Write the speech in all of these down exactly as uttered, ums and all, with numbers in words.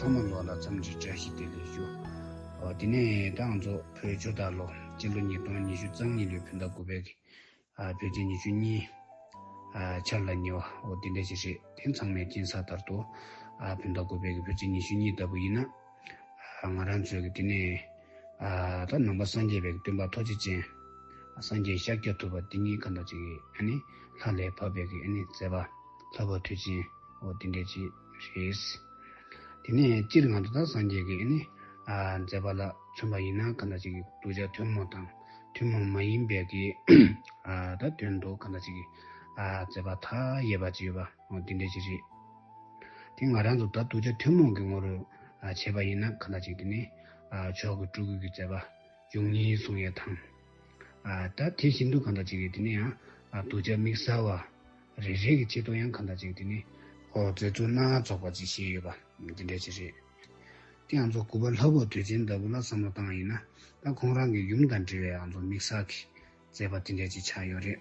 ཚང་མ་ལོག་ལ་འཚམས་འདྲི་བཀྲ་ཤིས་བདེ་ལེགས་ཞུ། འོ་དེ་ནས་ད་ང་ཚོ་བོད་ཆུ་སྟག་ལོ་སྤྱི་ལོ་ཉིས་སྟོང་ཉི་ཤུ་རྩ་གཉིས་ལོའི་བོད་ཟླ་དགུ་པའི་གི་ཨ་བོད་ཚེས་ཉི་ཤུ་གཉིས་ཨ་འཆར་ལ་ཉེ་བ་འོ་དེ་འདྲ་ཞིག་རེད། དེ་ཚང་མས་མཁྱེན་གསལ་ལྟར་དུ་ཨ་བོད་ཟླ་དགུ་པའི་གི་བོད་ཚེས་ཉི་ཤུ་གཉིས་ལྟ་བུ་ཡིན་ན། ཨ་ང་རང་ཚོའི་གི་དེ་ནས་ཨ་ད་ནང་པ་སངས་རྒྱས་པའི་གི་སྟོན་པ་ཐུགས་རྗེ་ཅན། སངས་རྒྱས་ཤཱཀྱ་ཐུབ་པ་དེ་ཉིད་གང་འདྲ་ཅིག་གི་ཨ་ནི་ལྷ་ལས་བབས་པའི་གི་ཨ་ནི་མཛད་པ་ལྷ་བབས་དུས་ཆེན་འོ་དེ་འདྲ་ཅིག་རེད། དེ་ནས་སྤྱིར་ང་ཚོ་ད་སངས་རྒྱས་ཀྱི་ཨ་ནི་ཨ་མཛད་པ་ལ་མཚོན་པ་ཡིན་ན་གང་འདྲ་ཅིག་གི་གདུལ་བྱ་ཐུན་མོང་དང་ཐུན་མོང་མ་ཡིན་པའི་གི་ཨ་ད་དོན་དུ་གང་འདྲ་ཅིག་གི་ཨ་མཛད་པ་མཐའ་ཡས་པ་ཅིག་ཡོད་པ་འོ་དེ་འདྲ་ཅིག་རེད། དེ་ང་རང་ཚོ་ད་གདུལ་བྱ་ཐུན་མོང་གི་ངོ་བོར་ཨ་བྱས་པ་ཡིན་ན་གང་འདྲ་ཅིག་དེ་ནི་ཨ་མཆོག་གི་སྤྲུལ་སྐུ་གི་མཛད་པ་བཅུ་གཉིས་གསུང་ཡས་དང་། ཨ་ད་དེ་བཞིན་དུ་གང་འདྲ་ཅིག་གི་དེ་ནི་ཡང་ཨ་གདུལ་བྱ་དམིགས་བསལ་བ་རེ་རེ་གི་ཆེད་དུ་ཡང་གང་འདྲ་ཅིག་དེ་ནི་ཨོ་མཛད་ཚུལ་སྣ་ཚོགས་པ་ཅིག་བཤད་ཡོད་པ་འདི་འདྲ་ཅིག་རེད། དེ་ང་ཚོ་དགུ་པ་ལྷ་བབས་དུས་ཆེན་ལྟ་བུ་ལ་བསམ་བློ་བཏང་ཡིན་ན་ད་ཁོང་རང་གི་ཡུམ་དང་འབྲེལ་བའི་ང་ཚོ་དམིགས་བསལ་གྱི་མཛད་པ་དེ་འདྲ་ཅིག་ཆགས་ཡོད་རེད།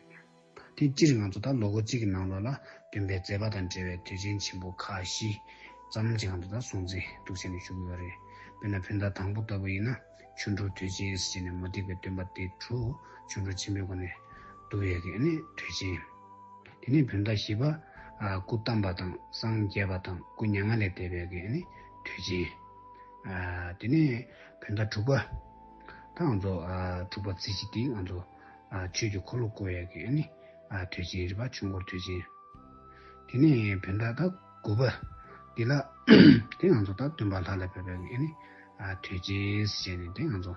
དེ་སྤྱིར་ང་ཚོ་ད་ལོ་འཁོར་གཅིག་གི་ནང་ལོགས་ལ་སྟོན་པའི་མཛད་པ་དང་འབྲེལ་བའི་དུས་ཆེན་ཆེན་པོ་ཁག་བཞི་ཙམ་ཅིག་ང་ཚོ་ད་སྲུང་བརྩི་འདུག་བྱས་ནས་ཞུ་གི་ཡོད་རེད། དཔེར་ན་བོད་ཟླ་དང་པོ་ལྟ་བུ་ཡིན་ན་ཆོ་འཕྲུལ་དུས་ཆེན་ཟེར་ནས་མུ་སྟེགས་པའི་སྟོན་པ་སྡེ་དྲུག་ཆོ་འཕྲུལ་ཆེན་པོའི་སྒོ་ནས་བསྡུ་བའི་གི་ཨ་ནི་དུས་ཆེན། དེ་ནས་བོད་ཟླ་བཞི་པ་ཨ་སྐུ་བལྟམས་པ་དང་སངས་རྒྱས་པ་དང་སྐུ་མྱ་ངན་ལས་འདས་པའི་གི་ཨ་ནི་དུས་ཆེན། ཨ་དེ་ནས་བོད་ཟླ་དྲུག་པ། ད་ང་ཚོ་ཨ་དྲུག་པ་ཚེས་བཞི་དེ་ང་ཚོ་ཨ་ཆོས་ཀྱི་འཁོར་ལོ་བསྐོར་ཡས་ཀྱི་ཨ་ནི་ཨ་དུས་ཆེན་རེད་པ། ཆོས་འཁོར་དུས་ཆེན། དེ་ནས་བོད་ཟླ་ད་དགུ་པ་འདི་ལ་དེ་ང་ཚོ་ད་སྟོན་པ་ལྷ་ལས་བབས་པའི་ཨ་ནི་ཨ་དུས་ཆེན་ཟེར་ནས་དེ་ང་ཚོ་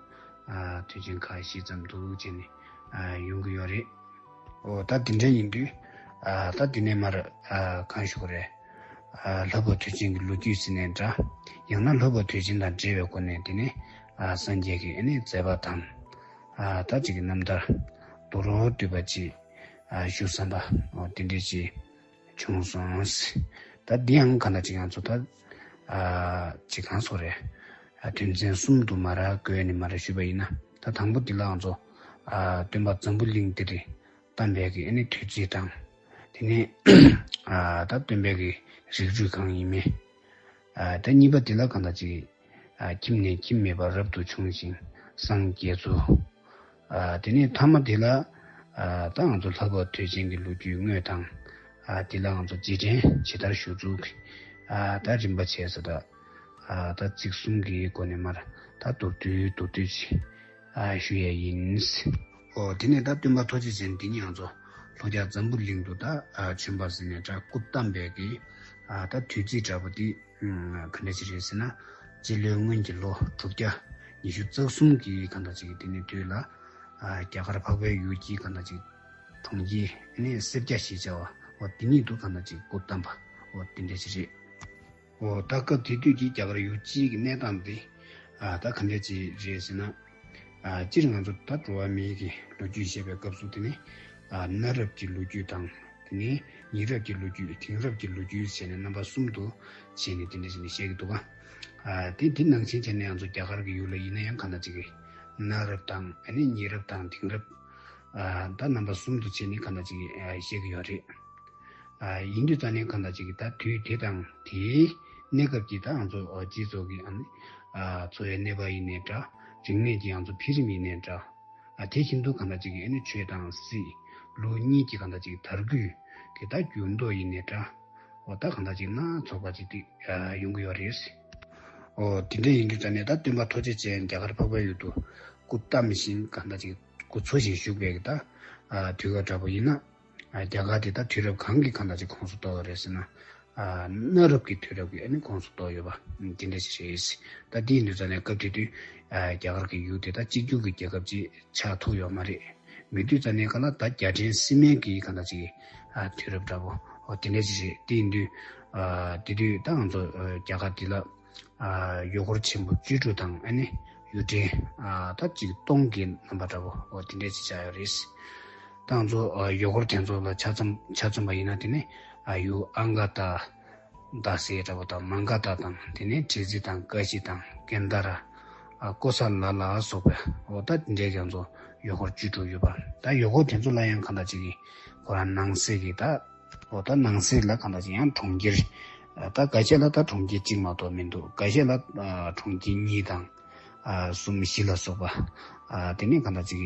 ཨ་དུས་ཆེན་ཁག་བཞི་ཙམ་འདུག་བྱས་ནས་ཨ་ཡོང་གི་ཡོད་རེད། ཨོ་ད་དེ་འདྲ་ཡིན་དུས་ཨ་ད་དེ་ནས་མར་ཨ་གང་ཞུ་དགོས་རེད། ཨ་ལྷ་བབས་དུས་ཆེན་གྱི་ལོ་རྒྱུས་ཟེར་ནས་འདྲ། ཡང་ན་ལྷ་བབས་དུས་ཆེན་དང་འབྲེལ་བའི་སྒོ་ནས་དེ་ནས་ཨ་སངས་རྒྱས་ཀྱི་ཨ་ནི་མཛད་པ་དང་། ཨ་ད་ཅིག་གི་རྣམ་ཐར་རྡོག་རོལ་བསྡུས་པ་ཅིག་ཨ་ཞུ་བསམ་པ་ཨོ་དེ་འདྲ་ཅིག་བྱུང་སོང་། ད་འདི་ཡང་ག་ན་ཅིག་ང་ཚོ་ད་ཨ་ཅིག་གང་སོགས་རེད། ཨ་དོན་ཚན་གསུམ་དུ་མར་བགོས་ནས་མར་ཞུས་པ་ཡིན་ན། ད་དང་པོ་འདི་ལ་ང་ཚོ་ཨ་སྟོན་པ་འཛམ་བུ་གླིང་འདིར་བལྟམས་པའི་གི་ཨ་ནི་དུས་ཚིགས་དང་། དེ་ནས་ཨ་ད་སྟོན་པའི་གི་རིགས་རུས་གང་ཡིན་མིན། ཨ་ད་གཉིས་པ་འདི་ལ་གང་ལྟར་ཅིག་ཨ་ཁྱིམ་ནས་ཁྱིམ་མེད་པར་རབ་ཏུ་བྱུང་ཞིང་སངས་རྒྱས་ཚུལ། ཨ་དེ་ནས་ཐ་མ་འདི་ལ་ཨ་ད་ང་ཚོ་ལྷ་བབས་དུས་ཆེན་གྱི་ལོ་རྒྱུས་དངོས་དང་། ཨ་འདི་ལ་ང་ཚོ་རྗེས་དྲན་ཇི་ལྟར་ཞུ་ཚུལ་གྱི་ཨ་ད་རིམ་པ་བྱས་ས་ད་ཨ་ད་ཚིག་གསུམ་གྱི་སྒོ་ནས་མར་ད་མདོར་བསྡུས་མདོར་བསྡུས་ཅིག་ཨ་ཞུ་ཡས་ཡིན། ཨོ་དེ་ནས་ད་སྟོན་པ་ཐུགས་རྗེ་ཅན་འདི་ཉིད་ང་ཚོ་ལྷོ་རྒྱ་འཛམ་བུ་གླིང་དུ་ད་ཨ་བྱོན་པ་ཟེར་ནས་ད་སྐུ་བལྟམས་པའི་གི་ཨ་ད་དུས་ཚིགས་འདྲ་པོ་འདི་ཨ་ག་འདྲ་ཅིག་རེད་ཟེར་ན། སྤྱི་ལོའི་སྔོན་གྱི་ལོ་དྲུག་བརྒྱ་ཉི་ཤུ་རྩ་གསུམ་གྱི་ག་འདྲ་ཅིག་གི་དེ་ནས་དུས་ལ་ཨ་རྒྱ་གར་འཕགས་པའི་ཡུལ་གྱི་ག་འདྲ་ཅིག་གྲོང་ཁྱེར་ཨ་ནི་སེར་སྐྱ་ཞེས་བྱ་བ་འོ་དེ་ཉིད་དུ་ག་འདྲ་ཅིག་སྐུ་བལྟམས་པ་འོ་དེ་འདྲ་ཅིག་རེད། འོ་ད་སྐབས་དེ་དུས་ཀྱི་རྒྱ་གར་ཡུལ་སྤྱིའི་གི་གནས་སྟངས་དེ་ཨ་ད་ག་འདྲ་ཅིག་རེད་ཟེར་ན། ཨ་སྤྱིར་ང་ཚོ་ད་འགྲོ་བ་མིའི་གི་ལོ་རྒྱུས་བཤད་པའི་སྐབས་སུ་དེ་ནི་ཨ་གནའ་རབས་ཀྱི་ལོ་རྒྱུས་དང་། དེ་ནས་ཉེ་རབས་ཀྱི་ལོ་རྒྱུས། དེང་རབས་ཀྱི་ལོ་རྒྱུས་བྱས་ནས་རྣམ་པ་གསུམ་དུ་བྱས་ནས་དེ་འདྲ་བྱས་ནས་བཤད་ཀྱི་འདུག་ག་ཨ་དེ་དེ་ནང་བཞིན་བྱས་ནས་ང་ཚོ་རྒྱ་གར་གྱི་ཡུལ་ལ་ཡིན་ན་ཡང་ག་འདྲ་ཅིག་གི་གནའ་རབས་དང་ཨ་ནི་ཉེ་རབས་དང་དེང་རབས་ཨ་ད་རྣམ་པ་གསུམ་དུ་བྱས་ནས་ག་འདྲ་ཅིག་གི་ཨ་བཤད་ཀྱི་ཡོད་རེད། ཨ་ཡིན་དུས་ཙང་ནས་ག་འདྲ་ཅིག་གི་ད་དུས་དེ་དང་དེའི་གནས་སྐབས་ཀྱི་ད་ང་ཚོ་ཨ་སྤྱི་ཚོགས་ཀྱི་ཨ་ནི་ཨ་འཚོ་བའི་གནས་བབ་ཡིན་ནའི་འདྲ། རིག་གནས་ཀྱི་ང་ཚོ་འཕེལ་རིམ་ཡིན་ནའི་འདྲ། ཨ་དེ་བཞིན་དུ་གང་འདྲ་ཅིག་ཨ་ནི་ཆོས་དང་སྲིད་ལུགས་གཉིས་ཀྱི་གང་འདྲ་ཅིག་དར་རྒུད་ཀྱི་ད་འགྱུར་ལྡོག་ཡིན་ནའི་འདྲ། འོ་ད་གང་འདྲ་ཅིག་སྣ་ཚོགས་པ་ཅིག་ཏིག་ཨ་ཡོང་གི་ཡོད་རེད། འོ་དེ་འདྲ་ཡིན་དུས་ད་ནས་ད་སྟོན་པ་ཐུགས་རྗེ་ཅན་རྒྱ་གར་འཕགས་པའི་ཡུལ་དུ་སྐུ་བལྟམས་ཤིང་གང་འདྲ་ཅིག་སྐུ་འཚོ་ཞིང་བཞུགས་པའི་གི་ད་ཨ་དུས་སྐབས་འདྲ་པོ་ཡིན་ན། ཨ་རྒྱ་གར་དེ་ད་དུས་རབས་གང་གི་གང་འདྲ་ཅིག་ཁོངས་སུ་གཏོགས་པ་རེད་ཟེར་ན། ཨ་གནའ་རབས་ཀྱི་དུས་རབས་ཀྱི་ཨ་ནི་ཁོངས་སུ་གཏོགས་ཡོད་པ་དེ་འདྲ་ཞིག་རེད། ད་དེ་ཡིན་དུས་ཙང་ནས་སྐབས་དེ་དུས་ཨ་རྒྱ་གར་གྱི་ཡུལ་དེ་ད་གཅིག་གྱུར་གྱི་རྒྱལ་ཁབ་ཅིག་ཆགས་ཐུབ་ཡོད་མ་རེད། མེད་དུས་ཙང་ནས་ག་ལ་ད་རྒྱལ་ཕྲན་སྲིད་མིན་གྱི་གང་འདྲ་ཅིག་ཨ་དུས་རབས་འདྲ་པོ་འོ་དེ་འདྲ་ཞིག་རེད། དེ་ཡིན་དུས་ཨ་དེ་དུས་ད་ང་ཚོ་ཨ་རྒྱ་གར་འདི་ལ་ཨ་ཡུལ་སྐོར་ཆེན་པོ་བཅུ་དྲུག་དང་ཨ་ནི་ཡུལ་ཕྲན་ཨ་ད་གཅིག་སྟོང་གི་རྣམ་པ་འདྲ་པོ་འོ་དེ་འདྲ་ཅིག་ཆགས་ཡོད་རེད། ད་ང་ཚོ་ཨ་ཡུལ་སྐོར་དེ་ཚོ་ལ་ཆ་ཚང་ཆ་མཚོན་པ་ཡིན་ན་དེ་ནི་ཨ་ཡུལ་ཨང་ག་ཏ་རྡ་སའི་འདྲ་པོ་དང་མང་ག་ཏ་དང་དེ་ནས་ཁྲི་རྩེ་དང་ཀ་ཤི་དང་ཀན་ད་ར་ཨ་ཀོ་ས་ལ་ལ་སོགས་པའི་འོ་ད་དེ་འདྲའི་ང་ཚོ་ཡུལ་སྐོར་བཅུ་དྲུག་ཡོད་པ། ད་ཡུལ་སྐོར་དེ་ཚོ་ལ་ཡང་གང་འདྲ་ཅིག་གི་ཁོ་རང་ནང་གསེས་ཀྱི་ད་འོ་ད་ནང་གསེས་ལ་གང་འདྲ་ཅིག་ཡང་གྲོང་ཁྱེར་ ད་འགའ་ཤས་ལ་ད་གྲོང་ཁྱེར་གཅིག་མ་གཏོགས་མི་འདུག་འགའ་ཤས་ལ་གྲོང་ཁྱེར་གཉིས་དང་གསུམ་བཞི་ལ་སོགས་པ་དེ་ནས་གང་ལྟར་ཅིག་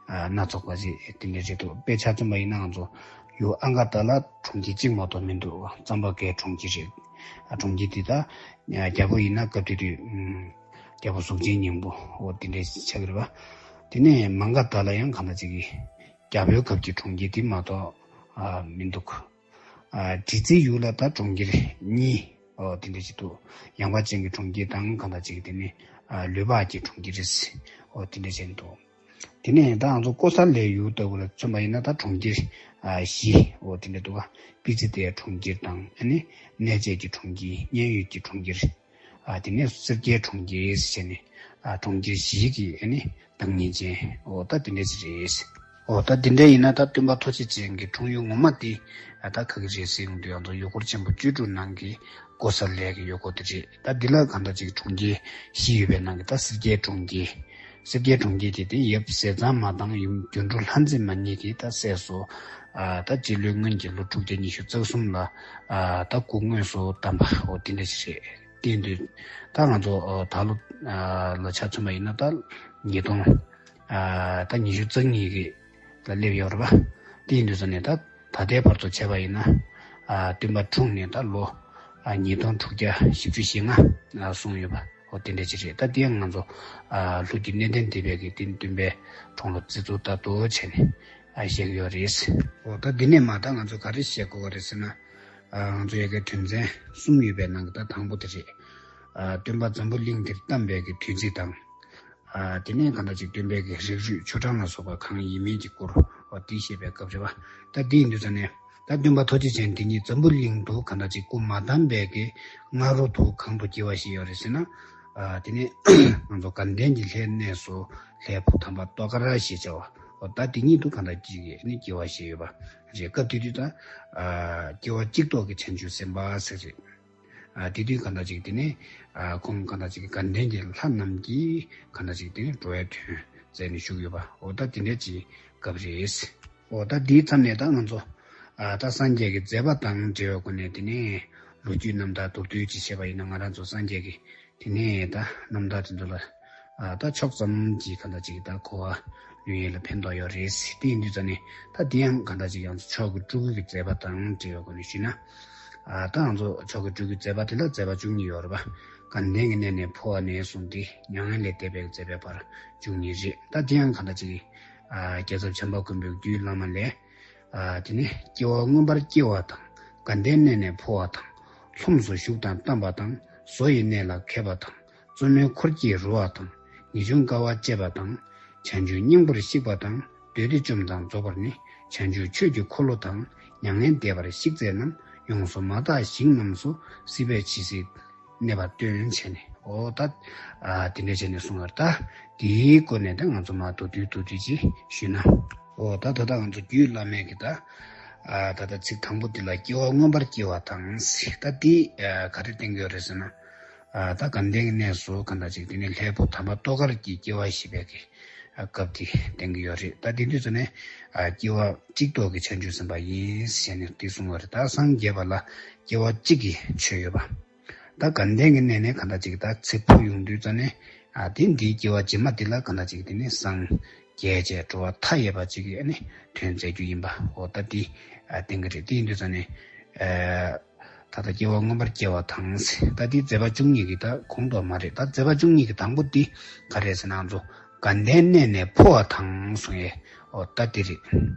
སྣ་ཚོགས་པ་ཞིག་དེ་འདྲ་རེད་འདུག་དཔེ་ཆ་མཚོན་པ་ཡིན་ན་ང་ཚོ་ཡུལ་ཨང་ཀ་ཏ་ལ་གྲོང་ཁྱེར་གཅིག་མ་གཏོགས་མི་འདུག་རྩམ་པ་གའི་གྲོང་ཁྱེར་རེད། གྲོང་ཁྱེར་དེ་ད་རྒྱལ་པོ་ཡིན་ན་སྐབས་དེ་དུས་རྒྱལ་པོ་གཟུགས་ཅན་སྙིང་པོ་འོ་དེ་འདྲ་ཆགས་ཀྱི་རེད་པ། དེ་ནས་མང་ཀ་ཏ་ལ་ཡང་གང་ལྟར་ཅིག་གི་རྒྱལ་པོའི་སྐབས་ཀྱི་གྲོང་ཁྱེར་དེ་མ་གཏོགས་མི་འདུག་ཨ་བྲིས་རྩིས་ཡུལ་ལ་ད་གྲོང་ཁྱེར་གཉིས་འོ་དེ་འདྲ་ཞིག་འདུག་ཡངས་པ་ཅན་གྱི་གྲོང་ཁྱེར་དང་གང་ལྟར་ཅིག་དེ་ནི་ཨ་ལུས་འཕགས་ཀྱི་གྲོང་ཁྱེར་རེད། འོ་དེ་འདྲ་ཞིག་འདུག་དེ་ནས་ད་ང་ཚོ་ཀོ་ས་ལའི་ཡུལ་ལྟ་བུ་ལ་མཚོན་པ་ཡིན་ན་ད་གྲོང་ཁྱེར་ཨ་བཞི་འོ་དེ་འདྲ་འདུག་ག་པི་ཙི་ཏའི་གྲོང་ཁྱེར་དང་ཨ་ནི་གནས་བཅས་ཀྱི་གྲོང་ཁྱེར་མཉན་ཡོད་ཀྱི་གྲོང་ཁྱེར། ཨ་དེ་ནས་སེར་སྐྱའི་གྲོང་ཁྱེར་ཟེར་ནས་ཨ་གྲོང་ཁྱེར་བཞི་གི་ཨ་ནི་བདག་ཉིད་ཅན་འོ་ད་དེ་འདྲ་ཞིག་རེད། འོ་ད་དེ་འདྲ་ཡིན་ན་ད་སྟོན་པ་ཐུགས་རྗེ་ཅན་གྱི་འཁྲུངས་ཡུལ་ངོ་མ་དེ་ཨ་ད་ག་གི་རེད་ཟེར་ཡོང་དུས་ང་ཚོ་ཡུལ་སྐོར་ཆེན་པོ་བཅུ་དྲུག་ནང་གི་ཀོ་ས་ལའི་གི་ཡུལ་སྐོར་དེ་རེད། ད་འདི་ལ་གང་ལྟར་ཅིག་གྲོང་ཁྱེར་བཞི་ཡོད་པའི་ནང་གི་ད་སེར་སྐྱའི་གྲོང་ཁྱེར། སེར་སྐྱའི་གྲོང་ཁྱེར་དེ་དེ་ཡབ་ཟས་གཙང་མ་དང་ཡུམ་སྒྱུ་འཕྲུལ་ལྷ་མཛེས་མ་གཉིས་ཀྱི་ད་སྲས་སུ་ཨ་ད་རྗེ་བློན་སྔོན་གྱི་ལོ་དྲུག་བརྒྱ་ཉི་ཤུ་རྩ་གསུམ་ལ་ཨ་ད་སྐུ་དངོས་སུ་བལྟམས་པ་འོ་དེ་འདྲ་ཞིག་རེད། དེ་ཡིན་དུས་ད་ང་ཚོ་ཨ་ད་ལོ་ཨ་ལ་ཆ་མཚོན་པ་ཡིན་ན་ད་ཉིས་སྟོང་ཨ་ད་ཉི་ཤུ་རྩ་གཉིས་ཀྱི་ལ་སླེབས་ཡོད་རེད་པ། དེ་ཡིན་དུས་ཙང་ནས་ད་ད་ལྟའི་བར་དུ་བྱས་པ་ཡིན་ན་ཨ་སྟོན་པ་འཁྲུངས་ནས་ད་ལོ་ཨ་ཉིས་སྟོང་དྲུག་བརྒྱ་བཞི་བཅུ་ཞེ་ལྔ་ཨ་སོང་ཡོད་པ་འོ་དེ་འདྲ་ཅིག་རེད། ད་དེ་ཡང་ང་ཚོ་ཨ་ལྷོ་རྒྱུད་གནས་བརྟན་སྡེ་པའི་གི་དེ་སྟོན་པའི་འཁྲུངས་ལོ་རྩིས་ཚོགས་ལྟར་དུ་བྱས་ནས་ཨ་བཤད་ཀྱི་ཡོད་རེད། འོ་ད་འདི་ནས་མ་ད་ང་ཚོ་ག་རེ་བཤད་དགོས་པ་རེད་ཟེར་ན། ཨ་ང་ཚོ་ཡ་གི་དོན་ཚན་གསུམ་ཡོད་པའི་ནང་གི་ད་དང་པོ་དེ་རེད། ཨ་སྟོན་པ་འཛམ་བུ་གླིང་འདིར་བལྟམས་པའི་གི་དུས་ཚིགས་དང་། ཨ་དེ་ནས་གང་ལྟར་ཅིག་སྟོན་པའི་གི་རིགས་རུས་ཆོ་འབྲང་ལ་སོགས་པ་གང་ཡིན་མིན་གྱི་སྐོར་འོ་དེ་བཤད་པའི་སྐབས་རེད་པ། ད་དེ་ཡིན་དུས་ཙང་ནས་ད་སྟོན་པ་ཐུགས་རྗེ་ཅན་འདི་ཉིད་འཛམ་བུ་གླིང་དུ་གང་ལྟར་ཅིག་སྐུ་མ་བལྟམས་པའི་གི་སྔ་རོལ་དུ་གང་དུ་སྐྱེ་བ་བཞེས་ཡོད་རེད་ཟེར་ན། ཨ་དེ་ནས་ང་ཚོ་དགའ་ལྡན་གྱི་ལྷའི་གནས་སུ་ལྷའི་བུ་དམ་པ་ཏོ་ཀ་ར་ཞེས་བྱ་བ་འོ་ད་དེ་ཉིད་དུ་གང་ལྟར་ཅིག་ནི་སྐྱེ་བ་བཞེས་ཡོད་པ་རེད། སྐབས་དེ་དུས་ད་ཨ་སྐྱེ་བ་གཅིག་ཐོག་གི་བྱང་ཆུབ་སེམས་དཔའ་ཟེར་རེད། ཨ་དེ་དུས་གང་ལྟར་ཅིག་དེ་ནས་ཨ་ཁོང་གང་ལྟར་ཅིག་དགའ་ལྡན་གྱི་ལྷ་རྣམས་ཀྱིས་གང་ལྟར་ཅིག་དེ་ནས་འགྲོ་བའི་དོན་མཛད་ནས་བཞུགས་ཡོད་པ་འོ་ད་དེ་འདྲ་ཅིག་སྐབས་རེད། འོ་ད་དེའི་མཚམས་ནས་ད་ང་ཚོ་ཨ་ད་སངས་རྒྱས་ཀྱི་མཛད་པ་དང་འབྲེལ་བའི་སྒོ་ནས་དེ་ནས་ལོ་རྒྱུས་རྣམ་ཐར་མདོར་བསྡུས་ཅིག་བཤད་པ་ཡིན་ན། ང་རང་ཚོ་སངས་རྒྱས་ཀྱི་དེ་ནས་ད་རྣམ་ཐར་དེ་ཚོ་ལ་ཨ་ད་ཕྱོགས་ཙམ་གྱིས་གང་ལྟར་ཅིག་ད་གོ་བ་ལོན་ཡས་ལ་ཕན་ཐོགས་ཡོད་རེད། དེ་ཡིན་དུས་ཙང་ནས་ད་དེ་ཡང་གང་ལྟར་ཅིག་ཡང་མཆོག་གི་སྤྲུལ་སྐུ་གི་མཛད་པ་དང་འབྲེལ་བའི་སྒོ་ནས་ཞུས་ན། ཨ་ད་ང་ཚོ་མཆོག་གི་སྤྲུལ་སྐུའི་མཛད་པ་དེ་ལ་མཛད་པ་བཅུ་གཉིས་ཡོད་རེད་པ། དགའ་ལྡན་གྱི་གནས་ནས་འཕོ་བ་ནས་བཟུང་སྟེ་མྱ་ངན་ལས་འདས་པའི་མཛད་པའི་བར་བཅུ་གཉིས་རེད། ད་དེ་ཡང་གང་ལྟར་ཅིག་ཨ་རྒྱལ་ཚབ་བྱམས་པ་མགོན་པོའི་རྒྱུད་བླ་མ་ལས། ཨ་དེ་ནས་སྐྱེ་བ་མངོན་པར་སྐྱེ་བ་དང་། དགའ་ལྡན་གནས་ནས་འཕོ་བ་དང་། ལྷུམས་སུ་ཞུགས་དང་བལྟམས་པ་དང་། བཟོ་ཡི་གནས་ལ་མཁས་པ་དང་། བཙུན་མོའི་འཁོར་གྱིས་རོལ་བ་དང་། ངེས་འབྱུང་དཀའ་བ་སྤྱད་པ་དང་། བྱང་ཆུབ་སྙིང་པོར་གཤེགས་པ་དང་། བདུད་སྡེ་བཅོམ་དང་རྫོགས་པར་ནི། བྱང་ཆུབ་ཆོས་ཀྱི་འཁོར་ལོ་དང་། མྱ་ངན་འདས་པར་གཤེགས་མཛད་རྣམས། ཡོངས་སུ་མ་དག་ཞིང་རྣམས་སུ། སྲིད་པའི་ཇི་སྲིད་གནས་པ་སྟོན་བྱས་ནས། འོ་ད་ཨ་དེ་འདྲ་བྱས་ནས་གསུངས་པ་རེད། ད་དེའི་སྒོ་ནས་ད་ང་ཚོ་མར་མདོར་བསྡུས་མདོར་བསྡུས་ཅིག་ཞུས་ན། འོ་ད་ད་ལྟ་ང་ཚོ་རྒྱུད་བླ་མའི་གི་ད་ཨ་ད་ལྟ་ཚིག་དང་པོ་འདི་ལ་སྐྱེ་བ་མངོན་པར་སྐྱེ་བ་དང་ཟེར། ད་འདི་ཨ་ག་རེ་བསྟན་གྱི་ཡོད་རེད་ཟེར་ན། ཨ་ད་དགའ་ལྡན་གྱི་གནས་སུ་གང་ལྟར་ཅིག་དེ་ནས་ལྷའི་བུ་དམ་པ་ཏོ་ཀར་གྱི་སྐྱེ་བ་བཞེས་པའི་གི་ཨ་སྐབས་དེ་བསྟན་གྱི་ཡོད་རེད། ད་དེ་དུས་ཚོད་ནས་ཨ་སྐྱེ་བ་གཅིག་ཐོག་གི་བྱང་ཆུབ་སེམས་དཔའ་ཡིན་ཟེར་ནས་དེ་གསུངས་པ་རེད། ད་སངས་རྒྱས་པ་ལ་སྐྱེ་བ་གཅིག་གི་ཆོས་ཡོད་པ། ད་དགའ་ལྡན་གྱི་གནས་ནས་གང་ལྟར་ཅིག་ད་ཚེ་འཕོ་ཡོང་དུས་ཙ་ནས་ཨ་དེ་འདིའི་སྐྱེ་བ་རྗེས་མ་འདི་ལ་གང་ལྟར་ཅིག་དེ་ནས་སངས་རྒྱས་བྱས་འགྲོ་བ་མཐའ་ཡས་པ་ཅིག་གི་ཨ་ནི་དོན་མཛད་རྒྱུ་ཡིན་པ་འོ་ད་འདི་ཨ་བསྟན་གྱི་རེད། དེ་ཡིན་དུས་ཙ་ནས་ཨ་ད་ལྟ་སྐྱེ་བ་མངོན་པར་སྐྱེ་བ་དང་ཟེར། ད་འདི་མཛད་པ་བཅུ་གཉིས་ཀྱི་ད་གོང་དུ་མ་རེད། ད་མཛད་པ་བཅུ་གཉིས་ཀྱི་དང་པོ་འདི་ག་རེ་ཟེར་ན་ང་ཚོ་དགའ་ལྡན་གནས་ནས་འཕོ་བ་དང་གསུང་ཡས་འོ་ད་འདི་རེད།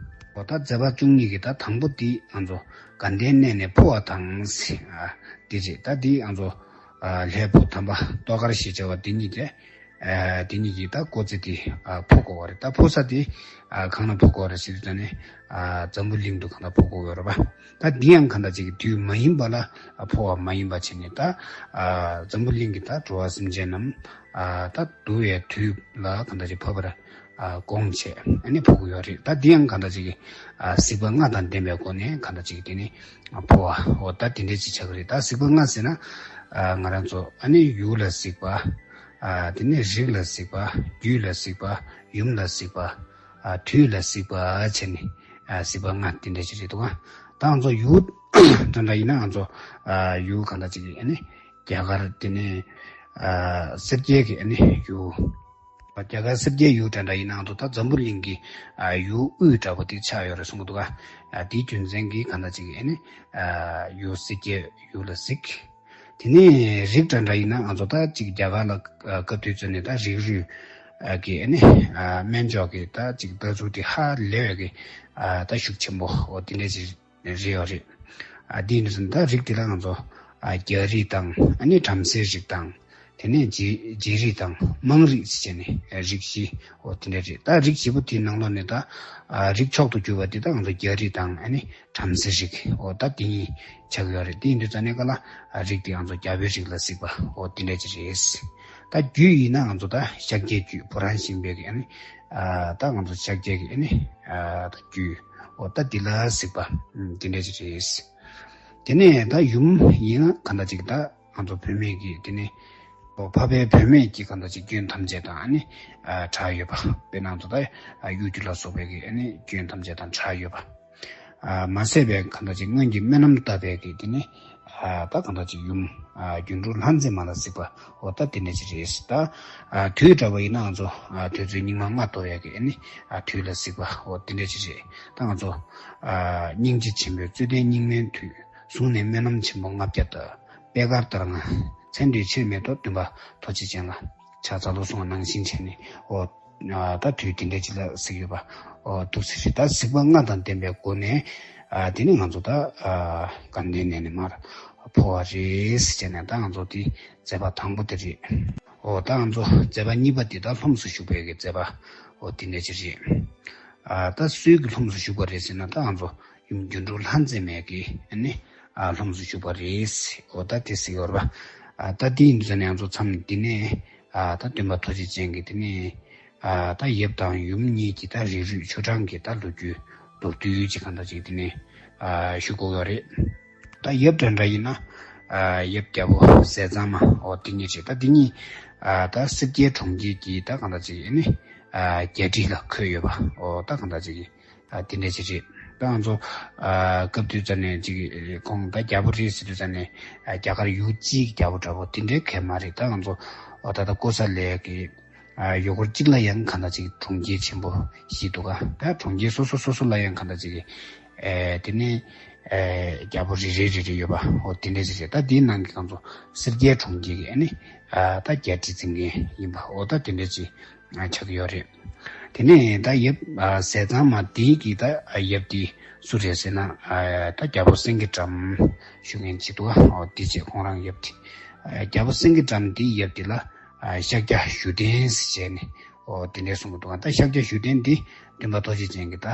འོ་ད་མཛད་པ་བཅུ་གཉིས་ཀྱི་ད་དང་པོ་འདི་ང་ཚོ་དགའ་ལྡན་གནས་ནས་འཕོ་བ་དང་ཟེར་ཨ་འདི་རེད། ད་འདི་ང་ཚོ་ཨ་ལྷའི་བུ་དམ་པ་ཏོ་ཀར་ཞེས་བྱ་བ་འདི་གཉིས་ཀྱིས་ཨ་འདི་གཉིས་ཀྱིས་ད་སྐུ་ཚེ་འདི་ཨ་འཕོ་དགོས་པ་རེད། ད་འཕོ་ས་འདི་ཨ་གང་ལ་འཕོ་དགོས་རེད་ཟེར་དུས་ད་ནི་ཨ་འཛམ་བུ་གླིང་དུ་གང་ལ་འཕོ་དགོས་ཡོད་རེད་པ། ད་འདི་ཡང་གང་ལྟར་ཅིག་གི་དུས་མ་ཡིན་པ་ལ་ཨ་འཕོ་བ་མ་ཡིན་པ་བྱས་ནས་ད་ཨ་འཛམ་བུ་གླིང་གི་ད་འགྲོ་བ་སེམས་ཅན་རྣམས་ཨ་ད་འདུལ་བའི་དུས་ལ་གང་ལྟར་ཅིག་འཕོ་བར་ཨ་དགོངས་བྱས་ཨ་ནི་འཕོ་གི་ཡོད་རེད། ད་འདི་ཡང་གང་ལྟར་ཅིག་གི་ཨ་གཟིགས་པ་ལྔ་དང་ལྡན་པའི་སྒོ་ནས་གང་ལྟར་ཅིག་གི་དེ་ནི་ཨ་འཕོ་བ་འོ་ད་དེ་འདྲ་ཅིག་ཆགས་ཀྱི་རེད། ད་གཟིགས་པ་ལྔ་ཟེར་ན་ཨ་ང་རང་ཚོ་ཨ་ནི་ཡུལ་ལ་གཟིགས་པ། ཨ་དེ་ནས་རིགས་ལ་གཟིགས་པ། རྒྱུད་ལ་གཟིགས་པ། ཡུམ་ལ་གཟིགས་པ། ཨ་དུས་ལ་གཟིགས་པ་བྱས་ནས་ཨ་གཟིགས་པ་ལྔ་དེ་འདྲ་ཅིག་རེད་འདུག་ག་ད་ ད་ང་ཚོ་ཡུལ་འདྲ་འདྲ་ཡིན་ན་ང་ཚོ་ཨ་ཡུལ་གང་འདྲ་ཅིག་ཨ་ནི་རྒྱ་གར་དེ་ནས་ཨ་སེར་སྐྱའི་གི་ཨ་ནི་ཡུལ། རྒྱ་གར་སེར་སྐྱའི་ཡུལ་འདྲ་འདྲ་ཡིན་ན་ང་ཚོ་ད་འཛམ་བུ་གླིང་གི་ཨ་ཡུལ་དབུས་འདྲ་པོ་དེ་ཆགས་ཡོད་རེད་གསུང་གི་འདུག་ག་ཨ་དེའི་རྒྱུ་མཚན་གྱིས་གང་འདྲ་ཅིག་ཨ་ནི་ཨ་ཡུལ་སེར་སྐྱའི་ཡུལ་ལ་གཟིགས། དེ་ནས་རིགས་འདྲ་འདྲ་ཡིན་ན་ང་ཚོ་ད་ཅིག་རྒྱ་གར་ལ་ཨ་སྐབས་དུས་ཚོད་ནས་ད་རིགས་རུས་ཨ་གི་ཨ་ནི་ཨ་སྨན་སྦྱོར་གྱི་ད་ཅིག་ལྟ་ཚུལ་དེ་ཧ་ལས་པའི་གི་ཨ་ད་ཤུགས་ཆེན་པོ་འོ་དེ་འདྲ་ཅིག་རེད་ཡོད་རེད། ཨ་དེ་ནི་ད་རིགས་དེ་ལ་ང་ཚོ་ཨ་རྒྱ་རིགས་དང་ཨ་ནི་བྲམ་ཟེའི་རིགས་དང་དེ་ནས་རྗེ་རྗེ་རིགས་དང་དམངས་རིགས་ཟེར་བྱས་ནས་རིགས་བཞི་འོ་དེ་འདྲ་རེད། ད་རིགས་བཞི་པོ་དེའི་ནང་ལོགས་ནས་ད་ཨ་རིགས་མཆོག་ཏུ་གྱུར་པ་དེ་ད་ང་ཚོ་རྒྱ་རིགས་དང་ཨ་ནི་བྲམ་ཟེའི་རིགས་འོ་ད་དེ་གཉིས་ཆགས་ཀྱི་ཡོད་རེད། དེ་ཡིན་དུས་ཙ་ནས་ག་ལ་ཨ་རིགས་དེ་ང་ཚོ་རྒྱལ་པོའི་རིགས་ལ་གཟིགས་པ་འོ་དེ་འདྲ་ཅིག་རེད། ད་རྒྱུད་ཡིན་ན་ང་ཚོ་ད་ཤཱཀྱའི་རྒྱུད་བུ་རམ་ཤིང་པའི་གི་ཨ་ནི་ཨ་ད་ང་ཚོ་ཤཱཀྱའི་གི་ཨ་ནི་ཨ་ད་རྒྱུད་འོ་ད་འདི་ལ་གཟིགས་པ་ཨུམ་འདི་འདྲ་ཅིག་རེད། དེ་ནས་ད་ཡུམ་ཡིན་ན་གང་འདྲ་ཅིག་ད་ང་ཚོ་བུད་མེད་ཀྱི་དེ་ནས་འོ་འཕགས་པའི་བུད་མེད་ཀྱི་གང་འདྲ་ཅིག་སྐྱོན་ཐམས་ཅད་དང་ཨ་ནི་ཨ་བྲལ་ཡོད་པ། དཔེར་ན་ང་ཚོ་ད་ཨ་གཡོ་སྒྱུ་ལ་སོགས་པའི་གི་ཨ་ནི་སྐྱོན་ཐམས་ཅད་དང་བྲལ་ཡོད་པ། ཨ་མ་ཟད་པའི་གང་འདྲ་ཅིག་སྔོན་གྱི་སྨོན་ལམ་བཏབ་པའི་གི་དེ་ནི་ཨ་ད་གང་འདྲ་ཅིག་ཡུམ་ཨ་སྒྱུ་འཕྲུལ་ལྷ་མཛེས་མ་ལ་གཟིགས་པ་འོ་ད་དེ་འདྲ་ཅིག་རེད། ད་ཨ་དུས་འདྲ་བ་ཡིན་ན་ང་ཚོ་ཨ་དུས་ཚོད་སྙིགས་མ་ལྔ་བདོ་བའི་གི་ཨ་ནི་ཨ་དུས་ལ་གཟིགས་པ་འོ་དེ་འདྲ་ཅིག་རེད། ད་ང་ཚོ་ཨ་སྙིང་རྗེ་ཆེན་པོའི་རྩོད་ལྡན་སྙིགས་མའི་དུས། བཟུང་ནས་སྨོན་ལམ་ཆེན་པོ་ལྔ་བརྒྱ་བཏབ། པད་དཀར་ལྟར་ང་། མཚན་དུས་ཕྱིར་མི་ལྡོག་འདུན་པ་ཐུགས་རྗེ་ཅན་ལ། ཕྱག་འཚལ་ལོ་གསུངས་པ་ནང་བཞིན་བྱས་ནས་འོ། ད་དུས་དེ་འདྲ་ཅིག་ལ་གཟིགས་ཡོད་པ་འོ་འདུག་ཟེར་རེད། ད་གཟིགས་པ་ལྔ་དང་ལྡན་པའི་སྒོ་ནས་ཨ་དེ་ནི་ང་ཚོ་ད་ཨ་དགའ་ལྡན་ནས་ནི་མར་འཕོ་བ་རེད་ཟེར་བྱས་ནས་ད་ང་ཚོ་དེ་མཛད་པ་དང་པོ་དེ་རེད། འོ་ད་ང་ཚོ་མཛད་པ་གཉིས་པ་དེ་ད་ལྷུམས་སུ་ཞུགས་པའི་གི་མཛད་པ་འོ་དེ་འདྲ་ཅིག་རེད། ཨ་ད་སུའི་གི་ལྷུམས་སུ་ཞུགས་པ་རེད་ཟེར་ན་ད་ང་ཚོ་ཡུམ་སྒྱུ་འཕྲུལ་ལྷ་མཛེས་མའི་གི་ཨ་ནི་ཨ་ལྷུམས་སུ་ཞུགས་པ་རེད། འོ་ད་དེ་ཟེར་གི་ཡོད་རེད་པ། ཨ་ད་དེ་ཡིན་དུས་ཙ་ནས་ང་ཚོ་མཚམས་འདི་ནས་ཨ་ད་སྟོན་པ་ཐུགས་རྗེ་ཅན་གྱི་དེ་ནས་ཨ་ད་ཡབ་དང་ཡུམ་གཉིས་ཀྱི་ད་རིགས་རུས་ཆོ་འབྲང་གི་ད་ལོ་རྒྱུས་མདོར་བསྡུས་ཅིག་གང་འདྲ་ཅིག་དེ་ནས་ཨ་ཞུ་དགོས་ཡོད་རེད། ད་ཡབ་འདྲ་འདྲ་ཡིན་ན་ཨ་ཡབ་རྒྱལ་པོ་ཟས་གཙང་མ་འོ་དེ་གཉིས་རེད། ད་དེ་གཉིས་ཨ་ད་སེར་སྐྱའི་གྲོང་ཁྱེར་གྱི་ད་གང་འདྲ་ཅིག་ཨ་ནི་ཨ་རྒྱལ་ཁྲི་ལ་འཁོད་ཡོད་པ་འོ་ད་གང་འདྲ་ཅིག་གི་ཨ་དེ་འདྲ་ཅིག་རེད། ད་ང་ཚོ་ཨ་སྐབས་དུས་ཙ་ནས་ཅིག་ཁོང་ད་རྒྱལ་པོ་རེད་ཟེར་དུས་ཙ་ནས་ཨ་རྒྱ་གར་ཡུལ་གཅིག་རྒྱལ་པོ་འདྲ་པོ་དེ་འདྲའི་གལ་མ་རེད། ད་ང་ཚོ་འོ་ད་ལྟ་ཀོ་ས་ལའི་གི་ཨ་ཡུལ་སྐོར་གཅིག་ལ་ཡང་གང་འདྲ་ཅིག་གྲོང་ཁྱེར་ཆེན་པོ་བཞི་འདུག་ག་ད་གྲོང་ཁྱེར་སོ་སོ་སོ་སོ་ལ་ཡང་གང་འདྲ་ཅིག་ཨེ་དེ་ནས་ཨེ་རྒྱལ་པོ་རེ་རེ་རེ་རེ་ཡོད་པ་འོ་དེ་འདྲ་ཅིག་རེད། ད་དེའི་ནང་གི་ང་ཚོ་སེར་སྐྱའི་གྲོང་ཁྱེར་གྱི་ཨ་ནི་ཨ་ད་རྒྱལ་ཁྲི་འཛིན་མཁན་ཡིན་པ་འོ་ད་དེ་འདྲ་ཅིག་ཆགས་ཀྱི་ཡོད་རེད། དེ་ནས་ད་ཡབ་ཨ་ཟས་གཙང་མ་དེའི་གི་ད་ཡབ་དེ་སུ་རེད་ཟེར་ན་ཨ་ད་རྒྱལ་པོ་སེང་གེ་སྦྲམ་ཞུ་མཁན་ཅིག་འདུག་ག་འོ་དེ་བྱས་ཁོང་རང་ཡབ་དེ་ཨ་རྒྱལ་པོ་སེང་གེ་སྦྲམ་དེའི་ཡབ་དེ་ལ་ཨ་ཤཱཀྱ་བཞུགས་གདན་ཟེར་བྱས་ནས་འོ་དེ་འདྲའི་གསུང་གི་འདུག་ག་ད་ཤཱཀྱ་བཞུགས་གདན་དེ་སྟོན་པ་ཐུགས་རྗེ་ཅན་གྱི་ད་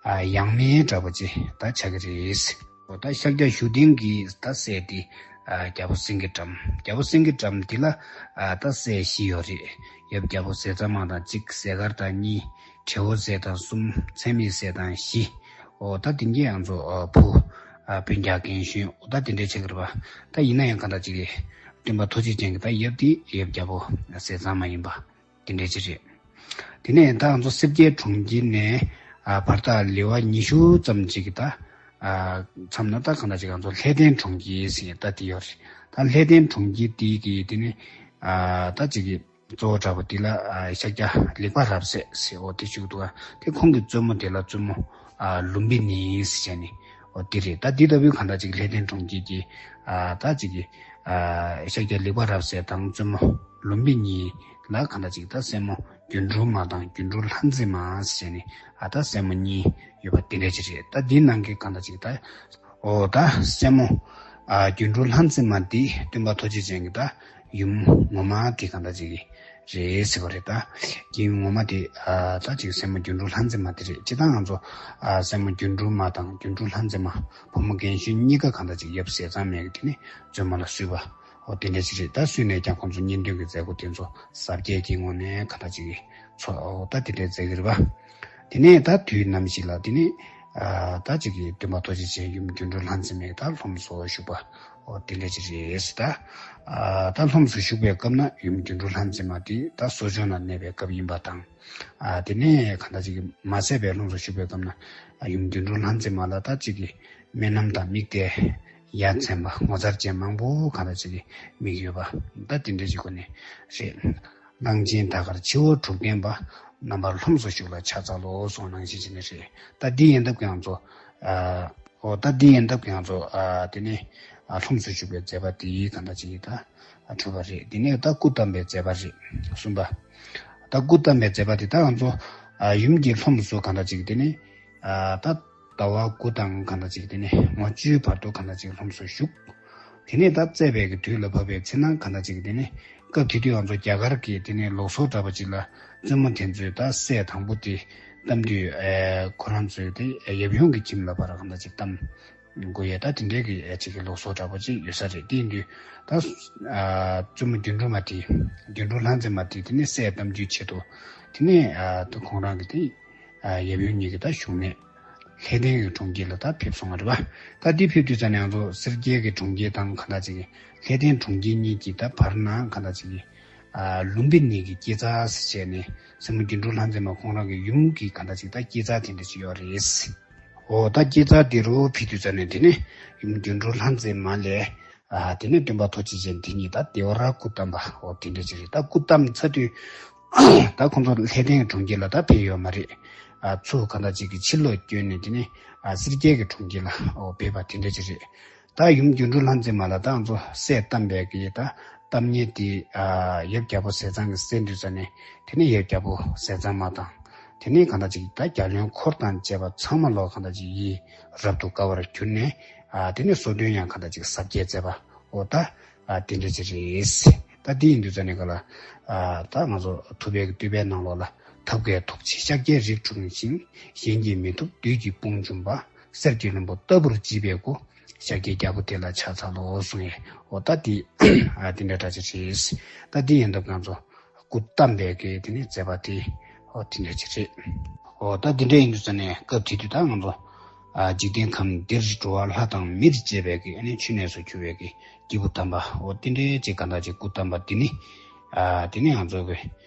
ཨ་ཡང་མིན་འདྲ་པོ་ཅིག་ད་ཆགས་ཀྱི་རེད། འོ་ད་ཤཱཀྱ་བཞུགས་གདན་གྱི་ད་སྲས་དེ་ཨ་རྒྱལ་པོ་སེང་གེ་སྦྲམ། རྒྱལ་པོ་སེང་གེ་སྦྲམ་དེ་ལ་ཨ་ད་སྲས་བཞི་ཡོད་རེད། ཡབ་རྒྱལ་པོ་ཟས་གཙང་མ་དང་གཅིག་ཟས་དཀར་དང་གཉིས། བྲེ་བོ་ཟས་དང་གསུམ། ཚད་མེད་ཟས་དང་བཞི། འོ་ད་དེ་གྱད་ང་ཚོ་ཨ་བུ་ཨ་སྤུན་ཀྱག་རྒན་གཞོན་འོ་ད་དེ་འདྲའི་ཆགས་ཀྱི་རེད་པ། ད་ཡིན་ན་ཡང་གང་འདྲ་ཅིག་རེད། སྟོན་པ་ཐུགས་རྗེ་ཅན་གྱི་ད་ཡབ་དེ་ཡབ་རྒྱལ་པོ་ཟས་གཙང་མ་ཡིན་པ། དེ་འདྲ་ཅིག་རེད། དེ་ནས་ད་ང་ཚོ་སེར་སྐྱའི་གྲོང་ཁྱེར་ནས་ཨ་བར་ཐག་ལེ་བ་ཉི་ཤུ་ཙམ་ཅིག་གི་ད་ཨ་མཚམས་ན་ད་གང་འདྲ་ཅིག་ང་ཚོ་ལྷས་ལྡན་གྲོང་ཁྱེར་ཟེར་ད་དེ་ཡོད་རེད། ད་ལྷས་ལྡན་གྲོང་ཁྱེར་དེ་གི་དེ་ནི་ཨ་ད་ཅིག་གི་གཙོ་བོ་འདྲ་པོ་དེ་ལ་ཨ་ཤཱཀྱ་ལེགས་པར་རབ་གསལ་ཟེར་འོ་དེ་བཞུགས་འདུག་ག་དེ་ཁོང་གི་བཙུན་མོ་དེ་ལ་བཙུན་མོ་ཨ་ལུམ་བི་ནི་ཟེར་བྱས་ནས་འོ་དེ་རེད། ད་དེ་ལྟ་བུའི་གང་འདྲ་ཅིག་ལྷས་ལྡན་གྲོང་ཁྱེར་གྱི་ཨ་ད་ཅིག་གི་ཨ་ཤཱཀྱ་ལེགས་པར་རབ་གསལ་དང་བཙུན་མོ་ལུམ་བི་ནི་ལ་གང་འདྲ་ཅིག་ད་སྲས་མོ་སྒྱུ་འཕྲུལ་མ་དང་སྒྱུ་འཕྲུལ་ལྷ་མཛེས་མ་ཟེར་ནས་ཨ་ད་སྲས་མོ་གཉིས་ཡོད་པ་དེ་འདྲ་ཅིག་རེད། ད་འདིའི་ནང་གི་གང་འདྲ་ཅིག་ད་འོ་ད་སྲས་མོ་ཨ་སྒྱུ་འཕྲུལ་ལྷ་མཛེས་མ་འདི་སྟོན་པ་ཐུགས་རྗེ་ཅན་གྱི་ད་ཡུམ་ངོ་མ་དེ་གང་འདྲ་ཅིག་རེད་ཟེར་བ་རེད། ད་ཀྱི་ཡུམ་ངོ་མ་དེ་ཨ་ད་ཅིག་སྲས་མོ་སྒྱུ་འཕྲུལ་ལྷ་མཛེས་མ་དེ་རེད། སྤྱིར་བཏང་ང་ཚོ་ཨ་སྲས་མོ་སྒྱུ་འཕྲུལ་མ་དང་སྒྱུ་འཕྲུལ་ལྷ་མཛེས་མ་བུ་མོ་རྒན་གཞོན་གཉིས་ཀ་གང་འདྲ་ཅིག་ཡབ་ཟས་གཙང་མའི་གི་དེ་ནས་བཙུན་མོ་ལ་གསོལ་བ། འོ་དེ་འདྲ་ཅིག་རེད། ད་སུས་ནས་ཀྱང་ཁོང་ཚོ་གཉེན་སྟོན་གྱི་མཛད་སྒོ་དེ་ཚོ་གཟབ་རྒྱས་ཀྱི་ངོ་ནས་ག་འདྲ་ཅིག་གི་ཚོ་འོ་ད་དེ་འདྲའི་མཛད་ཀྱི་རེད་པ། དེ་ནས་ད་དུས་ནམ་ཞིག་ལ་དེ་ནས་ཨ་ད་ཅིག་གི་སྟོན་པ་ཐུགས་རྗེ་ཅན་ཡུམ་སྒྱུ་འཕྲུལ་ལྷ་མཛེས་མའི་ད་ལྷུམས་སུ་བཞུགས་པ་ ཨོ་དེ་འདྲ་ཅིག་རེད་ད། ཨ་ད་ལྷུམས་སུ་ཞུགས་པའི་སྐབས་ན་ཡུམ་དགེ་འབྲུ་ལྷ་མཛེས་མ་དེ་ད་གསོ་སྦྱོང་ལ་གནས་པའི་སྐབས་ཡིན་པ་དང་། ཨ་དེ་ནས་གང་ལྟར་ཅིག་མ་ཟད་པའི་ལྷུམས་སུ་ཞུགས་པའི་སྐབས་ན་ཡུམ་དགེ་འབྲུ་ལྷ་མཛེས་མ་ལ་ད་ཅིག་གི་སྨན་ལམ་དང་དམིགས་གཏད་ཡ་མཚན་པ་ངོ་མཚར་ཅན་མང་པོ་གང་ལྟར་ཅིག་གི་དམིགས་ཡོད་པ་ད་དེ་འདྲ་ཅིག་སྒོ་ནས་རེད། གླང་ཆེན་ད་གར་བྱེ་བ་དྲུག་ལྡན་པ། རྣམ་པར་ལྷུམས་སུ་ཞུགས་ལ་ཕྱག་འཚལ་ལོ་གསུངས་ནང་བཞིན་བྱས་ནས་རེད། ད་འདི་ཡན་འདབ་ཀྱང་ཚོ། ཨོ་ད་འདི་ཡན་འདབ་ཀྱང་ཚོ་ཨ་དེ་ནི་ཨ་ལྷུམས་སུ་ཞུགས་པའི་མཛད་པ་དེ་གང་ལྟར་ཅིག་ད་ཨ་གྲུབ་པ་རེད། དེ་ནས་ད་སྐུ་བལྟམས་པའི་མཛད་པ་རེད། གསུམ་པ། ད་སྐུ་བལྟམས་པའི་མཛད་པ་དེ་ད་ང་ཚོ་ཨ་ཡུམ་གྱི་ལྷུམས་སུ་གང་ལྟར་ཅིག་དེ་ནི་ཨ་ད་ཟླ་བ་དགུ་དང་གང་ལྟར་ཅིག་དེ་ནི་ངོ་བཅུའི་བར་དུ་གང་ལྟར་ཅིག་ལྷུམས་སུ་ཞུགས། དེ་ནས་ད་བཙས་པའི་གི་དུས་ལ་བབ་པའི་ཚེ་ན་གང་ལྟར་ཅིག་དེ་ནི་སྐབས་དེ་དུས་ང་ཚོ་རྒྱ་གར་གྱི་དེ་ནས་ལུགས་སྲོལ་འདྲ་པོ་ཅིག་ལ་བཙུན་མོ་དེ་ཚོས་ད་སྲས་དང་པོ་དེ་བལྟམས་དུས་ཨེ་ཁོ་རང་ཚོས་དེ་ཡབ་ཡུམ་གྱི་ཁྱིམ་ལ་ཕར་གང་ལྟར་ཅིག་བལྟམས་དགོས་ཡས་ད་དེ་འདྲའི་གི་ཨེ་ཅིག་གི་ལུགས་སྲོལ་འདྲ་པོ་ཅིག་ཡོད་ས་རེད། དེ་ཡིན་དུས་ད་ཨ་བཙུན་མོ་དོན་གྲུབ་མ་དེ་དོན་གྲུབ་ལྷ་མཛེས་མ་དེ་དེ་ནས་སྲས་བལྟམས་དུས་ཆེད་དུ་དེ་ནས་ཨ་ད་ཁོང་རང་གི་དེ་ཨ་ཡབ་ཡུམ་གཉིས་ཀྱི་ད་བཞུགས་གནས་ལྷས་ལྡན་གྱི་གྲོང་ཁྱེར་ལ་ད་ཕེབས་སོང་བ་རེད་པ། ད་འདི་ཕེབས་དུས་ཙམ་ནས་ང་ཚོ་སེར་སྐྱའི་གི་གྲོང་ཁྱེར་དང་གང་ལྟར་ཅིག་གི་ལྷས་ལྡན་གྲོང་ཁྱེར་གཉིས་ཀྱི་ད་བར་ན་གང་ལྟར་ཅིག་གི་ཨ་ལུམ་བི་ནི་གི་སྐྱེད་ཚལ་ཟེར་བྱས་ནས་བཙུན་མོ་དོན་གྲུབ་ལྷ་མཛེས་མ་ཁོང་རང་གི་ཡུམ་གྱི་གང་ལྟར་ཅིག་ད་སྐྱེད་ཚལ་དེ་འདྲ་ཅིག་ཡོད་རེད། འོ་ད་སྐྱེད་ཚལ་དེ་རུ་ཕེབས་དུས་ཙམ་ནས་དེ་ནས་ཡུམ་དོན་གྲུབ་ལྷ་མཛེས་མ་ལས་ཨ་དེ་ནས་སྟོན་པ་ཐུགས་རྗེ་ཅན་དེ་ཉིད་ད་བདེ་བར་སྐུ་བལྟམས་པ་འོ་དེ་འདྲ་ཅིག་རེད། ད་སྐུ་བལྟམས་ཚར་དུས་ད་ཁོང་ཚོ་ལྷས་ལྡན་གྲོང་ཁྱེར་ལ་ད་ཕེབས་ཡོད་མ་རེད། ཨ་ཚུར་གང་ལྟར་ཅིག་གི་ཕྱིར་ལོག་བསྐྱོད་ནས་དེ་ནས་ཨ་སེར་སྐྱའི་གི་གྲོང་ཁྱེར་ལ་འོ་ཕེབས་པ་དེ་འདྲ་ཅིག་རེད། ད་ཡུམ་དོན་གྲུབ་ལྷ་མཛེས་མ་ལ་ད་ང་ཚོ་སྲས་བལྟམས་པའི་གི་ད་བལྟམས་ཉེས་དེ་ཨ་ཡབ་རྒྱལ་པོ་ཟས་གཙང་གིས་གསན་དུས་ཙམ་ནས་དེ་ནས་ཡབ་རྒྱལ་པོ་ཟས་གཙང་མ་དང་དེ་ནས་གང་ལྟར་ཅིག་ད་རྒྱལ་བློན་འཁོར་དང་བཅས་པ་ཚང་མ་ལོག་གང་ལྟར་ཅིག་ཡིད་རབ་ཏུ་དགའ་བར་གྱུར་ནས་ཨ་དེ་ནས་སོ་བདུན་ཡང་གང་ལྟར་ཅིག་ཟབ་རྒྱས་མཛད་པ་འོ་ད་ཨ་དེ་འདྲ་ཅིག་རེད། ད་དེ་ཡིན་དུས་ཙམ་ནས་ག་ལ་ཨ་ད་ང་ཚོ་ཐུབ་པའི་གི་བསྟོད་པའི་ནང་ལོགས་ལ་ཐབས་མཁས་ཐུགས་རྗེས་ཤཱཀྱའི་རིགས་འཁྲུངས་ཤིང་། གཞན་གྱིས་མི་ཐུབ་བདུད་ཀྱི་དཔུང་འཇོམས་པ། གསེར་གྱི་ལྷུན་པོ་ལྟ་བུར་བརྗིད་པའི་སྐུ། ཤཱཀྱའི་རྒྱལ་པོ་དེ་ལ་ཕྱག་འཚལ་ལོ་གསུངས་ཡས་འོ་ད་དེ་ཨ་དེ་འདྲ་འདྲ་ཅིག་རེད། ད་དེ་ཡིན་དུས་ང་ཚོ་སྐུ་བལྟམས་པའི་གི་དེ་ནས་མཛད་པ་དེ་འོ་དེ་འདྲ་ཅིག་རེད། འོ་ད་དེ་འདྲ་ཡིན་དུས་ཙམ་ནས་སྐབས་དེ་དུས་ད་ང་ཚོ་ཨ་འཇིག་རྟེན་ཁམས་འདིར་འགྲོ་བ་ལྷ་དང་མིར་བཅས་པའི་གི་ཨ་ནི་མཆོད་གནས་སུ་གྱུར་པའི་གི་སྐྱེས་བུ་དམ་པ་འོ་དེ་འདྲའི་ཅིག་གང་ལྟར་ཅིག་སྐུ་བལྟམས་པ་དེ་ནི་ཨ་དེ་ནི་ང་ཚོ་གི་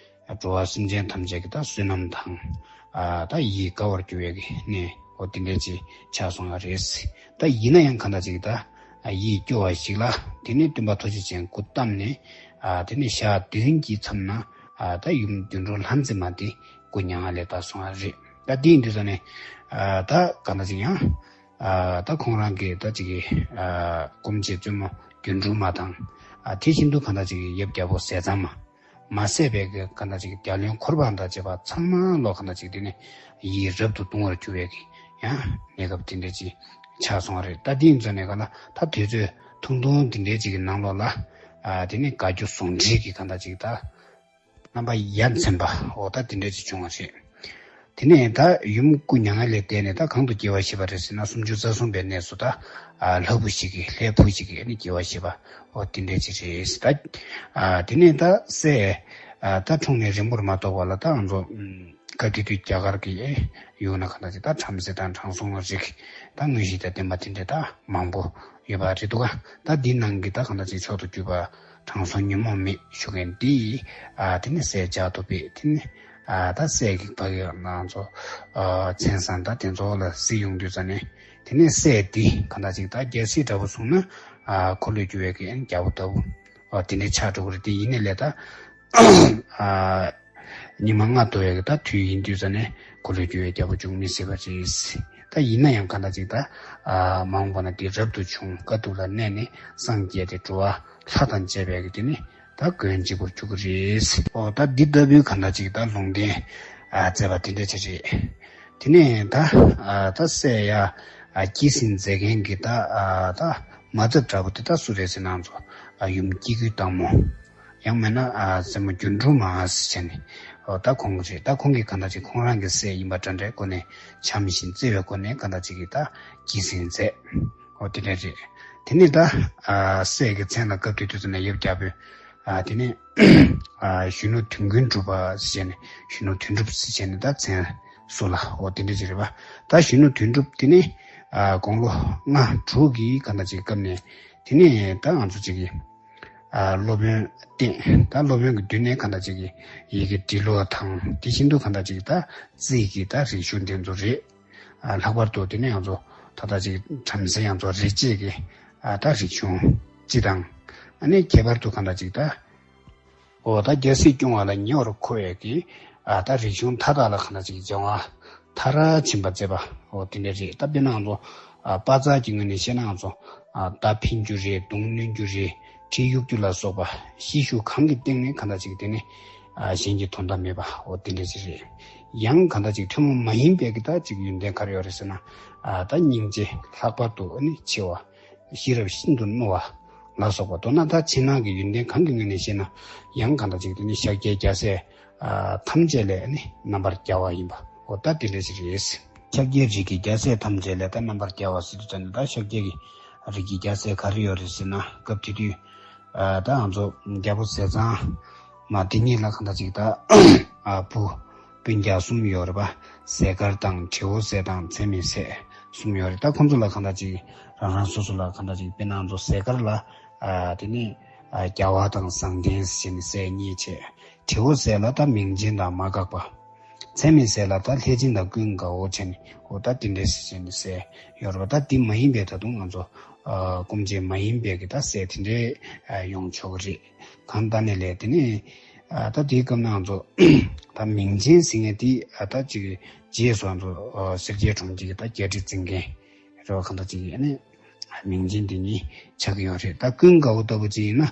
འགྲོ་བ་སེམས་ཅན་ཐམས་ཅད་ཀྱི་ད་བསོད་ནམས་དང་། ཨ་ད་ཡིད་དགའ་བར་གྱུར་བའི་གི་གནས་འོ་དེ་འདྲ་ཅིག་ཆགས་སོང་བ་རེད། ད་ཡིན་ན་ཡང་གང་ལྟར་ཅིག་ད་ཨ་ཡིད་སྐྱོ་བ་ཞིག་ལ་དེ་ནས་སྟོན་པ་ཐུགས་རྗེ་ཅན་སྐུ་བལྟམས་ནས་ཨ་དེ་ནས་ཞག་བདུན་གྱི་མཚམས་ན་ཨ་ད་ཡུམ་དོན་གྲུབ་ལྷ་མཛེས་མ་དེ་སྐུ་མྱ་ངན་ལས་འདས་སོང་བ་རེད། ད་དེ་ཡིན་དུས་ཙམ་ནས་ཨ་ད་གང་ལྟར་ཅིག་ཡང་ཨ་ད་ཁོང་རང་གི་ད་ཅིག་གི་ཨ་སྐུ་མཆེད་བཙུན་མོ་དོན་གྲུབ་མ་དང་ཨ་དེ་བཞིན་དུ་གང་ལྟར་ཅིག་གི་ཡབ་རྒྱལ་པོ་ཟས་གཙང་མ། མ་ཟད་པའི་གི་གང་ལྟར་ཅིག་རྒྱལ་བློན་འཁོར་དང་བཅས་པ་ཚང་མ་ལོག་གང་ལྟར་ཅིག་དེ་ནས་ཡིད་རབ་ཏུ་གདུང་བར་གྱུར་བའི་གི་ཡང་གནས་སྐབས་དེ་འདྲ་ཅིག་ཆགས་སོང་བ་རེད། ད་དེ་ཡིན་ཙང་ནས་ག་ལ་ད་དུས་ཚོད་ཐུང་ཐུང་དེ་འདྲའི་ཅིག་གི་ནང་ལོགས་ལ་ཨ་དེ་ནས་དགའ་སྐྱོ་ཟུང་འབྲེལ་གྱི་གང་ལྟར་ཅིག་ད་རྣམ་པ་ཡ་མཚན་པ་འོ་ད་དེ་འདྲ་ཅིག་བྱུང་བ་རེད། དེ་ནས་ད་ཡུམ་སྐུ་མྱ་ངན་ལས་འདས་ནས་ད་གང་དུ་སྐྱེ་བ་བཞེས་པ་རེད་ཟེར་ན་སུམ་ཅུ་རྩ་གསུམ་པའི་གནས་སུ་ད་ཨ་ལྷ་བུ་ཞིག་གི་ལྷའི་བུ་ཞིག་གི་ཨ་ནི་སྐྱེ་བ་བཞེས་པ་འོ་དེ་འདྲ་ཅིག་རེད་ད། ཨ་དེ་ནས་ད་སྲས་ཨ་ད་འཁྲུངས་ནས་རིང་པོར་མ་ཐོགས་པ་ལ་ད་ང་ཚོ་ཨམ་སྐབས་དེ་དུས་རྒྱ་གར་གྱི་ཨེ་ཡུལ་ན་གང་ལྟར་ཅིག་ད་བྲམ་ཟེ་དང་དྲང་སྲོང་རིགས་ད་མངོན་ཤེས་དང་ལྡན་པ་དེ་འདྲ་ད་མང་པོ་ཡོད་པ་རེད་འདུག་ག་ད་འདི་ནང་གི་ད་གང་ལྟར་ཅིག་མཆོག་ཏུ་གྱུར་པ་དྲང་སྲོང་ཉོན་མོངས་མེད་ཞུ་མཁན་འདི་ཨ་དེ་ནས་སྲས་ལྗགས་ཐོབ་པས་དེ་ནས་ཨ་ད་སྲས་ཀྱི་ཕ་གི་ང་ཚོ་ཨ་མཚན་བཟང་ད་དེ་ཚོ་ལ་གཟིགས་ཡོང་དུས་ཙ་ནས་དེ་ནས་སྲས་འདི་གང་ལྟར་ཅིག་ད་རྒྱལ་སྲས་འདྲ་པོ་སོང་ན་ཨ་འཁོར་ལོས་སྒྱུར་བའི་གི་ཨ་ནི་རྒྱལ་པོ་ལྟ་བུ་ཨ་དེ་འདྲ་ཆགས་འགྲོ་གི་རེད། དེ་ཡིན་ནའི་ལས་ད་ཨ་ཉི་མ་ལྔ་འདུ་བའི་གི་ད་དུས་ཡིན་དུས་ཙ་ནས་འཁོར་ལོས་སྒྱུར་བའི་རྒྱལ་པོ་འབྱུང་མི་སྲིད་པ་རེད། ད་ཡིན་ན་ཡང་གང་ལྟར་ཅིག་ད་ཨ་མ་འོངས་པ་ན་དེ་རབ་ཏུ་བྱུང་དཀའ་སྡུག་ལ་གནས་ནས་སངས་རྒྱས་ཏེ་འགྲོ་བ་ལྷ་དང་བཅས་པའི་གི་དེ་ནི་ད་མགོན་གཅིག་པུར་གྱུར་གྱི་རེད། ཨོ་ད་འདི་ལྟ་བུའི་གང་ལྟར་ཅིག་ད་ལུང་བསྟན་ཨ་མཛད་པ་དེ་འདྲ་ཅིག་རེད། དེ་ནས་ད་ཨ་ད་སྲས་ཡ་ཨ་སྐྱེད་སྲིང་མཛད་མཁན་གྱི་ད་ཨ་ད་མ་ཚབ་འདྲ་པོ་དེ་ད་སུ་རེད་ཟེར་ན་ང་ཚོ་ཨ་ཡུམ་སྐྱེ་དགུའི་སྟག་མོ། ཡང་མིན་ན་ཨ་སྲས་མོ་སྒྱུ་འཕྲུལ་མ་ཟེར་བྱས་ནས་ཨོ་ད་ཁོང་གི་རེད། ད་ཁོང་གིས་གང་ལྟར་ཅིག་ཁོང་རང་གི་སྲས་ཡིན་པ་འདྲ་འདྲའི་སྒོ་ནས་འཆམ་ཞིང་བརྩེ་བའི་སྒོ་ནས་གང་ལྟར་ཅིག་གིས་ད་སྐྱེད་སྲིང་མཛད། ཨོ་དེ་འདྲ་རེད། དེ་ནས་ད་ཨ་སྲས་ཀྱི་མཚན་ལ་སྐབས་དེ་དུས་ཙམ་ནས་ཡབ་རྒྱལ་པོས་ཨ་དེ་ནས་ཨ་གཞོན་ནུ་དོན་ཀུན་གྲུབ་པ་ཟེར་བྱས་ནས་གཞོན་ནུ་དོན་གྲུབ་ཟེར་བྱས་ནས་ད་མཚན་གསོལ་ལ་ཨོ་དེ་འདྲ་ཅིག་རེད་པ། ད་གཞོན་ནུ་དོན་གྲུབ་དེ་ནས་ཨ་དགུང་ལོ་ལྔ་དྲུག་གི་གང་ལྟར་ཅིག་སྐབས་ནས་ དེ་ནས་ད་ང་ཚོ་ཅིག་གི་ཨ་སློབ་དཔོན་བསྟེན། ད་སློབ་དཔོན་གྱི་མདུན་ནས་གང་ལྟར་ཅིག་གི་ཡི་གེ་འབྲི་ཀློག་དང་དེ་བཞིན་དུ་གང་ལྟར་ཅིག་ད་རྩིས་ཀྱི་ད་རིག་གཞུང་དེ་ཚོ་རེད། ཨ་ལྷག་པར་དུ་དེ་ནས་ང་ཚོ་ད་ལྟ་ཅིག་བྲམ་ཟེ་ང་ཚོ་རིག་བྱེད་ཀྱི་ཨ་ད་རིག་གཞུང་སྤྱི་དང་། ཨ་ནི་ཁྱད་པར་དུ་གང་ལྟར་ཅིག་ད། འོ་ད་རྒྱལ་སྲིད་སྐྱོང་བ་ལ་ཉེ་བར་མཁོ་བའི་གི་ཨ་ད་རིག་གཞུང་མཐའ་དག་ལ་གང་ལྟར་ཅིག་སྦྱང་བ་མཐར་ཕྱིན་པ་མཛད་པ། འོ་དེ་འདྲ་རེད། ད་དཔེར་ན་ང་ཚོ་ཨ་དཔའ་རྩལ་གྱི་ངོས་ནས་བཤད་ན་ང་ཚོ་ཨ་མདའ་འཕེན་རྒྱུ་རེད། མདུང་བསྣུན་རྒྱུ་རེད། གྲི་གཡུག་རྒྱུ་ལ་སོགས་པ་ཤེད་ཤུགས་གང་གི་སྟེང་ནས་གང་ལྟར་ཅིག་དེ་ནི་ཨ་གཞན་གྱིས་དོ་ཟླ་མེད་པ། འོ་དེ་འདྲ་ཅིག་རེད། ཡང་གང་ལྟར་ཅིག་ཐུན་མོང་མ་ཡིན་པའི་གི་ད་ཅིག་ཡོན་ཏན་ག་རེ་ཡོད་རེད་ཟེར་ན། ཨ་ད་སྙིང་རྗེ། ལྷག་པར་དུ་ཨ་ནི་ཆེ་བ། ཤེས་རབ་ཤིན་ཏུ་རྣོ་བ་ལ་སོགས་པ། མདོར་ན་ད་ཕྱི་ནང་གི་ཡོན་ཏན་གང་གི་ངོས་ནས་བཤད་ན་ཡང་གང་ལྟར་ཅིག་དེ་ནི་ཤཱཀྱའི་རྒྱལ་སྲས་ཨ་ཐམས་ཅད་ལས་ནི་རྣམ་པར་རྒྱལ་བ་ཡིན་པ། འོ་ད་དེ་འདྲ་ཞིག་རེད། ཤཱཀྱའི་རིགས་ཀྱི་རྒྱལ་སྲས་ཐམས་ཅད་ལས་ད་རྣམ་པར་རྒྱལ་བ་ཟེར་དུས་ཙམ་ནས་ད་ཤཱཀྱའི་རིགས་ཀྱི་རྒྱལ་སྲས་ག་རེ་ཡོད་རེད་ཟེར་ན། སྐབས་དེ་དུས་ཨ་ད་ང་ཚོ་རྒྱལ་པོ་ཟས་གཙང་མ་དེ་ཉིད་ལ་གང་ལྟར་ཅིག་ད་ཨ་བུ་སྤུན་ཀྱག་གསུམ་ཡོད་རེད་པ། ཟས་དཀར་དང་དྲེའུ་ཟས་དང་ཚད་མེད་ཟས་གསུམ་ཡོད་རེད། ད་ཁོང་ཚོ་ལ་གང་ལྟར་ཅིག་རང་རང་སོ་སོ་ལ་གང་ལྟར་ཅིག་དཔེར་ན་ང་ཚོ་ཟས་དཀར་ལ་ཨ་དེ་ནི་ཨ་རྒྱལ་བ་དང་བཟང་ལྡན་ཟེར་ནས་ཟས་གཉིས་བྱས། དྲེའུ་ཟས་ལ་ད་མིང་ཆེན་དང་མ་འགགས་པ། ཚད་མེད་ཟས་ལ་ད་ལྷས་སྦྱིན་དང་ཀུན་དགའ་བོ་བྱས་ནས། འོ་ད་དེ་འདྲ་ཟེར་བྱས་ནས་ཟས་ཡོད་རེད་པ། ད་དེ་མ་ཡིན་པའི་ད་དུང་ང་ཚོ་ཨ་སྐུ་མཆེད་མ་ཡིན་པའི་གི་ད་ཟས་དེ་འདྲའི་ཨ་ཡོང་ཆོག་གི་རེད། གང་ལྟར་ནས་ལས་དེ་ནི་ཨ་ད་དེའི་སྐབས་ན་ང་ཚོ་ད་མིང་ཆེན་ཟེར་མཁན་དེ་ཨ་ད་ཅིག་རྗེས་སུ་ང་ཚོ་ཨ་སེར་སྐྱའི་གྲོང་ཁྱེར་གྱི་ད་རྒྱལ་སྲིད་འཛིན་མཁན་རེད་པ། གང་ལྟར་ཅིག་ཨ་ནི་མིང་ཆེན་དེ་ཉིད་ཆགས་ཀྱི་ཡོད་རེད། ད་ཀུན་དགའ་བོ་ལྟ་བུ་ཅིག་ཡིན་ན་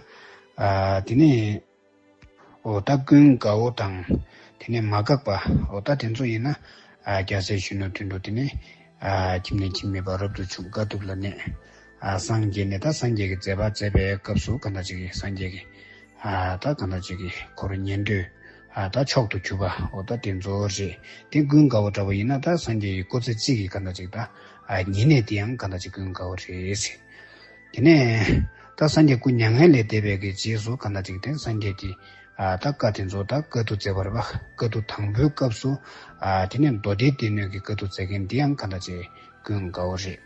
ཨ་དེ་ནི་འོ་ད་ཀུན་དགའ་བོ་དང་དེ་ནས་མ་འགགས་པ། འོ་ད་དེ་ཚོ་ཡིན་ན་ཨ་རྒྱལ་སྲས་གཞོན་ནུ་དོན་གྲུབ་དེ་ནི་ཨ་ཁྱིམ་ནས་ཁྱིམ་མེད་པར་རབ་ཏུ་བྱུང་དཀའ་ཐུབ་ལ་གནས། ཨ་སངས་རྒྱས་ནས་ད་སངས་རྒྱས་ཀྱི་མཛད་པ་མཛད་པའི་སྐབས་སུ་གང་ལྟར་ཅིག་གིས་སངས་རྒྱས་ཀྱི་ཨ་ད་གང་ལྟར་ཅིག་གིས་ཁོ་རང་ཉན་ཐོས་ཨ་ད་མཆོག་ཏུ་གྱུར་པ། འོ་ད་དེ་ཚོ་རེད། དེ་ཀུན་དགའ་བོ་འདྲ་བོ་ཡིན་ན་ད་སངས་རྒྱས་ཀྱི་སྐུ་ཚེ་གཅིག་གི་གང་ལྟར་ཅིག་ད་ཨ་ཉེ་གནས་དེ་ཡང་གང་ལྟར་ཅིག་ཀུན་དགའ་བོ་རེད་ཟེར། དེ་ནས་ད་སངས་རྒྱས་སྐུ་མྱ་ངན་ལས་འདས་པའི་གི་རྗེས་སུ་གང་ལྟར་ཅིག་དེ་སངས་རྒྱས་ཀྱི་ཨ་ད་བཀའ་དེ་ཚོ་ད་བཀའ་བསྡུ་མཛད་པ་རེད་པ། བཀའ་བསྡུ་དང་པོའི་སྐབས་སུ་ཨ་དེ་ནས་མདོ་སྡེ་སྡེ་སྣོད་ཀྱི་བཀའ་བསྡུ་མཛད་མཁན་འདི་ཡང་གང་ལྟར་ཅིག་ཀུན་དགའ་བོ་རེད།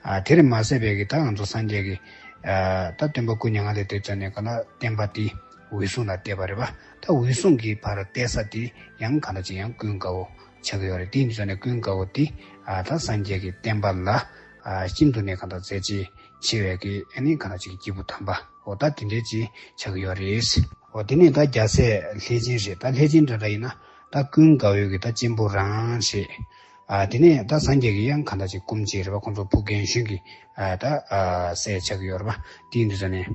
ཨ་དེར་མ་ཟད་པའི་གི་ད་ང་ཚོ་སངས་རྒྱས་ཀྱི་ཨ་ད་སྟོན་པ་སྐུ་མྱ་ངན་ལས་འདས་ཙ་ནས་གང་ལ་བསྟན་པ་འདི་འོད་སྲུང་ལ་གཏད་པ་རེད་པ། ད་འོད་སྲུང་གི་ཕར་གཏད་ས་དེ་ཡང་གང་ལྟར་ཅིག་ཡང་ཀུན་དགའ་བོ་ཆགས་ཀྱི་ཡོད་རེད། དེ་ཡིན་ཙ་ནས་ཀུན་དགའ་བོ་འདི་ཨ་ད་སངས་རྒྱས་ཀྱི་བསྟན་པ་ལ་ཨ་ཤིན་ཏུ་ནས་གང་ལྟར་མཛད་རྗེས་ཆེ་བའི་གི་ཨ་ནི་གང་ལྟར་ཅིག་སྐྱེས་བུ་དམ་པ། འོ་ད་དེ་འདྲའི་ཅིག་ཆགས་ཀྱི་ཡོད་རེད། འོ་དེ་ནས་ད་རྒྱལ་སྲས་ལྷས་སྦྱིན་རེད། ད་ལྷས་སྦྱིན་འདྲ་འདྲ་ཡིན་ན་ད་ཀུན་དགའ་བོའི་གི་ད་གཅེན་པོ་རང་རེད། ཨ་དེ་ནས་ད་སངས་རྒྱས་ཀྱི་ཡང་གང་ལྟར་ཅིག་སྐུ་མཆེད་རེད་པ། ཁོང་ཚོ་བུ་རྒན་གཞོན་གྱི་ཨ་ད་ཨ་སྲས་ཆགས་ཀྱི་ཡོད་རེད་པ། དེ་ཡིན་དུས་ཙ་ནས་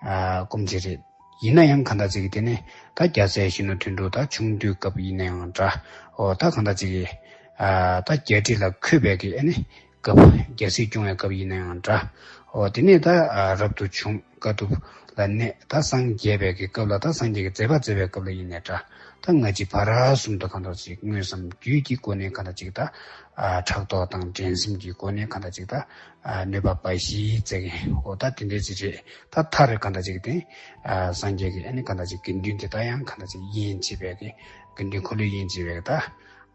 ཨ་སྐུ་མཆེད་རེད། ཡིན་ན་ཡང་གང་ལྟར་ཅིག་གི་དེ་ནས་ད་རྒྱལ་སྲས་གཞོན་ནུ་དོན་གྲུབ་ད་ཆུང་དུས་སྐབས་ཡིན་ན་ཡང་འདྲ། འོ་ད་གང་ལྟར་ཅིག་གི་ཨ་ད་རྒྱལ་སྲིད་ལ་འཁོད་པའི་གི་ཨ་ནི་སྐབས། རྒྱལ་སྲིད་སྐྱོང་བའི་སྐབས་ཡིན་ན་ཡང་འདྲ། འོ་དེ་ནས་ད་ཨ་རབ་ཏུ་བྱུང་དཀའ་ཐུབ་ལ་གནས། ད་སངས་རྒྱས་པའི་གི་སྐབས་ལ་ད་སངས་རྒྱས་ཀྱི་མཛད་པ་མཛད་པའི་སྐབས་ལ་ཡིན་ནའི་འདྲ། ད་སྔ་ཕྱི་བར་གསུམ་དུ་གང་ལྟར་ཅིག་དངོས་སམ་བརྒྱུད་ཀྱི་སྒོ་ནས་གང་ལྟར་ཅིག་ད་ཨ་ཕྲག་དོག་དང་འགྲན་སེམས་ཀྱི་སྒོ་ནས་གང་ལྟར་ཅིག་ད་ཨ་གནོད་པ་འབའ་ཞིག་བསྩལ་མཁན། འོ་ད་དེ་འདྲའི་ཅིག་རེད། ད་མཐར་གང་ལྟར་ཅིག་དེ་ཨ་སངས་རྒྱས་ཀྱི་ཨ་ནི་གང་ལྟར་ཅིག་དགེ་འདུན་དེ་ད་ཡང་གང་ལྟར་ཅིག་དབྱེན་བྱེད་པའི་གི་དགེ་འདུན་འཁོར་ལོས་དབྱེན་བྱེད་པའི་གི་ད།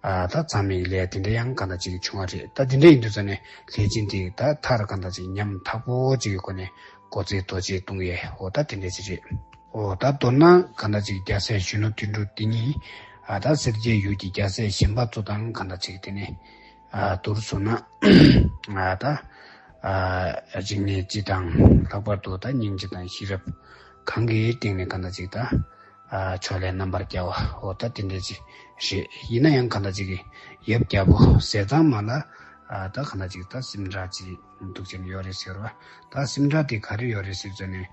ཨ་ད་ཚང་མའི་ལས་དེ་འདྲ་ཡང་གང་ལྟར་ཅིག་བྱུང་བ་རེད། ད་དེ་འདྲ་ཡིན་དུས་ཙ་ནས་ལྷས་སྦྱིན་དེ་ད་མཐར་གང་ལྟར་ཅིག་ཉམ་ཐག་པོ་ཅིག་གི་སྒོ་ནས་མགོ་ཚོས་རྡོ་རྗེ་གཏོང་ཡས། འོ་ད་དེ་འདྲ་ཅིག་རེད། འོ་ད་མདོར་ན་གང་ལྟར་ཅིག་རྒྱལ་སྲས་གཞོན་ནུ་དོན་གྲུབ་དེ་ཉིད་ཨ་ད་སེར་སྐྱའི་ཡུལ་གྱི་རྒྱལ་སྲས་གཞན་པ་ཚོ་དང་གང་ལྟར་ཅིག་དེ་ནས་ཨ་བསྡུར་སོང་ན་ཨ་ད་ཨ་རིག་གནས་སྤྱི་དང་། ལྷག་པར་དུ་ད་སྙིང་རྗེ་དང་ཤེས་རབ་གང་གི་སྟེང་ནས་གང་ལྟར་ཅིག་ད། ཨ་ཕྱོགས་ལས་རྣམ་པར་རྒྱལ་བ། འོ་ད་དེ་འདྲ་ཅིག་རེད། ཡིན་ན་ཡང་གང་ལྟར་ཅིག་གི་ཡབ་རྒྱལ་པོ་ཟས་གཙང་མ་ལ་ཨ་ད་གང་ལྟར་ཅིག་ད་སེམས་ཁྲལ་ཅིག་འདུག་ཅན་ཡོད་རེད་ཟེར་བ། ད་སེམས་ཁྲལ་དེ་ག་རེ་ཡོད་རེད་ཟེར་ཙ་ནས་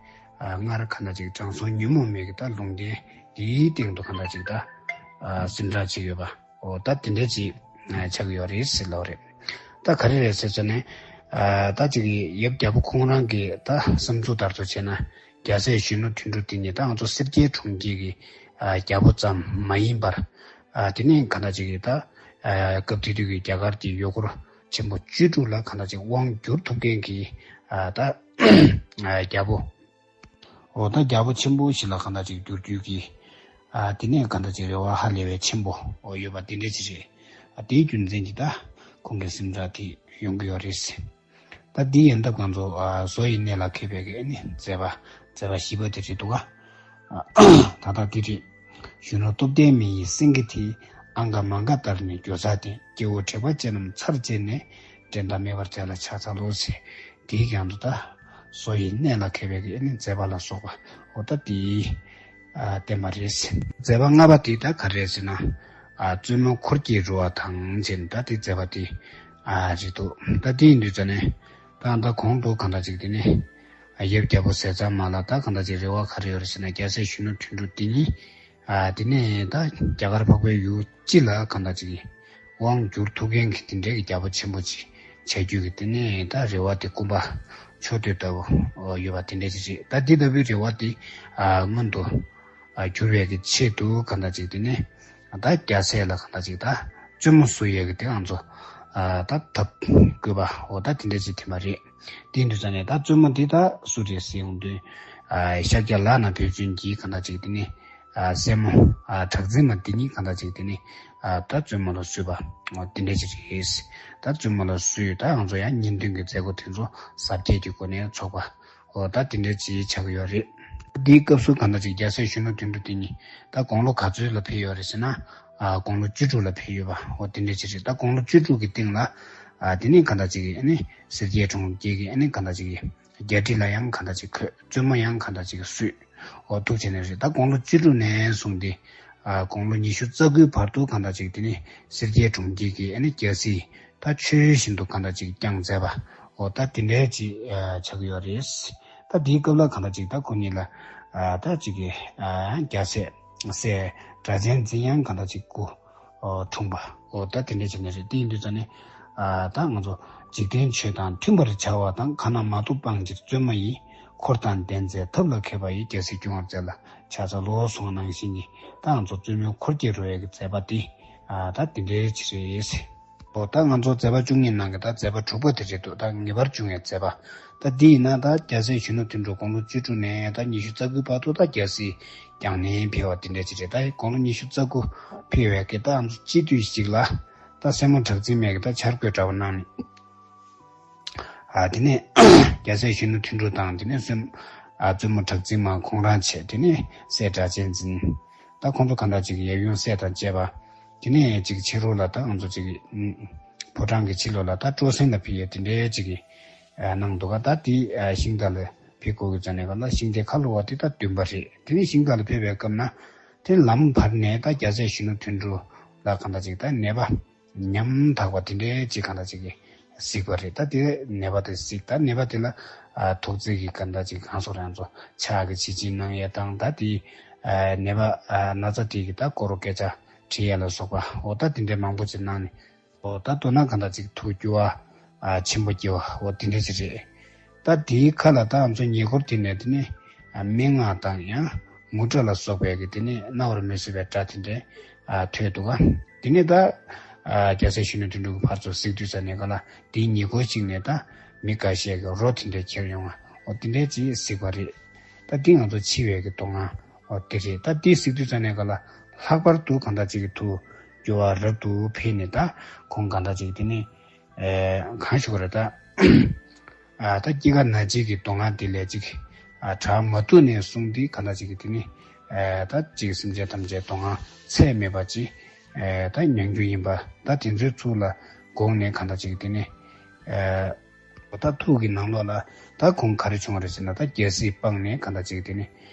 ཨ་སྔར་གང་ལྟར་ཅིག་དྲང་སྲོང་ཉོན་མོངས་མེད་ཀྱི་ད་ལུང་བསྟན་དེའི་སྟེང་དུ་གང་ལྟར་ཅིག་ད་ཨ་སེམས་ཁྲལ་ཅིག་ཡོད་པ། འོ་ད་དེ་འདྲ་ཅིག་ཆགས་ཀྱི་ཡོད་རེད་ཟེར་ལབ་རེད། ད་ག་རེ་རེད་ཟེར་ཙ་ནས་ཨ་ད་ཅིག་གི་ཡབ་རྒྱལ་པོ་ཁོང་རང་གི་ད་བསམ་ཚུལ་ལྟར་དུ་བྱས་ན། རྒྱལ་སྲས་གཞོན་ནུ་དོན་གྲུབ་དེ་ཉིད་ད་ང་ཚོ་སེར་སྐྱའི་གྲོང་ཁྱེར་གྱི་ཨ་རྒྱལ་པོ་ཙམ་མ་ཡིན་པར། ཨ་དེ་ནས་གང་ལྟར་ཅིག་གི་ད་ཨ་སྐབས་དེ་དུས་ཀྱི་རྒྱ་གར་གྱི་ཡུལ་སྐོར་ཆེན་པོ་བཅུ་དྲུག་ལ་གང་ལྟར་ཅིག་དབང་བསྒྱུར་ཐུབ་མཁན་གྱི་ཨ་ད་ཨ་རྒྱལ་པོ། འོ་ད་རྒྱལ་པོ་ཆེན་པོ་ཞིག་ལ་གང་ལྟར་ཅིག་འགྱུར་རྒྱུ་གི་ཨ་དེ་ནས་གང་ལྟར་ཅིག་རེ་བ་ཧ་ལས་པའི་ཆེན་པོ་འོ་ཡོད་པ་དེ་འདྲ་ཅིག་རེད། ཨ་དེའི་རྒྱུ་མཚན་གྱིས་ད་ཁོང་གི་སེམས་ཁྲལ་དེ་ཡོང་གི་ཡོད་རེད། ད་འདི་ཡན་ད་ང་ཚོ་ཨ་བཟོ་ཡི་གནས་ལ་མཁས་པའི་གི་ཨ་ནི་མཛད་པ་མཛད་པ་བཞི་པ་དེ་རེད་འདུག་ག་ད་ལྟ་འདི་རེད། གཞོན་ནུ་སྟོབས་ལྡན་མི་ཡི་སེང་གེ་དེ། ཨང་ཀ་མང་ཀ་བསྟར་ནས་མགྱོགས་ཚད་ལྡན། སྐྱེ་བོ་དྲེགས་པ་ཅན་རྣམས་ཚར་བཅད་ནས། འགྲན་ཟླ་མེད་པར་མཛད་ལ་ཕྱག་འཚལ་ལོ་ཟེར། དེའི་སྒང་དུ་ད་བཟོ་ཡི་གནས་ལ་མཁས་པའི་གི་ཨ་ནི་མཛད་པ་ལ་སོགས་པ་འོ་ད་དེའི་ཨ་བསྟན་པ་རེད། མཛད་པ་ལྔ་པ་དེ་ད་ག་རེ་རེད་ཟེར་ན། ཨ་བཙུན་མོ་འཁོར་གྱིས་རོལ་བ་དང་ཅེས་ད་དེ་མཛད་པ་དེ་ཨ་རེད་འདུག་ད་དེ་ཡིན་དུས་ཙ་ནས་ད་ད་གོང་དུ་གང་འདྲ་ཅིག་དེ་ནས་ཨ་ཡབ་རྒྱལ་པོ་ཟས་གཙང་མ་ལ་ད་གང་འདྲ་ཅིག་རེ་བ་ག་རེ་ཡོད་རེད་ཟེར་ན། རྒྱལ་སྲས་གཞོན་ནུ་དོན་གྲུབ་དེ་ཉིད་ཨ་དེ་ནས་ད་རྒྱ་གར་འཕགས་པའི་ཡུལ་སྤྱི་ལ་གང་འདྲ་ཅིག་དབང་བསྒྱུར་ཐུབ་མཁན་གྱི་དེ་འདྲའི་གི་རྒྱལ་པོ་ཆེན་པོ་ཅིག་བྱ་རྒྱུ་གི་དེ་ནས་ད་རེ་བ་དེ་སྐུ་འབག་མཆོག་སྟོད་ལྟ་བུ་ཡོད་པ་དེ་འདྲ་ཅིག་རེད། ད་འདི་ལྟ་བུའི་རེ་བ་དེ་ཨ་མངོན་དུ་ཨ་གྱུར་བའི་གི་ཆེད་དུ་གང་འདྲ་ཅིག་དེ་ནས་ད་རྒྱལ་སྲས་ལ་གང་འདྲ་ཅིག་ད་བཙུན་མོ་བསུ་ཡས་གི་དེ་ང་ཚོ་ཨ་ད་ཐབས་བཀོད་པ་འོ་ད་དེ་འདྲ་ཅིག་དེ་མ་རེད། དེ་འདུག་ཙ་ནས་ད་བཙུན་མོ་འདི་ད་སུ་རེད་ཟེར་ཡོང་དུས་ཨ་ཤཱཀྱ་ལག་ན་ཕན་ཚུན་གྱི་གང་འདྲ་ཅིག་དེ་ནས་ཨ་སྲས་མོ་ཨ་གྲགས་འཛིན་མ་འདི་གཉིས་གང་འདྲ་ཅིག་དེ་ནས་ཨ་ད་བཙུན་མོ་ལ་བསུས་པ་འོ་དེ་འདྲ་ཅིག་རེད། ད་བཙུན་མོ་ལ་བསུས་ད་ང་ཚོ་ཡང་གཉེན་སྟོན་གྱི་མཛད་སྒོ་དེ་ཚོ་གཟབ་རྒྱས་ཀྱི་སྒོ་ནས་ཚོགས་པ་འོ་ད་དེ་འདྲ་ཅིག་ཆགས་ཀྱི་ཡོད་རེད། འདིའི་སྐབས་སུ་གང་འདྲ་ཅིག་རྒྱལ་སྲས་གཞོན་ནུ་དོན་གྲུབ་དེ་ཉིད་ད་དགུང་ལོ་ག་ཚོད་ལ་ཕེབས་ཡོད་རེད་ཟེར་ན། ཨ་དགུང་ལོ་བཅུ་དྲུག་ལ་ཕེབས་ཡོད་པ་འོ་དེ་འདྲ་ཅིག་རེད། ད་དགུང་ལོ་བཅུ་དྲུག་གི་སྟེང་ལ་ཨ་དེ་ནས་གང་འདྲ་ཅིག་ཨ་ནི་སེར་སྐྱའི་གྲོང་ཁྱེར་གྱི་ཨ་ནི་གང་འདྲ་ཅིག་རྒྱལ་ཁྲི་ལ་ཡང་གང་འདྲ་ཅིག་འཁོད། བཙུན་མོ་ཡང་གང་འདྲ་ཅིག་བསུས། འོ་ཐུགས་རྗེ་ནས་རེད། ད་དགུང་ལོ་བཅུ་དྲུག་ནས་བཟུང་སྟེ་ཨ་དགུང་ལོ་ཉི་ཤུ་རྩ་དགུའི་བར་དུ་གང་འདྲ་ཅིག་དེ་ནས་སེར་སྐྱའི་གྲོང་ཁྱེར་གྱི་ཨ་ནི་རྒྱལ་སྲིད་ད་ཆོས་བཞིན་དུ་གང་འདྲ་ཅིག་བསྐྱངས་མཛད་པ་འོ་ད་དེ་འདྲའི་ཅིག་ཨ་ཆགས་ཀྱི་ཡོད་རེད། ད་དེའི་སྐབས་ལ་གང་འདྲ་ཅིག་ད་ཁོ་གཉིས་ལ་ཨ་ད་ཅིག་གི་ཨ་རྒྱལ་སྲས་སྲས་སྒྲ་གཅན་འཛིན་ཡང་གང་འདྲ་ཅིག་སྐུ་འཁྲུངས་པ་འོ་ད་དེ་འདྲ་བྱས་ནས་རེད། དེ་ཡིན་དུས་ཙ་ནས་ཨ་ད་ང་ཚོ་འཇིག་རྟེན་ཆོས་དང་མཐུན་པར་བྱ་བ་དང་། གང་ན་མ་ཐོབ་སྤང་བྱེད་བཙུན་མ་ཡི། འཁོར་དང་ལྡན་མཛད་ཐབས་ལ་མཁས་པ་ཡི། རྒྱལ་སྲིད་སྐྱོང་བར་མཛད་ལ་ཕྱག་འཚལ་ལོ་གསུངས་པ་ནང་བཞིན་གྱི་ད་ང་ཚོ་བཙུན་མོའི་འཁོར་གྱིས་རོལ་བའི་གི་མཛད་པ་དེ་ཨ་ད་དེ་འདྲའི་ཅིག་རེད། འོ་ད་ང་ཚོ་མཛད་པ་བཅུ་གཉིས་ནང་གི་ད་མཛད་པ་དྲུག་པ་དེ་རེད་འདུག་ད་ངེས་པར་འབྱུང་བའི་མཛད་པ། ད་འདི་ཡིན་ན་ད་རྒྱལ་སྲས་གཞོན་ནུ་དོན་གྲུབ་དགུང་ལོ་བཅུ་དྲུག་ནས་ད་ཉི་ཤུ་རྩ་དགུའི་བར་དུ་ད་རྒྱལ་སྲིད་བསྐྱངས་ནས་ཕེབས་པ་དེ་འདྲ་ཅིག་རེད། ད་དགུང་ལོ་ཉི་ཤུ་རྩ་དགུ་ཕེབས་པའི་གི་ད་ང་ཚོ་སྤྱི་འཐུས་ཤིག་ལ་ད་སྲས་མོ་གྲགས་འཛིན་མས་གི་ད་བྱ་རྒོད་འདྲ་བོ་གནང་ནས། ཨ་དེ་ནས་རྒྱལ་སྲས་གཞོན་ནུ་དོན་གྲུབ་དང་དེ་ནས་སྲས་ཨ་བཙུན་མོ་གྲགས་འཛིན་མ་ཁོང་རང་བྱས། དེ་ནས་སྲས་སྒྲ་གཅན་འཛིན། ད་ཁོང་ཚོ་གང་འདྲ་ཅིག་ཡབ་ཡུམ་སྲས་དང་བཅས་པ། དེ་ནས་ཅིག་ཕྱི་རོལ་ལ་ད་ང་ཚོ་ཅིག་ཕོ་བྲང་གི་ཕྱི་ལོགས་ལ་ད་སྤྲོ་གསེང་ལ་ཕེབས་ཡས་དེ་འདྲའི་ཅིག་གནང་འདུག་ག་ད་དེ་ཤིང་རྟ་ལ་ཕེབས་དགོས་ཀྱི་ཙ་ནས་ག་ལ་ཤིང་རྟའི་ཁ་ལོ་བ་དེ་ད་བདུན་པ་རེད། དེ་ནས་ཤིང་རྟ་ལ་ཕེབས་པའི་སྐབས་ན་དེ་ལམ་བར་ནས་ད་རྒྱལ་སྲས་གཞོན་ནུ་དོན་གྲུབ་ལ་གང་འདྲ་ཅིག་ད་ནད་པ། ཉམ་ཐག་པ་དེ་འདྲའི་ཅིག་གང་འདྲ་ཅིག་གིས་གཟིགས་པ་རེད། ད་དེ་ནད་པ་དེ་གཟིགས། ད་ནད་པ་དེ་ལ་ཨ་ཐུགས་བརྩེ་གིས་གང་འདྲ་ཅིག་གང་སོགས་རང་ཚོ་ཕྱག་གི་བྱིལ་བྱིལ་གནང་ཡས་དང་། ད་དེ་ཨ་ནད་པ་ཨ་ན་ཚ་དེ་གི་ད་སྐོར་སྐད་ཆ་དྲི་ཡས་ལ་སོགས་པ་འོ་ད་དེ་འདྲའི་མང་པོ་ཅིག་གནང་ནས་འོ་ད་མདོར་ན་གང་འདྲ་ཅིག་ཐུགས་སྐྱོ་བ་ཨ་ཆེན་པོ་སྐྱེ་བ་འོ་དེ་འདྲ་ཅིག་རེད། ད་དེའི་ཁ་ལ་ད་ང་ཚོ་ཉེ་འཁོར་དེ་ནས་དེ་ནས་ཨ་སྨྲེ་སྔགས་དང་ཡང་ངུ་སྒྲ་ལ་སོགས་པའི་གི་དེ་ནས་རྣ་བར་མི་གསལ་བའི་སྒྲ་དེ་འདྲའི་ཨ་ཐོས་འདུག་ག་དེ་ནས་ད་ཨ་རྒྱལ་སྲས་གཞོན་ནུ་དོན་གྲུབ་ཀྱི་ཕར་ཚུར་གཟིགས་དུས་ཙ་ནས་ག་ལ་དེའི་ཉེ་འཁོར་ཞིག་ནས་ད་མི་འགའ་ཤས་ཀྱི་རོ་དེ་འདྲའི་ཁྱེར་ཡོང་བ་འོ་དེ་འདྲའི་ཅིག་གཟིགས་པ་རེད། ད་དེ་ང་ཚོ་འཆི་བའི་གི་དོན་ལྔ་འོ་དེ་རེད། ད་དེ་གཟིགས་དུས་ཙ་ནས་ག་ལ་ལྷག་པར་དུ་གང་འདྲ་ཅིག་གི་ཐུགས་སྐྱོ་བ་རབ་ཏུ་འཕེལ་ནས་ད་ཁོང་གང་འདྲ་ཅིག་དེ་ནས། ཨེ་གང་ཞུ་དགོས་རེད་ད། ཨ་ད་སྐྱེ་རྒ་ན་འཆི་གི་སྡུག་བསྔལ་དེ་ལས་ཅིག་ཨ་དྲག་མ་ཐུབ་ནས་བཟུང་སྟེ་གང་འདྲ་ཅིག་གི་དེ་ནི་ཨེ་ད་ཅིག་སེམས་ཅན་ཐམས་ཅད་སྡུག་བསྔལ་ཚད་མེད་པ་ཅིག་ཨེ་ད་མྱོང་རྒྱུ་ཡིན་པ། ད་དེ་ཚོའི་ཚུལ་ལ་དགོངས་ནས་གང་འདྲ་ཅིག་གི་དེ་ནི་ཨེ་འོ་ད་ཐུགས་ཀྱི་ནང་ལོགས་ལ་ད་ཁོང་ག་རེ་བྱུང་བ་རེད་ཟེར་ན། ད་རྒྱལ་སྲིད་སྤངས་ནས་གང་འདྲ་ཅིག་གི་དེ་ནི་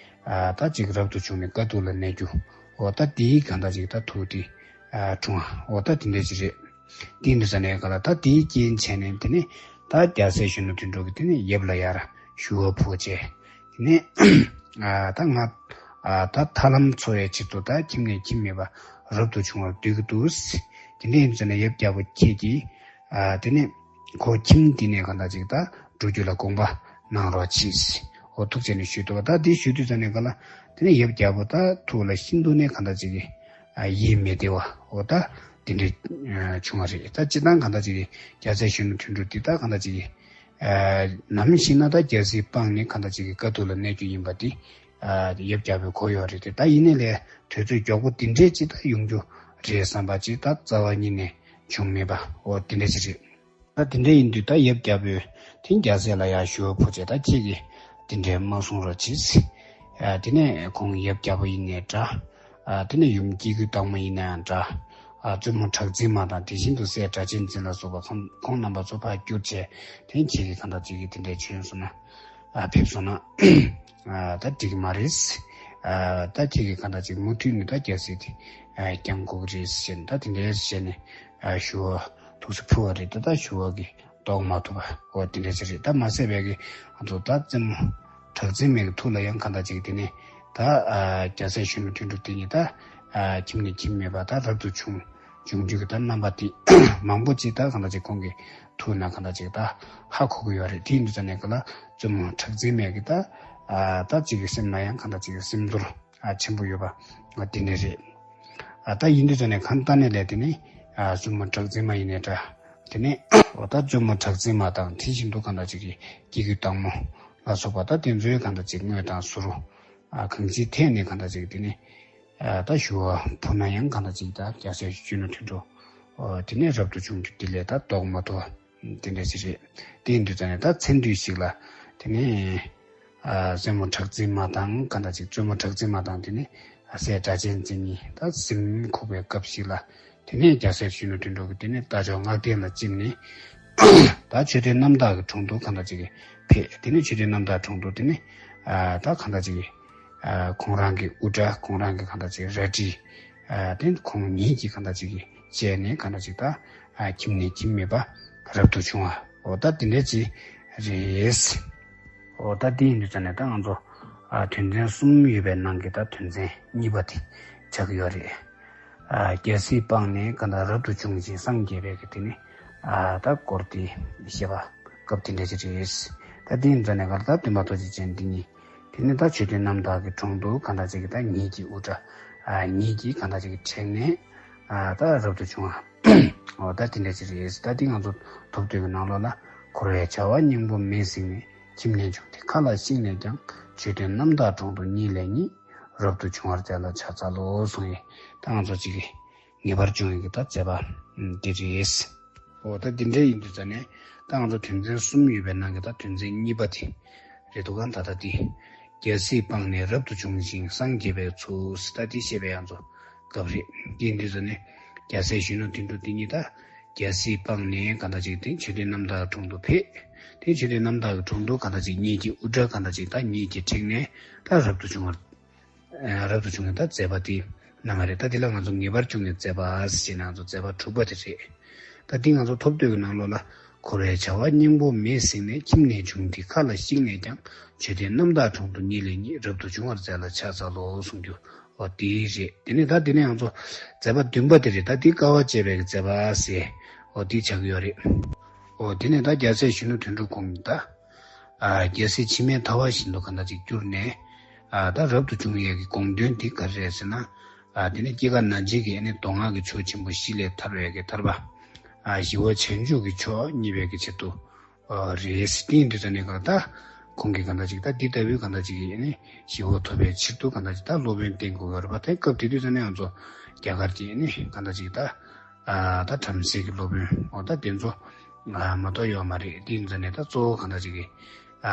ཨ་ད་ཅིག་རབ་ཏུ་བྱུང་ནས་དཀའ་སྡུག་ལ་གནས་རྒྱུ། འོ་ད་དེའི་གང་འདྲ་ཅིག་ད་ཐུགས་དེ་ཨ་འཁྲུངས་པ་འོ་ད་དེ་འདྲ་ཅིག་རེད། དེ་འདྲ་ཟེར་ནས་ག་ལ་ད་དེའི་རྐྱེན་བྱས་ནས་དེ་ནས་ད་རྒྱལ་སྲས་གཞོན་ནུ་དོན་གྲུབ་ཀྱིས་དེ་ནས་ཡབ་ལ་ཡར་ཞུ་བ་ཕུལ་བྱས། དེ་ནས་ཨ་ད་ང་ཨ་ད་ཐར་ལམ་འཚོལ་བའི་ཆེད་དུ་ད་ཁྱིམ་ནས་ཁྱིམ་མེད་པར་རབ་ཏུ་བྱུང་བར་འདོད་ཀྱི་འདུག་དེ་འདྲ་ཡིན་ཟེར་ནས་ཡབ་རྒྱལ་པོ་ཁྱེད་ཀྱིས་ཨ་དེ་ནས་ཁོ་ཁྱིམ་འདི་ནས་གང་འདྲ་ཅིག་ད་འགྲོ་རྒྱུ་ལ་དགོངས་པ་གནང་རོགས་གྱིས། འོ་ཐུགས་རྗེ་ནས་ཞུས་འདུག་བ། ད་དེ་ཞུས་དུས་ཙ་ནས་ག་ལ་དེ་ནས་ཡབ་རྒྱལ་པོ་ད་ཐུགས་ལ་ཤིན་ཏུ་ནས་གང་འདྲ་ཅིག་གི་ཨ་ཡིད་མི་བདེ་བ་འོ་ད་དེ་འདྲ་ཨ་བྱུང་བ་རེད། ད་སྤྱིར་བཏང་གང་འདྲ་ཅིག་གི་རྒྱལ་སྲས་གཞོན་ནུ་དོན་གྲུབ་འདི་ད་གང་འདྲ་ཅིག་གི་ཨ་ནམ་ཞིག་ན་ད་རྒྱལ་སྲིད་སྤངས་ནས་གང་འདྲ་ཅིག་གི་དཀའ་སྡུག་ལ་གནས་རྒྱུ་ཡིན་པ་འདི་ཨ་ཡབ་རྒྱལ་པོས་གོ་ཡོད་རེད་དེ། ད་ཡིན་ནའི་ལས་དུས་ཚོད་མགྱོགས་པོ་འདི་འདྲས་ཅིག་ད་ཡོང་རྒྱུ་རེད་བསམ་པ་ཅིག་ད་རྩ་བ་ཉིད་ནས་བྱུང་མེད་པ་འོ་དེ་འདྲ་ཅིག་རེད། ད་དེ་འདྲ་ཡིན་དུས་ད་ཡབ་རྒྱལ་པོས་དེ་རྒྱལ་སྲས་ལ་ཡར་ཞུ་བ་ཕུལ་བྱས། ད་ཁྱེད་ཀྱིས་དེ་འདྲའི་མ་གསུང་རོགས་གྱིས། ཨ་དེ་ནས་ཁོང་ཡབ་རྒྱལ་པོ་ཡིན་ནའི་འདྲ། ཨ་དེ་ནས་ཡུམ་སྐྱེ་དགུའི་སྟག་མོ་ཡིན་ནའང་འདྲ། ཨ་བཙུན་མོ་གྲགས་འཛིན་མ་དང་དེ་བཞིན་དུ་སྲས་སྒྲ་གཅན་འཛིན་ལ་སོགས་པ་ཁོང་ཁོང་རྣམ་པ་ཚོ་ཕར་བསྐྱུར་བྱས། དེ་ཁྱེད་ཀྱིས་གང་ལྟར་ཅིག་གིས་དེ་འདྲའི་བྱོན་སོང་ན། ཨ་ཕེབས་སོང་ན། ཨ་ད་འགྲིག་གི་མ་རེད། ཨ་ད་ཁྱེད་ཀྱིས་གང་ལྟར་ཅིག་མུ་མཐུད་ནས་ད་རྒྱལ་སྲིད་དེ་ཨ་བསྐྱང་དགོས་ཀྱི་རེད་ཟེར་ནས། ད་དེ་འདྲའི་བྱས་ནས་ཨ་ཞུ་བ་ཐུགས་སུ་ཕུལ་བ་རེད། ད་ད་ཞུ་བ་གི་ལྡོག་མ་ཐུབ་པ་འོ་དེ་འདྲ་ཞིག་རེད། ད་མ་ཟད་པའི་གི་ང་ཚོ་ད་བཙུན་མོ་གྲགས་འཛིན་མའི་གི་ཐུགས་ལ་ཡང་གང་ལྟར་ཅིག་དེ་ནས་ད་ཨ་རྒྱལ་སྲས་གཞོན་ནུ་དོན་གྲུབ་དེ་ཉིད་ད་ཨ་ཁྱིམ་ནས་ཁྱིམ་མེད་པ་ད་རབ་ཏུ་བྱུང་། བྱུང་རྒྱུ་གི་ད་རྣམ་པ་དེ་མང་པོ་ཅིག་ད་གང་ལྟར་ཅིག་ཁོང་གི་ཐུགས་ན་གང་ལྟར་ཅིག་ད་ཧ་གོ་གི་ཡོད་རེད། དེ་ཡིན་དུས་ཙ་ནས་ག་ལ་བཙུན་མོ་གྲགས་འཛིན་མའི་གི་ད་ཨ་ད་ཅིག་གི་སེམས་ན་ཡང་གང་ལྟར་ཅིག་གི་སེམས་ཚོར་ཨ་ཆེན་པོ་ཡོད་པ་ཨ་དེ་འདྲ་རེད། ཨ་ད་ཡིན་དུས་ཙ་ནས་གང་ལྟར་ནས་ལས་དེ་ནི་ཨ་བཙུན་མོ་གྲགས་འཛིན་མ་ཡིན་ནའི་འདྲ། དེ་ནས་འོ་ད་བཙུན་མོ་གྲགས་འཛིན་མ་དང་དེ་བཞིན་དུ་གང་ལྟར་ཅིག་གི་སྐྱེ་དགུའི་སྟག་མོ་ལ་སོགས་པ་ད་དེ་ཚོའི་གང་ལྟར་ཅིག་དངོས་དང་ཟུར་ཨ་གང་ཅིའི་ཐད་ནས་གང་ལྟར་ཅིག་དེ་ནི་ཨ་ད་ཞུ་བ་ཕུལ་ན་ཡང་གང་ལྟར་ཅིག་ད་རྒྱལ་སྲས་གཞོན་ནུ་དོན་གྲུབ་ཨོ་དེ་ནས་རབ་ཏུ་བྱུང་རྒྱུ་དེ་ལས་ད་ལྡོག་མ་ཐུབ་པ་དེ་འདྲ་ཞིག་རེད། དེ་ཡིན་དུས་ཙ་ནས་ད་མཚན་དུས་ཤིག་ལ་དེ་ནས་ཨ་བཙུན་མོ་གྲགས་འཛིན་མ་དང་གང་ལྟར་ཅིག་བཙུན་མོ་གྲགས་འཛིན་མ་དང་དེ་ནས་ཨ་སྲས་སྒྲ་གཅན་འཛིན་གཉིས་ད་གཟིམ་ཁུག་པའི་སྐབས་ཤིག་ལ། དེ་ནས་རྒྱལ་སྲས་གཞོན་ནུ་དོན་གྲུབ་ཀྱིས་དེ་ནས་རྟ་མཆོག་བསྔགས་ལྡན་ལ་བཅིབས་ནས། ད་མཆོད་རྟེན་རྣམ་དག་གི་དྲུང་དུ་གང་ལྟར་ཅིག་ཕེབས། དེ་ནས་མཆོད་རྟེན་རྣམ་དག་དྲུང་དུ་དེ་ནས་ཨ་ད་གང་ལྟར་ཅིག་ཨ་ཁོང་རང་གི་དབུ་སྐྲ་ཁོང་རང་གི་གང་ལྟར་ཅིག་རལ་གྲི་ཨ་དེ་ཁོང་ཉིད་ཀྱིས་གང་ལྟར་ཅིག་བཅས་ནས་གང་ལྟར་ཅིག་ད་ཨ་ཁྱིམ་ནས་ཁྱིམ་མེད་པ་རབ་ཏུ་བྱུང་བ་འོ་ད་དེ་འདྲ་ཅིག་རེད། འོ་ད་དེ་ཡིན་དུས་ཙ་ནས་ད་ང་ཚོ་ཨ་དོན་ཚན་གསུམ་ཡོད་པའི་ནང་གི་ད་དོན་ཚན་གཉིས་པ་དེ་ཆགས་ཀྱི་ཡོད་རེད། ཨ་རྒྱལ་སྲིད་སྤངས་ནས་གང་ལྟར་རབ་ཏུ་བྱུང་ཞིང་སངས་རྒྱས་པའི་གི་དེ་ནི་ཨ་ད་སྐོར་དེ་བཤད་པ་སྐབས་དེ་འདྲ་ཅིག་རེད། ད་དེ་ཡིན་ཙ་ནས་གང་ལྟར་ད་སྟོན་པ་ཐུགས་རྗེ་ཅན་འདི་ཉིད་དེ་ནི་ད་མཆོད་རྟེན་རྣམ་དག་གི་དྲུང་དུ་གང་ལྟར་ཅིག་གི་ད་ཉིད་ཀྱི་དབུ་སྐྲ་ཨ་ཉིད་ཀྱིས་གང་ལྟར་ཅིག་གི་བྲེགས་ནས་ཨ་ད་རབ་ཏུ་བྱུང་བ་འོ་ད་དེ་འདྲ་ཅིག་རེད། ད་དེ་ང་ཚོ་ཐོབ་ཐུབ་ཀྱི་ནང་ལོགས་ལ་འཁོར་བའི་བྱ་བ་སྙིང་པོ་མེད་གཟིགས་ནས། ཁྱིམ་ནས་བྱུང་སྟེ་མཁའ་ལ་གཤེགས་ནས་ཀྱང་། མཆོད་རྟེན་རྣམ་དག་དྲུང་དུ་ཉིད་ལས་ཉིད། རབ་ཏུ་བྱུང་བར་མཛད་ལ་ཕྱག་འཚལ་ལོ་གསུངས་ཡོད། ད་ང་ཚོ་གཅིག་གིས་ངེས་པར་འབྱུང་ཡོད་ཀྱི་ད་མཛད་པ་འདི་རེད། འོ་ད་འདི་འདྲའི་ཡིན་དུས་ཙ་ནས་ད་ང་ཚོ་དོན་ཚན་གསུམ་ཡོད་པའི་ནང་གི་ད་དོན་ཚན་གཉིས་པ་དེ་རེད་འདུག་ག་ད་ལྟ་འདི་རྒྱལ་སྲིད་སྤངས་ནས་རབ་ཏུ་བྱུང་ཞིང་སངས་རྒྱས་པའི་ཚུལ་ད་འདི་བཤད་པའི་ང་ཚོ་སྐབས་རེད། འདི་ཡིན་དུས་ཙ་ནས་རྒྱལ་སྲས་གཞོན་ནུ་དོན་གྲུབ་འདི་ཉིད་ད། རྒྱལ་སྲིད་སྤངས་ནས་གང་ལྟར་ཅིག་དེ་མཆོད་རྟེན་རྣམ་དག་དྲུང་དུ་ཕེབས། དེ་མཆོད་རྟེན་རྣམ་དག་གི་དྲུང་དུ་གང་ལྟར་ཅིག་ཉིད་ཀྱི་དབུ་སྐྲ་གང་ལྟར་ཅིག་ད་ཉིད་ཀྱིས་བྲེགས་ནས་ད་རབ་ཏུ་བྱུང་བར། ཨ་རབ་ཏུ་བྱུང་ནས་ད་མཛད་པ་དེ་གནང་བ་རེད། ད་དེ་ལ་ང་ཚོ་ངེས་པར་འབྱུང་བའི་མཛད་པ་ཟེར་ན་ང་ཚོ་མཛད་པ་དྲུག་པ་དེ་རེད། ད་དེ་ང་ཚོ་ཐོབ་ཐོས་ཀྱི་ནང་ལོགས་ལ་འཁོར་བའི་བྱ་བ་སྙིང་པོ་མེད་གཟིགས་ནས། ཁྱིམ་ནས་བྱུང་སྟེ་མཁའ་ལ་གཤེགས་ནས་ཀྱང་། མཆོད་རྟེན་རྣམ་དག་དྲུང་དུ་ཉིད་ལས་ཉིད། རབ་ཏུ་བྱུང་བར་མཛད་ལ་ཕྱག་འཚལ་ལོ་གསུངས་རྒྱུ། འོ་དེ་རེད། དེ་ནས་ད་དེ་ནས་ང་ཚོ་མཛད་པ་བདུན་པ་དེ་རེད། ད་དེ་དཀའ་བ་སྤྱད་པའི་མཛད་པ་ཟེར། འོ་དེ་ཆགས་ཀྱི་ཡོད་རེད། འོ་དེ་ནས་ད་རྒྱལ་སྲས་གཞོན་ནུ་དོན་གྲུབ་ཁོང་གིས་ད་ཨ་རྒྱལ་སྲིད་ཕྱི་མའི་ཐལ་བ་བཞིན་དུ་གང་འདྲ་ཅིག་གྱུར་ནས་ཨ་ད་རབ་ཏུ་བྱུང་ཡས་ཀྱི་དགོངས་དོན་དེ་ག་རེ་རེད་ཟེར་ན། ཨ་དེ་ནས་སྐྱེ་རྒ་ན་འཆི་གི་ཨ་ནི་མདོ་སྔགས་ཀྱི་ཕྱོགས་ཆེན་པོ་བཞི་ལས་ཐར་བའི་གི་ཐར་པ། ཨ་ཞི་བ་བྱང་ཆུབ་ཀྱི་ཕྱོགས་བརྙེས་པའི་གི་ཆེད་དུ། ཨ་རེད། དེ་ཡིན་དུས་ཙ་ནས་གང་ལྟར་ཁོང་གིས་གང་ལྟར་ཅིག་ད་འདི་ལྟ་བུའི་གང་ལྟར་ཅིག་ཡིན་ནི་ཞི་བ་ཐོབ་པའི་ཕྱིར་དུ་གང་ལྟར་ཅིག་ད་སློབ་དཔོན་བསྟེན་དགོས་ཀྱི་རེད་པ། དེ་སྐབས་དེ་དུས་ཙ་ནས་ང་ཚོ་རྒྱ་གར་གྱི་ཡིན་ནི་གང་ལྟར་ཅིག་ད་ཨ་ད་བྲམ་ཟེ་གི་སློབ་དཔོན་འོ་ད་དེ་ཚོ་ཨ་མ་གཏོགས་ཡོད་མ་རེད། དེ་ཡིན་ཙ་ནས་ད་གཙོ་བོ་གང་ལྟར་ཅིག་གི་ཨ་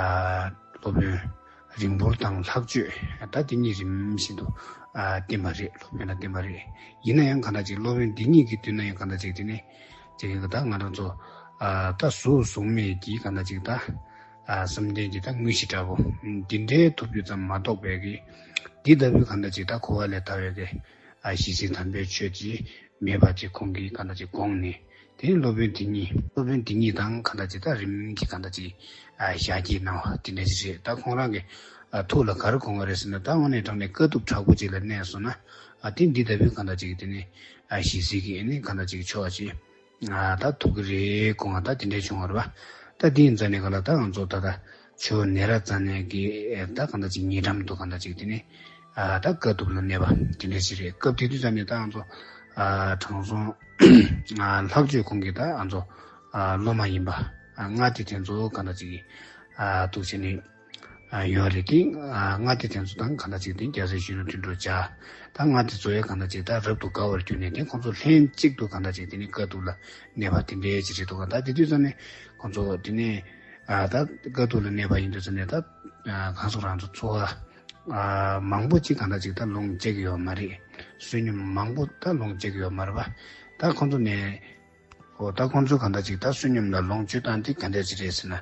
སློབ་དཔོན་རིང་པོ་དང་ལྷག་སྤྱོད་ད་དེ་གཉིས་རིམ་བཞིན་དུ་ཨ་བསྟེན་པ་རེད། སློབ་དཔོན་ལ་བསྟེན་པ་རེད། ཡིན་ན་ཡང་གང་ལྟར་ཅིག་སློབ་དཔོན་འདི་གཉིས་ཀྱི་མདུན་ན་ཡང་གང་ལྟར་ཅིག་དེ་ནས་ཅིག་ད་ང་རང་ཚོ་ཨ་ད་གཟུགས་གཟུགས་མེད་ཀྱི་གང་ལྟར་ཅིག་ད་ཨ་བསམ་གཏན་གྱི་ད་དངོས་གཞི་འདྲ་པོ་འདི་འདྲའི་ཐོབ་རྒྱུ་ཙམ་མ་གཏོགས་པའི་གི་འདི་ལྟ་བུའི་གང་ལྟར་ཅིག་ད་འཁོར་བ་ལས་ཐར་བའི་གི་ཨ་ཞི་བྱེད་དམ་པའི་ཆོས་ཅིག་མེད་པ་ཅིག་ཁོང་གིས་གང་ལྟར་ཅིག་དགོངས་ནས། དེ་ནས་སློབ་དཔོན་དེ་གཉིས་སློབ་དཔོན་དེ་གཉིས་དང་གང་ལྟར་ཅིག་ད་རིམ་གྱིས་གང་ལྟར་ཅིག་ཨ་ཞལ་གྱིས་གནང་བ་དེ་འདྲ་ཅིག་རེད། ད་ཁོང་རང་གི་ཨ་ཐུགས་ལ་ག་རེ་དགོངས་པ་རེད་ཟེར་ན། ད་དངོས་གནས་དྲང་གནས་དཀའ་ཐུབ་དྲག་པོ་ཅིག་ལ་གནས་སོང་ན་ཨ་དེ་འདི་ལྟ་བུའི་གང་ལྟར་ཅིག་དེ་ནས་ཨ་ཞི་བྱེད་ཀྱི་ཨ་ནི་གང་ལྟར་ཅིག་ཆོག་ཅིག་ཨ་ད་ཐུབ་ཀྱི་རེད་དགོངས་པ་ད་དེ་འདྲ་བྱུང་བ་རེད་པ། ད་དེ་ཡིན་ཙ་ནས་ག་ལ་ད་ང་ཚོ་ད་ལྟ་ཆུ་བོ་ནེ་ར་ཙ་ན་གི་ད་གང་ལྟར་ཅིག་ཉེ་འགྲམ་དུ་གང་ལྟར་ཅིག་དེ་ནས་ཨ་ད་དཀའ་ཐུབ་ལ་གནས་པ་དེ་འདྲ་ཞིག་རེད། སྐབས་དེ་དུས་ཙམ་ནས་ད་ང་ཚོ་ཨ་དྲང་སྲོང་ཨ་ལྷག་སྤྱོད་ཁོང་གིས་ད་ང་ཚོ་ཨ་སློབ་མ་ཡིན་པ་ཨ་ལྔ་དེ་དེ་ཚོ་གང་ལྟར་ཅིག་གིས་ཨ་འདུག་བྱས་ནས་ ཡོད་རེད། དེ་ལྔ་སྡེ་དེ་ཚོ་དང་གང་འདྲ་ཅིག་དེ་རྒྱལ་སྲས་གཞོན་ནུ་དོན་གྲུབ་བཅས་ད་ལྔ་སྡེ་ཚོ་ཡང་གང་འདྲ་ཅིག་ད་རབ་ཏུ་དགའ་བར་གྱུར་ནས་དེ་ཁོང་ཚོ་ལྷན་གཅིག་ཏུ་གང་འདྲ་ཅིག་དེ་ནི་དཀའ་ཐུབ་ལ་གནས་པ་དེ་འདྲའི་ཅིག་རེད་འདུག་ད་དེ་དུས་ཙམ་ནས་ཁོང་ཚོ་དེ་ནས་ད་དཀའ་ཐུབ་ལ་གནས་པ་ཡིན་དུས་ཙམ་ནས་ད་གང་སོང་རང་ཚོ་འཚོ་བ་མང་པོ་ཅིག་གང་འདྲ་ཅིག་ད་ལོངས་སྤྱད་ཀྱི་ཡོད་མ་རེད། བསོད་སྙོམས་མང་པོ་ད་ལོངས་སྤྱད་ཀྱི་ཡོད་མ་རེད་པ། ད་ཁོང་ཚོ་ནས། འོ་ད་ཁོང་ཚོ་གང་འདྲ་ཅིག་ད་བསོད་སྙོམས་ལ་ལོངས་སྤྱོད་སྟངས་འདི་ག་འདྲ་ཅིག་རེད་ཟེར་ན།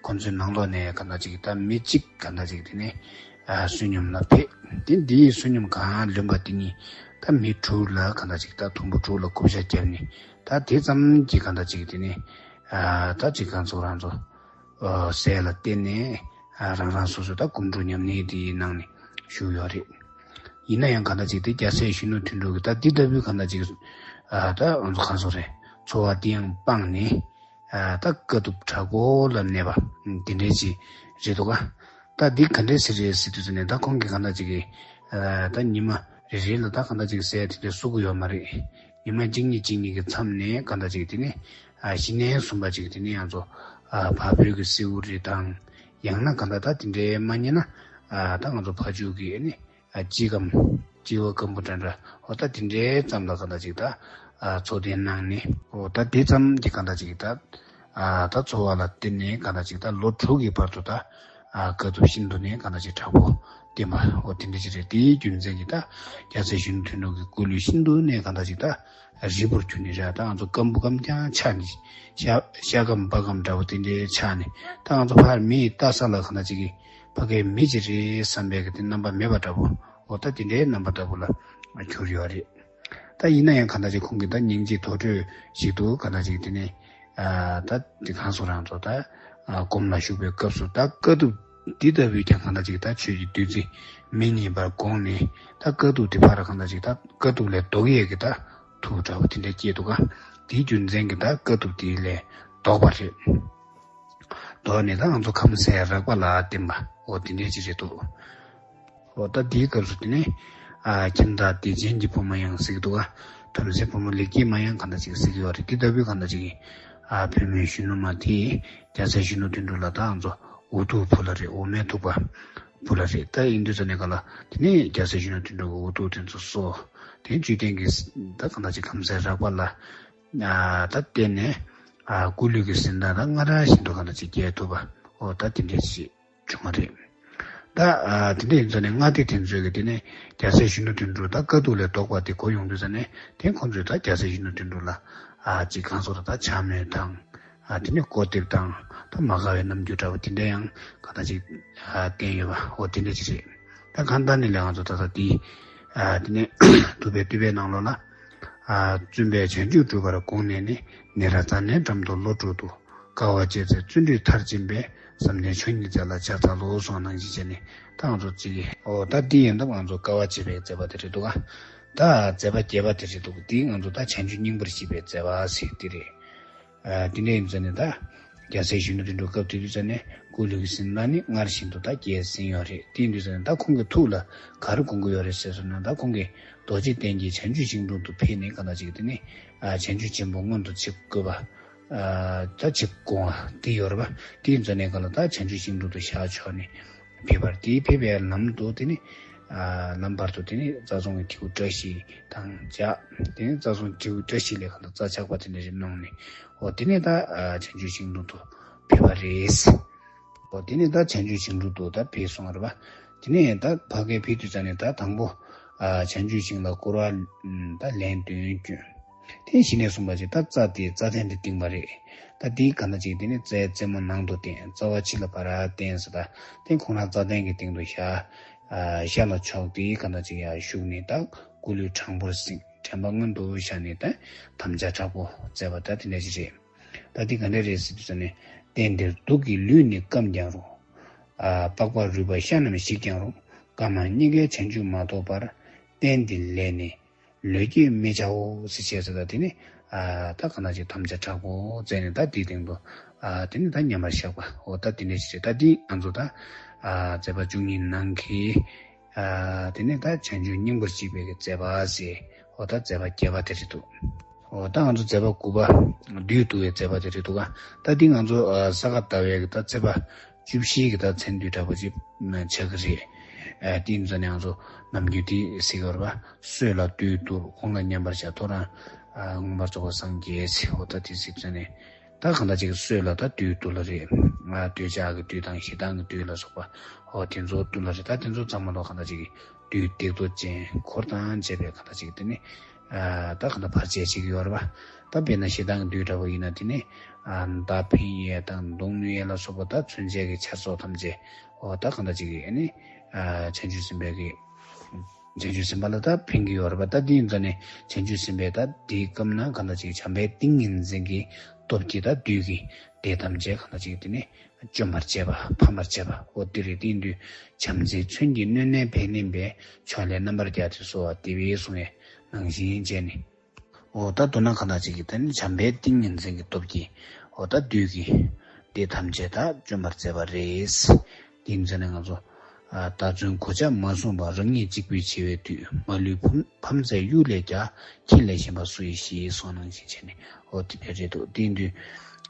ཁོང་ཚོའི་ནང་ལོགས་ནས་གང་འདྲ་ཅིག་ད་མི་གཅིག་གང་འདྲ་ཅིག་དེ་ནས་ཨ་བསོད་སྙོམས་ལ་ཕེབས། དེ་འདིའི་བསོད་སྙོམས་གང་ལོན་པ་དེ་ནི་ད་མི་དྲུག་ལ་གང་འདྲ་ཅིག་ད་དུམ་བུ་དྲུག་ལ་བགོ་བཤའ་བརྒྱབ་ནས་ད་དེ་ཙམ་གྱིས་གང་འདྲ་ཅིག་དེ་ནས་ཨ་ད་ཅིག་གང་ཚོ་རང་ཚོ། ཟས་ལ་བརྟེན་ནས་རང་རང་སོ་སོ་ད་སྒོམ་སྒྲུབ་ཉམས་ལེན་དེའི་ནང་ནས་ཞུགས་ཡོད་རེད། ཡིན་ན་ཡང་གང་ལྟར་ཅིག་དེ་རྒྱལ་སྲས་གཞོན་ནུ་དོན་གྲུབ་ཀྱིས་ད་འདི་ལྟ་བུའི་གང་ལྟར་ཅིག་ད་ང་ཚོ་གང་སོ་རེད། འཚོ་བ་དེ་ཡང་སྤངས་ནས་ད་དཀའ་ཐུབ་དྲག་པོ་ལ་གནས་པ་འདི་འདྲའི་ཅིག་རེད་འདུག་ག་ད་འདི་ག་འདྲས་ཟེར་རེད་ཟེར་དུས་ཙམ་ནས་ད་ཁོང་གིས་གང་ལྟར་ཅིག་གིས་ད་ཉི་མ་རེ་རེ་ལ་ད་གང་ལྟར་ཅིག་ཟས་དེ་འདྲ་གསོག་གི་ཡོད་མ་རེད། ཉི་མ་གཅིག་གཉིས་གཅིག་གཉིས་ཀྱི་མཚམས་ནས་གང་ལྟར་ཅིག་དེ་ནས་ཨ་གཞི་ནས་གསུངས་པ་ཅིག་དེ་ནས་ང་ཚོ་ཨ་བག་ཕེབས་ཀྱི་སེའུ་རིགས་དང་། ཡང་ན་གང་ལྟར་ད་དེ་འདྲའི་མ་རྙེད་ན་ཨ་ད་ང་ཚོ་ཕ་ཇུ་གི་ཨ་ནི་ཨ་ལྕི་སྐམ་ལྕི་བ་སྐམ་པོ་འདྲ་འདྲ་འོ་ད་དེ་འདྲའི་ཙམ་ལ་གང་ལྟར་ཅིག་ད་ཨ་འཚོ་རྟེན་གནང་ནས་འོ་ད་དེ་ཙམ་གྱི་གང་ལྟར་ཅིག་ད་ཨ་ད་འཚོ་བ་ལ་བརྟེན་ནས་གང་ལྟར་ཅིག་ད་ལོ་དྲུག་གི་བར་དུ་ད་ཨ་དཀའ་ཐུབ་ཤིན་ཏུ་ནས་གང་ལྟར་ཅིག་དྲག་པོ་བསྟན་པ་འོ་དེ་འདྲ་ཅིག་རེད། དེའི་རྒྱུ་མཚན་གྱིས་ད་རྒྱལ་སྲས་གཞོན་ནུ་དོན་གྲུབ་ཀྱི་སྐུ་ལུས་ཤིན་ཏུ་ནས་གང་ལྟར་ཅིག་ད། རིལ་པོར་གྱུར་ནས་ར་ད་ང་ཚོ་སྐམ་པོ་སྐམ་རྐྱང་ཆགས་ནས་ཤ་ཤ་སྐམ་པ་སྐམ་འདྲ་པོ་དེ་འདྲའི་ཆགས་ནས་ད་ང་ཚོ་ཕར་མི་ཡི་ལྟ་ས་ལ་ག་ན་ཅིག་གི་ཕ་གའི་མི་ཅིག་རེད་བསམ་པའི་གི་དེ་རྣམ་པ་མེད་པ་འདྲ་པོ་འོ་ད་དེ་འདྲའི་རྣམ་པ་འདྲ་པོ་ལ་གྱུར་ཡོད་རེད། ད་ཡིན་ན་ཡང་ག་ན་ཅིག་ཁོང་གིས་ད་སྙིང་རྗེ་དོར་སྤྲོད་ཞིག་ཏུ་ག་ན་ཅིག་དེ་ནས་ད་དེ་གང་སོང་རང་ཚོ་ད་སྒོམ་ལ་ཞུགས་པའི་སྐབས་སུ་ད་དཀའ་ཐུབ། འདི་ལྟ་བུའི་ཀྱང་གང་ལྟར་ཅིག་ད་ཆོས་ཀྱི་བདུད་རྩི་མི་རྙེད་པར་དགོངས་ནས་ད་དཀའ་ཐུབ་དེ་ཕར་གང་ལྟར་ཅིག་ད་དཀའ་ཐུབ་ལས་ལྡོག་ཡས་ཀྱི་ད་ཐུགས་འདྲ་བོ་དེ་འདྲ་སྐྱེས་འདུག་ག་དེའི་རྒྱུ་མཚན་གྱིས་ད་དཀའ་ཐུབ་དེ་ལས་ལྡོག་པ་རེད། ལྡོག་ནས་ད་ང་ཚོ་ཁམས་སངས་རགས་པ་ལ་བརྟེན་པ་འོ་དེ་འདྲའི་ཅིག་རེད་འདུག་འོ་ད་དེའི་སྐབས་སུ་དེ་ནས་ཨ་ཁྱིམ་བདག་བདེ་ཆེན་གྱི་བུ་མོ་ཡང་གཟིགས་འདུག་ག་བྲམ་ཟེའི་བུ་མོ་ལེགས་སྐྱེས་མ་ཡང་གང་ལྟར་ཅིག་གཟིགས་ཡོད་རེད། དེ་ལྟ་བུའི་གང་ལྟར་ཅིག་ཨ་བུད་མེད་གཞོན་ནུ་མ་དེས། རྒྱལ་སྲས་གཞོན་ནུ་དོན་གྲུབ་ལ་ད་ང་ཚོ་འུ་ཐུག་བུ་ལ་རེད། འོ་མའི་ཐུག་པ་བུ་ལ་རེད། ད་ཡིན་དུས་ཙ་ནས་ག་ལ་དེ་ནས་རྒྱལ་སྲས་གཞོན་ནུ་དོན་གྲུབ་ཀྱི་འུ་ཐུག་དེ་ཚོ་གསོ། དེ་བཅུད་ལྡན་གྱི་ད་གང་ལྟར་ཅིག་ཁམས་སངས་རགས་པ་ལ་ད་བརྟེན་ནས་སྐུ་ལུས་ཀྱི་གཟི་མདངས་ད་སྔར་བཞིན་དུ་གང་ལྟར་ཅིག་རྒྱས་ཐུབ་པ་འོ་ད་དེ་འདྲས་ཅིག་བྱུང་བ་རེད། ད་དེ་འདྲ་ཡིན་ཙ་ནས་ལྔ་སྡེ་དེ་ཚོས་ཀྱི་དེ་ནས་རྒྱལ་སྲས་གཞོན་ནུ་དོན་གྲུབ་ད་དཀའ་ཐུབ་ལས་ལྡོག་པ་དེ་གོ་ཡོང་དུས་ཙ་ནས་དེ་ཁོང་ཚོས་ད་རྒྱལ་སྲས་གཞོན་ནུ་དོན་གྲུབ་ལ་ཅིག་གང་སོ་ད་ད་བྱམས་སྨོད་དང་། ཨ་དེ་ནས་སྐུར་འདེབས་དང་ད་མ་དགའ་བའི་རྣམ་འགྱུར་འདྲ་བོ་དེ་འདྲ་ཡང་གང་ལྟར་ཅིག་ཨ་བསྟན་ཡོད་པ་འོ་དེ་འདྲ་ཅིག་རེད། ད་གང་ལྟར་ནི་ལས་ང་ཚོ་ད་ལྟ་དེ་ཨ་དེ་ནས་ཐུབ་པའི་བསྟོད་པའི་ནང་ལོགས་ལ་ཨ་བཙུན་པས་བྱང་ཆུབ་སྒྲུབ་པར་དགོངས་ནས་ནི། ནཻ་རཉྫ་ནའི་འགྲམ་དུ་བློ་གྲོས་བསྡུ། དཀའ་བ་སྤྱད་ཚེ་བརྩོན་འགྲུས་མཐར་ཕྱིན་པས། བསམ་གཏན་མཆོག་བརྙེས་མཛད་ལ་ཕྱག་འཚལ་ལོ་གསུངས་ནང་བཞིན་བྱས་ནས་ད་ང་ཚོ་ཅིག་གིས་འོ་ད་འདི་ཡིན་སྟབས་ང་ཚོ་དཀའ་བ་སྤྱད་པའི་མཛད་པ་དེ་རེད་འདུག་ག་ད་མཛད་པ་བརྒྱད་པ་དེ་རེད་འདུག་འདི་ང་ཚོ་ད་བྱང་ཆུབ་སྙིང་པོར་སྐྱེས་པའི་མཛད་པ་ཟེར་འདི་རེད། ཨ་དེ་འདྲ་ཡིན་ཙང་ནས་ད་རྒྱལ་སྲས་གཞོན་ནུ་དོན་གྲུབ་སྐབས་དེ་དུས་ཙ་ནས་སྐུ་ལུས་ཀྱི་གཟི་མདངས་ནི་སྔར་བཞིན་དུ་ད་རྒྱས་ཟིན་ཡོད་རེད། དེ་ཡིན་དུས་ཙ་ནས་ད་ཁོང་གི་ཐུགས་ལ་ག་རེ་དགོངས་ཀྱི་ཡོད་རེད་ཟེར་སོང་ན་ད་ཁོང་གིས་རྡོ་རྗེ་གདན་གྱི་བྱང་ཆུབ་ཤིང་དྲུང་དུ་ཕེབས་ནས་གང་ལྟར་ཅིག་དེ་ནི་ཨ་བྱང་ཆུབ་ཆེན་པོ་མངོན་དུ་བྱེད་དགོས་པ་ཨ་ད་ཅིག་དགོངས་པ་དེ་ཡོད་རེད་པ། དེ་ཡིན་ཙང་ནས་གང་ལ་ད་བྱང་ཆུབ་ཤིང་དྲུང་དུ་ཞལ་ཕྱོགས་ནས་ཕེབས་པར་དེའི་ཕེབས་པའི་ལམ་དུ་དེ་ནི་ཨ་ལམ་བར་དུ་དེ་ནི་རྩྭ་རྫོང་གི་ཐིའུ་བཀྲ་ཤིས་དང་བཅས་དེ་ནི་རྩྭ་རྫོང་ཐིའུ་བཀྲ་ཤིས་ལས་གང་ལ་རྩྭ་ཆགས་པ་དེ་འདྲ་ཞིག་གནང་ནས་འོ་དེ་ནས་ད་ཨ་བྱང་ཆུབ་ཤིང་དྲུང་དུ་ཕེབས་པ་རེད། འོ་དེ་ནས་ད་བྱང་ཆུབ་ཤིང་དྲུང་དུ་ད་ཕེབས་སོང་བ་རེད་པ། དེ་ནས་ད་ཕ་གིར་ཕེབས་དུས་ཙ་ནས་ད་དང་པོ་ཨ་བྱང་ཆུབ་ཤིང་ལ་སྐོར་བ་ད་ལན་བདུན་བསྐྱོན། དེ་གཞི་ནས་གསུངས་པ་ཅིག་ད་རྩྭ་དེ་རྩྭ་ཐན་དེ་བཏིང་བ་རེད། ད་དེའི་ག་ན་ཅིག་དེ་ནས་རྩྭའི་རྩེ་མོ་ནང་དུ་བསྟན། རྩ་བ་ཕྱི་ལ་ཕར་བསྟན་ཟེར། ད་དེ་ཁོང་རང་རྩྭ་ཐན་གྱི་སྟེང་དུ་ཞག་ཨ་ཤ་ལ་ཕྱོགས་དེའི་ག་ན་ཅིག་ཡར་བཞུགས་ནས་ད་སྐུ་ལུས་དྲང་པོར་བསྲིངས། དྲན་པ་མངོན་དུ་བཞག་ནས་ད་དམ་བཅའ་དྲག་པོ་མཛད་པ་ད་དེ་འདྲ་ཞིག་རེད། ད་འདི་ག་འདྲ་རེད་ཟེར་དུས་ཙ་ནས། རྟེན་འདིར་གདུགས་ཀྱི་ལུས་ནི་སྐམ་ཀྱང་རུང་། ཨ་པགས་པ་རུས་པ་ཤ་རྣམས་ཞིག་ཀྱང་རུང་། སྐམ་མང་གཉིས་ཀའི་བྱང་ཆུབ་མ་ཐོབ་བར། རྟེན་འདི་ལས་ནི་ལོས་སྐྱེས་མི་བྱའོ་ཟེར་བྱས་ཟེར། ད་དེ་ནི་ཨ་ད་ག་ན་ཅིག་དམ་བཅའ་དྲག་པོ་མཛད་ནས་ད་དེའི་སྟེང་དུ་ཨ་དེ་ནི་ད་མཉམ་པར་བཞག་པ་འོ་ད་དེ་འདྲ་ཞིག་རེད། ད་འདི་ང་ཚོ་ད་ཨ་མཛད་པ་བཅུ་གཉིས་ནང་གི་ཨ་དེ་ནས་ད་བྱང་ཆུབ་སྙིང་པོར་སྐྱེས་པའི་གི་མཛད་པ་ཟེར། འོ་ད་མཛད་པ་བརྒྱད་པ་དེ་རེད་འདུག་འོ་ད་ང་ཚོ་མཛད་པ་དགུ་པ་བདུད་བཏུལ་བའི་མཛད་པ་དེ་རེད་འདུག་ག་ད་འདི་ང་ཚོ་ཨ་ས་ག་ཟླ་བའི་གི་ད་ཚེས་པ་ བཅུ་བཞི་གི་ད་མཚན་བསྡུས་འདྲ་པོ་ཅིག་ཆགས་ཀྱི་རེད། ཨ་དེ་ཡིན་ཙང་ནས་ང་ཚོ་ནམ་རྒྱུན་དེ་ཟེར་གྱི་ཡོད་རེད་པ། སྲོད་ལ་བདུད་བཏུལ། དགུང་ལ་མཉམ་པར་བཞག་ཐོ་རངས་ཨ་མངོན་པར་རྫོགས་པར་སངས་རྒྱས་ཟེར། འོ་ད་དེ་ཟེར་ཙང་ནས། ད་གང་ལྟར་ཅིག་སྲོད་ལ་ད་བདུད་བཏུལ་ལ་རེད། ང་འདོད་ཆགས་ཀྱི་བདུད་དང་ཞེ་སྡང་གི་བདུད་ལ་སོགས་པ། འོ་དེ་ཚོ་བཏུལ་ལ་རེད། ད་དེ་ཚོ་ཚང་མ་ལོ་གང་ལྟར་ཅིག་བདུད་སྡིག་ཏོ་ཅན་འཁོར་དང་བཅས་པའི་གང་ལྟར་ཅིག་དེ་ནི་ཨ་ད་གང་ལྟར་བར་ཆད་བྱེད་ཀྱི་ཡོད་རེད་པ། ད་དཔེར་ན་ཞེ་སྡང་གི་བདུད་འདྲ་པོ་ཡིན་ན་དེ་ནི་ཨ་མདའ་འཕེན་ཡས་དང་མདུང་ནུ་ཡས་ལ་སོགས་པ་ད་མཚོན་བྱེད་ཀྱི་ཆ་རྫོགས་ཐམས་ཅད། འོ་ད་གང་ལྟར་ཅིག་གི་ཨ་ནི་ཨ་བྱང་ཆུབ་སེམས་དཔའི་གི་བྱང་ཆུབ་སེམས་དཔའ་ལ་ད་ཕན་གྱི་ཡོད་རེད་པ། ད་དེ་ཡིན་ཙང་ནས་བྱང་ཆུབ་སེམས་དཔའི་ད་དེའི་སྐབས་ན་གང་ལྟར་ཅིག་བྱམས་པའི་ཏིང་ངེ་འཛིན་གྱི་སྟོབས་ཀྱིས་ད་བདུད་ཀྱི་སྡེ་ཐམས་ཅད་གང་ལྟར་ཅིག་དེ་ནི་བཅོམ་པར་བྱེད་པ་ཕམ་པར་བྱེད་པ། འོ་དེ་རེད། དེ་ཡིན་དུས་བྱམས་བརྩེའི་མཚོན་གྱིས་གནོན་ནས་ཕན་གླིང་པའི། ཕྱོགས་ལས་རྣམ་པར་རྒྱལ་ཏེ་གསོལ་བ་འདེབས་པའི་གསུང་བའི་ནང་བཞིན་བྱས་ནས། འོ་ད་མདོར་ན་གང་ལྟར་ཅིག་གིས་ད་ནི་བྱམས་པའི་ཏིང་ངེ་འཛིན་གྱི་སྟོབས་ཀྱིས་འོ་ད་བདུད་ཀྱི་སྡེ་ཐམས་ཅད་ད་བཅོམ་པར་མཛད་པ་རེད། དེ་ཡིན་ཙང་ནས་ང་ཚོ་ཨ་ད་ཚུན་གོ་ཆ་མ་བཟུང་བར། རང་ཉིད་གཅིག་པུས་འཆི་བའི་དུས། མ་ལུས་ཕམ་ཕམ་ཚད་གཡུལ་ལས་ཀྱང་། ཁྱེད་ལས་གཞན་པ་སུ་ཡིས་ཤེས། གསུངས་ནང་བཞིན་བྱས་ནས། འོ་དེ་འདྲ་རེད་འདུག་དེ་ཡིན་དུས་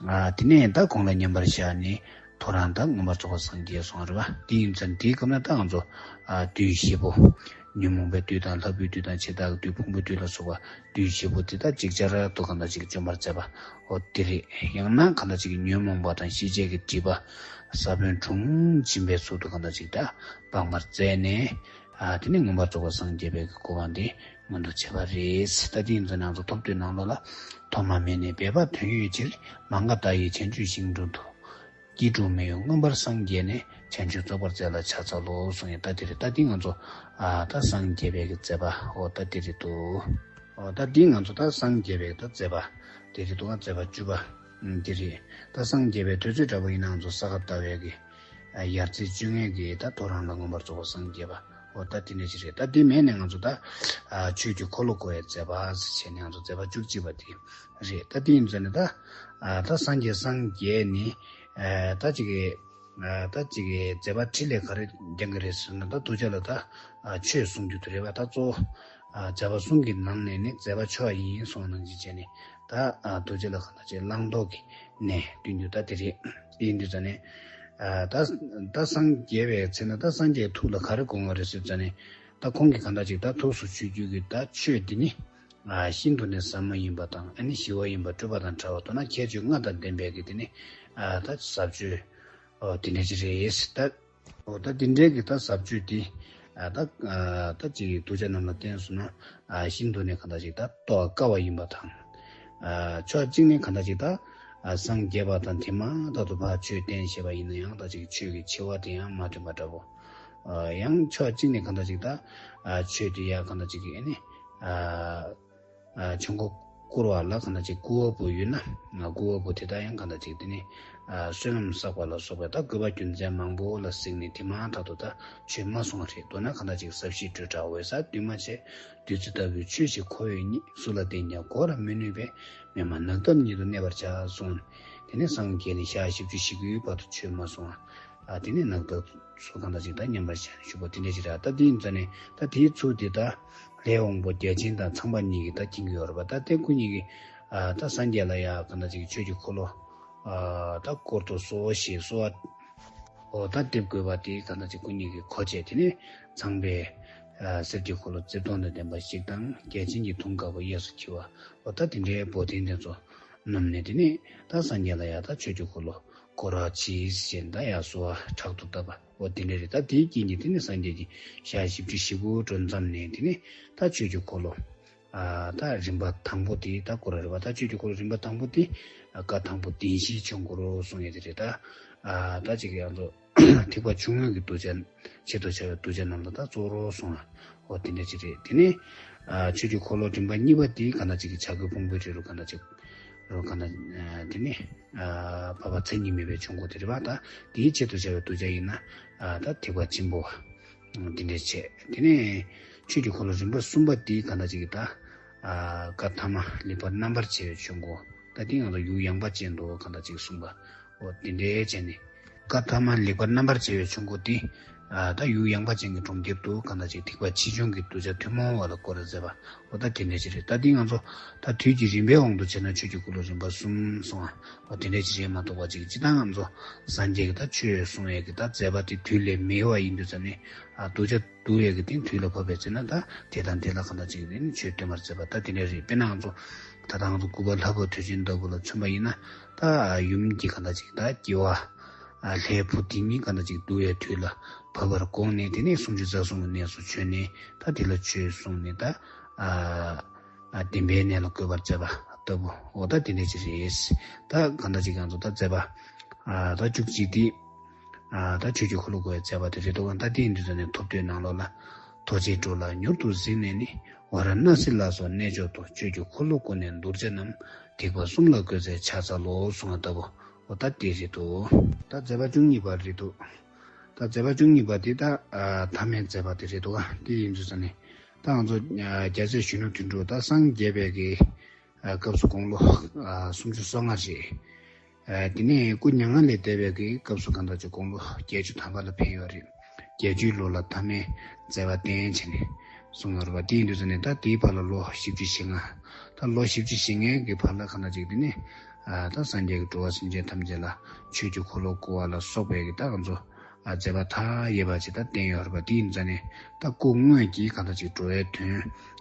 ཨ་དེ་ནས་ད་དགུང་ལ་མཉམ་པར་བཞག་ནས་ཐོ་རངས་ད་མངོན་པར་རྫོགས་པར་སངས་རྒྱས་སོང་རེད་པ། དེ་ཡིན་ཙང་དེའི་སྐབས་ན་ད་ང་ཚོ་ཨ་བདུད་བཞི་པོ། ཉོན་མོངས་པའི་བདུད་དང་། ལྷ་བུའི་བདུད་དང་། འཆི་བདག་གི་བདུད། ཕུང་པོའི་བདུད་ལ་སོགས་པ་བདུད་བཞི་པོ་དེ་དག་ཅིག་ཅར་དུ་གང་ལྟར་ཅིག་བཅོམ་པར་མཛད་པ། འོ་དེ་རེད། ཡང་ན་གང་ལྟར་ཅིག་ཉོན་མོངས་པ་དང་ཤེས་བྱའི་གི་སྒྲིབ་པ་ས་བོན་དྲུངས་འབྱིན་པའི་ཚུལ་དུ་གང་ལྟར་ཅིག་ད་སྤངས་པར་མཛད་ནས། ཨ་དེ་ནས་མངོན་པར་རྫོགས་པར་སངས་རྒྱས་པའི་གི་གོ་འཕང་དེ་མངོན་དུ་བྱས་པ་རེད། ད་དེ་ཡིན་ཙང་ང་ཚོ་ཐོབ་དུས་ནང་ལོགས་ལ། ཐོག་མ་མེད་ནས་སྦས་པ་དོན་ཡོད་ཕྱིར། མ་འགགས་བརྡ་ཡིས་བྱང་ཆུབ་ཤིང་དྲུང་དུ། སྐྱེ་དྲུག་མི་གཡོ་མངོན་པར་སངས་རྒྱས་ནས། བྱང་ཆུབ་རྫོགས་པར་མཛད་ལ་ཕྱག་འཚལ་ལོ། གསུངས་ཡོད། ད་དེ་རེད། ད་དེ་ང་ཚོ་ཨ་ད་སངས་རྒྱས་པའི་གི་མཛད་པ། འོ་ད་དེ་རེད་འདུག་འོ་ད་དེ་ང་ཚོ་ད་སངས་རྒྱས་པའི་ད་མཛད་པ་དེ་རེད་འདུག་མཛད་པ་བཅུ་པ་ཨ་དེ་རེད། ད་སངས་རྒྱས་པའི་དུས་ཚོད་འདྲ་པོ་ཡིན་ན་ང་ཚོ་ས་ག་ཟླ་བའི་གི་ཨ་ཡར་ཚེས་བཅོ་ལྔའི་གི་ད་ཐོ་རངས་ལ་མངོན་པར་རྫོགས་པར་སངས་རྒྱས་པ། འོ་ད་དེ་འདྲ་ཞིག་རེད། ད་དེ་མེད་ནས་ང་ཚོ་ད་ཨ་ཆོས་ཀྱི་འཁོར་ལོ་བསྐོར་བའི་མཛད་པ་ཟེར་བྱས་ནས་ང་ཚོ་མཛད་པ་བཅུ་གཅིག་པ་དེ་རེད། ད་དེ་ཡིན་ཙང་ནས་ད་ཨ་ད་སངས་རྒྱས་སངས་རྒྱས་ནི་ཨ་ད་ཅིག་གི་ཨ་ད་ཅིག་གི་མཛད་པ་ཕྲིན་ལས་ག་རེ་འགྲེང་གི་རེད་ཟེར་ན། ད་མདོ་རྒྱུད་ལ་ད་ཨ་ཆོས་གསུང་རྒྱུ་དེ་རེད་པ། ད་གཙོ་བོ་ཨ་མཛད་པ་གསུམ་གྱི་ནང་ནས་ནི་མཛད་པ་མཆོག་ཡིན་གསུངས་ནང་བཞིན་བྱས་ནས། ད་ཨ་མདོ་རྒྱུད་ལ་གང་ལྟར་ཅིག་བླང་དོར་གྱི་གནས་སྟོན་རྒྱུ་ད་དེ་རེད། དེ་ཡིན་དུས་ཙང་ནས་ཨ་ད་ད་སངས་རྒྱས་པའི་ཚེ་ན་ད་སངས་རྒྱས་ཐུགས་ལ་ག་རེ་དགོངས་པ་རེད་ཟེར་ཙང་ནས། ད་ཁོང་གིས་གང་ལྟར་ཅིག་ད་ཐུགས་སུ་ཆུད་རྒྱུ་གི་ད་ཆོས་འདི་ནི་ཨ་ཤིན་ཏུ་ནས་ཟབ་མོ་ཡིན་པ་དང་། ཨ་ནི་ཞི་བ་ཡིན་པ། སྤྲོས་པ་དང་བྲལ་བ། མདོར་ན་ཁྱད་ཆོས་ལྔ་དང་ལྡན་པའི་གི་དེ་ནི་ཨ་ད་ཟབ་ཆོས་འོ་དེ་འདྲ་ཅིག་རེད། ད་འོ་ད་དེ་འདྲའི་གི་ད་ཟབ་ཆོས་དེ་ཨ་ད་ཨ་ད་ཅིག་གདུལ་བྱ་རྣམས་ལ་བསྟན་སོང་ན་ཨ་ཤིན་ཏུ་ནས་གང་ལྟར་ཅིག་ད་རྟོགས་དཀའ་བ་ཡིན་པ་དང་། ཨ་ཕྱོགས་གཅིག་ནས་གང་ལྟར་ཅིག་ད་ཨ་སངས་རྒྱས་པ་དང་དེ་མ་ཐག་ཏུ་ཕར་ཆོས་བསྟན་ཞེས་པ་ཡིན་ན་ཡང་ད་ཅིག་ཆོས་ཀྱི་ཆེ་བ་དེ་ཡང་མ་ཐོན་པ་འདྲ་པོ། ཨ་ཡང་ཕྱོགས་གཅིག་ནས་གང་ལྟར་ཅིག་ད་ཨ་ཆོས་དེ་ཡང་གང་ལྟར་ཅིག་གི་ཨ་ནི་ཨ་ཨ་ཆོས་འཁོར་བསྐོར་བ་ལ་གང་ལྟར་ཅིག་བསྐུལ་བ་པོ་ཡོད་ན། ཨ་བསྐུལ་བ་པོ་དེ་དག་ཡང་གང་ལྟར་ཅིག་དེ་ནི་ཨ་བསོད་ནམས་བསགས་པ་ལ་སོགས་པའི་ད་དགོས་པ་རྒྱུ་མཚན་མང་པོ་ལ་གཟིགས་ནས་དེ་མ་ཐག་ཏུ་ད་ཆོས་མ་གསུང་བ་རེད། མདོར་ན་གང་ལྟར་ཅིག་ཟབ་ཞི་སྤྲོས་བྲལ་འོད་གསལ་འདུས་མ་བྱས། བདུད་རྩི་ལྟ་བུའི་ཆོས་ཤིག་ཁོ་བོས་རྙེད། སུ་ལ་བསྟན་ཀྱང་གོ་བར་མི་ནུས་པས། མི་སྨྲ་ནགས་འདབས་ཉིད་དུ་གནས་པར་བྱ། གསུངས། དེ་ནས་སངས་རྒྱས་ནས་ཞག་བཞི་བཅུ་ཞེ་དགུའི་བར་དུ་ཆོས་མ་གསུང་བ། ཨ་དེ་ནས་ནགས་འདབས་སུ་གང་ལྟར་ཅིག་ད་མཉམ་པར་བཞག་ནས་བཞུགས་པ་དེ་འདྲ་ཞིག་རེད། ད་དེ་ཡིན་ཙང་ནས་ད་དེའི་ཚུལ་དེ་ད་ལྷའི་དབང་པོ་བརྒྱ་བྱིན་དང་ཚངས་པ་གཉིས་ཀྱིས་ད་མཁྱེན་གྱི་ཡོད་རེད་པ། ད་དེ་ཁོ་གཉིས་ཀྱིས་ཨ་ད་སངས་རྒྱས་ལ་ཡ་གང་ལྟར་ཅིག་ཆོས་ཀྱི་འཁོར་ལོ་ཨ་ད་བསྐོར་དུ་གསོལ་ཞེས་གསོལ་བ། འོ་ད་འདེབས་དགོས་པ་དེ་གང་ལྟར་ཅིག་ཁོ་གཉིས་ཀྱིས་གོ་བྱས། དེ་ནས་ཚངས་པས་ཨ་གསེར་གྱི་འཁོར་ལོ་རྩིབས་སྟོང་དང་ལྡན་པ་ཞིག་དང་། བརྒྱ་བྱིན་གྱི་དུང་དཀར་པོ་གཡས་སུ་འཁྱིལ་བ། འོ་ད་དེ་འདྲའི་འབོལ་གདན་དེ་ཚོ་བསྣམས་ནས། དེ་ནས་ད་སངས་རྒྱས་ལ་ཡ་ད་ཆོས་ཀྱི་འཁོར་ལོ་བསྐོར་བ་གྱིས་ཟེར་ནས་ད་ཡར་གསོལ་བ་དྲག་ཏུ་བཏབ་པ། འོ་དེ་འདྲ་རེད། ད་དེའི་རྐྱེན་གྱིས་དེ་ནས་སངས་རྒྱས་ཀྱིས་ཞག་བཞི་བཅུ་ཞེ་དགུ་འགྲོ་མཚམས་ནས། དེ་ནས་ད་ཆོས་ཀྱི་འཁོར་ལོ་ཨ་ད་རིམ་པ་དང་པོ་དེ་ད་བསྐོར་བ་རེད་པ། ད་ཆོས་ཀྱི་འཁོར་ལོ་རིམ་པ་དང་པོ་དེ་ཨ་བཀའ་དང་པོ་བདེན་བཞིའི་ཆོས་འཁོར་གསུང་ཡས་དེ་རེད། ད་ཨ་ད་ཅིག་ཡང་ཚོ་ཐེག་པ་ཆུང་ངུའི་གི་གདུལ་བྱ་ཆེད་དུ་བྱ་བའི་གདུལ་བྱ་རྣམས་ལ་ད་གཙོ་བོར་གསུངས་པ། འོ་དེ་འདྲ་ཅིག་རེད། དེ་ནས་ཨ་ཆོས་ཀྱི་འཁོར་ལོ་རིམ་པ་གཉིས་པ་དེ་གང་ལྟར་ཅིག་གི་བྱ་རྒོད་ཕུང་པོའི་རི་རུ་གང་ལྟར་ཅིག་རུ་གང་ལྟར་ཨ་དེ་ནས་ཨ་འཕགས་པ་མཚན་ཉིད་མེད་པའི་ཆོས་འཁོར་དེ་རེད་པ། ད་དེའི་ཆེད་དུ་བྱ་བའི་གདུལ་བྱ་ཡིན་ན་ཨ་ད་ཐེག་པ་ཆེན་པོ་བ་དེ་འདྲ་བྱས། དེ་ནས་ཆོས་ཀྱི་འཁོར་ལོ་རིམ་པ་གསུམ་པ་དེ་གང་ལྟར་ཅིག་གི་ད་ཨ་བཀའ་ཐ་མ་ལེགས་པར་རྣམ་པར་ཕྱེ་བའི་ཆོས་འཁོར། ད་དེ་ང་ཚོ་ཡུལ་ཡངས་པ་ཅན་དུ་གང་ལྟར་ཅིག་གསུངས་པ། འོ་དེ་འདྲའི་བྱས་ནས་བཀའ་ཐ་མ་ལེགས་པར་རྣམ་པར་ཕྱེ་བའི་ཆོས་འཁོར་དེ་ ཨ་ད་ཡུལ་ཡངས་པ་ཅན་གྱི་གྲོང་ཁྱེར་དུ་གང་ལྟར་ཅིག་ཐེག་པ་ཆེ་ཆུང་གི་གདུལ་བྱ་ཐུན་མོང་བ་ལ་བསྐོར་ར་མཛད་པ། འོ་ད་དེ་འདྲ་ཅིག་རེད། ད་འདི་ང་ཚོ་ད་དུས་ཀྱི་རིམ་པའི་དབང་དུ་བྱས་ན་ཆོས་ཀྱི་འཁོར་ལོ་རིམ་པ་གསུམ་གསུངས་པ། འོ་དེ་འདྲ་ཅིག་རེད་མ་གཏོགས་པ་ཅིག་སྤྱིར་བཏང་ང་ཚོ་སངས་རྒྱས་ཀྱི་ད་ཆོས་གསུང་ཡས་ཀྱི་ད་མཛད་པ་དེ་དུས་ལས་མི་འོས་པ་ཡིན་དུས་ཙ་ནས། ཨ་གདུལ་བྱ་འདུལ་ཡས་ཀྱི་དེ་དུས་ལ་བབ་པའི་ཚེ་ན་ད་དེ་དང་དེ་ལ་གང་ལྟར་ཅིག་རེད་ནི་ཆོས་སྟོན་པར་མཛད་པ་ད་དེ་འདྲ་རེད། དཔེར་ན་ང་ཚོ་ད་ལྟ་ང་ཚོ་སྐུ་པར་ལྷ་བབས་དུས་ཆེན་ལྟ་བུ་ལ་མཚོན་པ་ཡིན་ན། ད་ཡུམ་གྱི་གང་ལྟར་ཅིག་ད་སྐྱེ་བ། ཨ་ལྷའི་བུ་དེ་ཉིད་གང་ལྟར་ཅིག་འདུལ་བའི་དུས་ལ་བབ་པར་དགོངས་ནས། དེ་ནས་སུམ་ཅུ་རྩ་གསུམ་གྱི་གནས་སུ་བྱོན་ནས་ད་དེ་ལ་ཆོས་གསུངས་ནས། ད་ཨ་ཨ་བདེན་པའི་གནས་ལ་འགོད་པར་མཛད་པ་ལྟ་བུ། འོ་ད་དེ་འདྲ་ཅིག་རེད། ད་གང་ལྟར་ཅིག་ང་ཚོ་ད་མཛད་པ་ཨ་ད་བཅུ་གཅིག་དེ་ཨ་ད་ཆོས་ཀྱི་འཁོར་ལོ་བསྐོར་བའི་མཛད་པ་དེ་རེད་འདུག་ག་ད་དེ་ཡིན་དུས་ཙ་ནས་ཐོབ་བསྡུས་ནང་ལོགས་ལ། ཐུགས་རྗེའི་འགྲོ་ལ་མྱུར་དུ་གཟིགས་ནས་ནི། ཝཱ་ར་ཎ་སི་ལ་སོགས་གནས་མཆོག་ཏུ། ཆོས་ཀྱི་འཁོར་ལོ་བསྐོར་ནས་གདུལ་བྱ་རྣམས། ཐེག་པ་གསུམ་ལ་བཀོད་མཛད་ཕྱག་འཚལ་ལོ། གསུང་བ་ལྟ་བུ། འོ་ད་དེ་རེད་འདུག་ད་མཛད་པ་བཅུ་གཉིས་པ་རེད་འདུག་ད་མཛད་པ་བཅུ་གཉིས་པ་དེ་ད་ཨ་ཐ་མའི་མཛད་པ་དེ་རེད་འདུག་ག་དེ་ཡིན་དུས་ཙ་ནས་ད་ང་ཚོ་ཨ་རྒྱལ་སྲས་གཞོན་ནུ་དོན་གྲུབ་ད་སངས་རྒྱས་པའི་གི་ཨ་སྐབས་སུ་དགུང་ལོ་ཨ་སུམ་ཅུ་སོ་ལྔ་རེད། ཨ་དེ་ནས་སྐུ་མྱ་ངན་ལས་འདས་པའི་གི་སྐབས་སུ་གང་ལྟར་ཅིག་དགུང་ལོ་བརྒྱད་ཅུ་ཐམ་པ་ལ་ཕེབས་ཡོད་རེད། བརྒྱད་ཅུའི་ལོ་ལ་ཐ་མའི་མཛད་པ་བསྟན་བྱས་ནས་གསུངས་ཡོད་རེད་པ། དེ་ཡིན་དུས་ཙ་ནས་ད་དེའི་བར་ལ་ལོ་བཞི་བཅུ་ཞེ་ལྔ། ད་ལོ་བཞི་བཅུ་ཞེ་ལྔའི་གི་བར་ལ་གང་ལྟར་ཅིག་དེ་ནས་ཨ་ད་སངས་རྒྱས་ཀྱི་འགྲོ་བ་སེམས་ཅན་ཐམས་ཅད་ལ་ཆོས་ཀྱི་འཁོར་ལོ་བསྐོར་བ་ལ་སོགས་པའི་གི་ད་ང་ཚོ་ཨ་མཛད་པ་མཐའ་ཡས་པ་ཅིག་ད་བསྟན་ཡོད་རེད་པ། དེ་ཡིན་ཙ་ནས་ད་སྐུ་དངོས་ཀྱིས་གང་ལྟར་ཅིག་འགྲོ་བའི་དོན་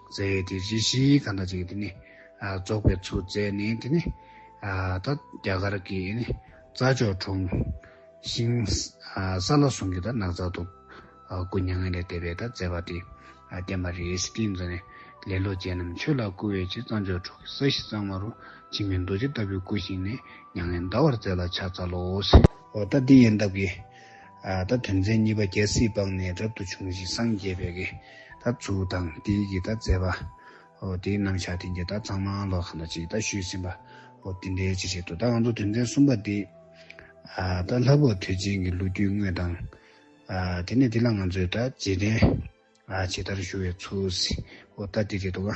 མཛད་དེ་རེ་ཞིག་གང་ལྟར་ཅིག་དེ་ནས་ཨ་རྫོགས་པའི་ཚུལ་མཛད་ནས། དེ་ནས་ཨ་ད་རྒྱ་གར་གྱི་ཨ་ནི་རྩྭ་མཆོག་གྲོང་ཤིང་ཨ་ས་ལ་ཟུང་གི་ད་ནགས་ཚལ་དུ་ཨ་སྐུ་མྱ་ངན་ལས་འདས་པའི་ད་མཛད་པ་དེ་ཨ་བསྟན་པ་རེད། དེ་ཡིན་ཙ་ནས་ལེ་ལོ་བྱེད་རྣམས་ཆོས་ལ་བསྐུལ་བའི་ཕྱིར། རྩྭ་མཆོག་གྲོང་གི་ས་གཞི་གཙང་མ་རུ། འཆི་མེད་རྡོ་རྗེ་ལྟ་བུའི་སྐུ་བཞེངས་ནས། མྱ་ངན་འདའ་བར་མཛད་ལ་ཕྱག་འཚལ་ལོ། འོ་ད་འདི་ཡིན་སྟབས་ཀྱི་ཨ་ད་དོན་ཚན་གཉིས་པ་རྒྱལ་སྲིད་སྤངས་ནས་རབ་ཏུ་བྱུང་ཞིང་སངས་རྒྱས་པའི་གི་ད་ཚུལ་དང་དེའི་གི་ད་མཛད་པ། འོ་དེའི་རྣམ་གཞག་དེ་འདྲ་ད་ཚང་མ་ལོ་གང་ལྟར་ཅིག་ད་ཞུས་ཟིན་པ། འོ་དེ་འདྲའི་ཅིག་བྱེད་དུ་ད་ང་ཚོ་དོན་ཚན་གསུམ་པ་འདི་ཨ་ད་ལྷ་བབས་དུས་ཆེན་གྱི་ལོ་རྒྱུས་དངོས་དང་། ཨ་དེ་ནས་དེ་ལ་ང་ཚོས་ད་རྗེས་དྲན་ཨ་ཇི་ལྟར་ཞུ་བའི་ཚུལ་ཟེར། འོ་ད་དེ་རེད་འདུག་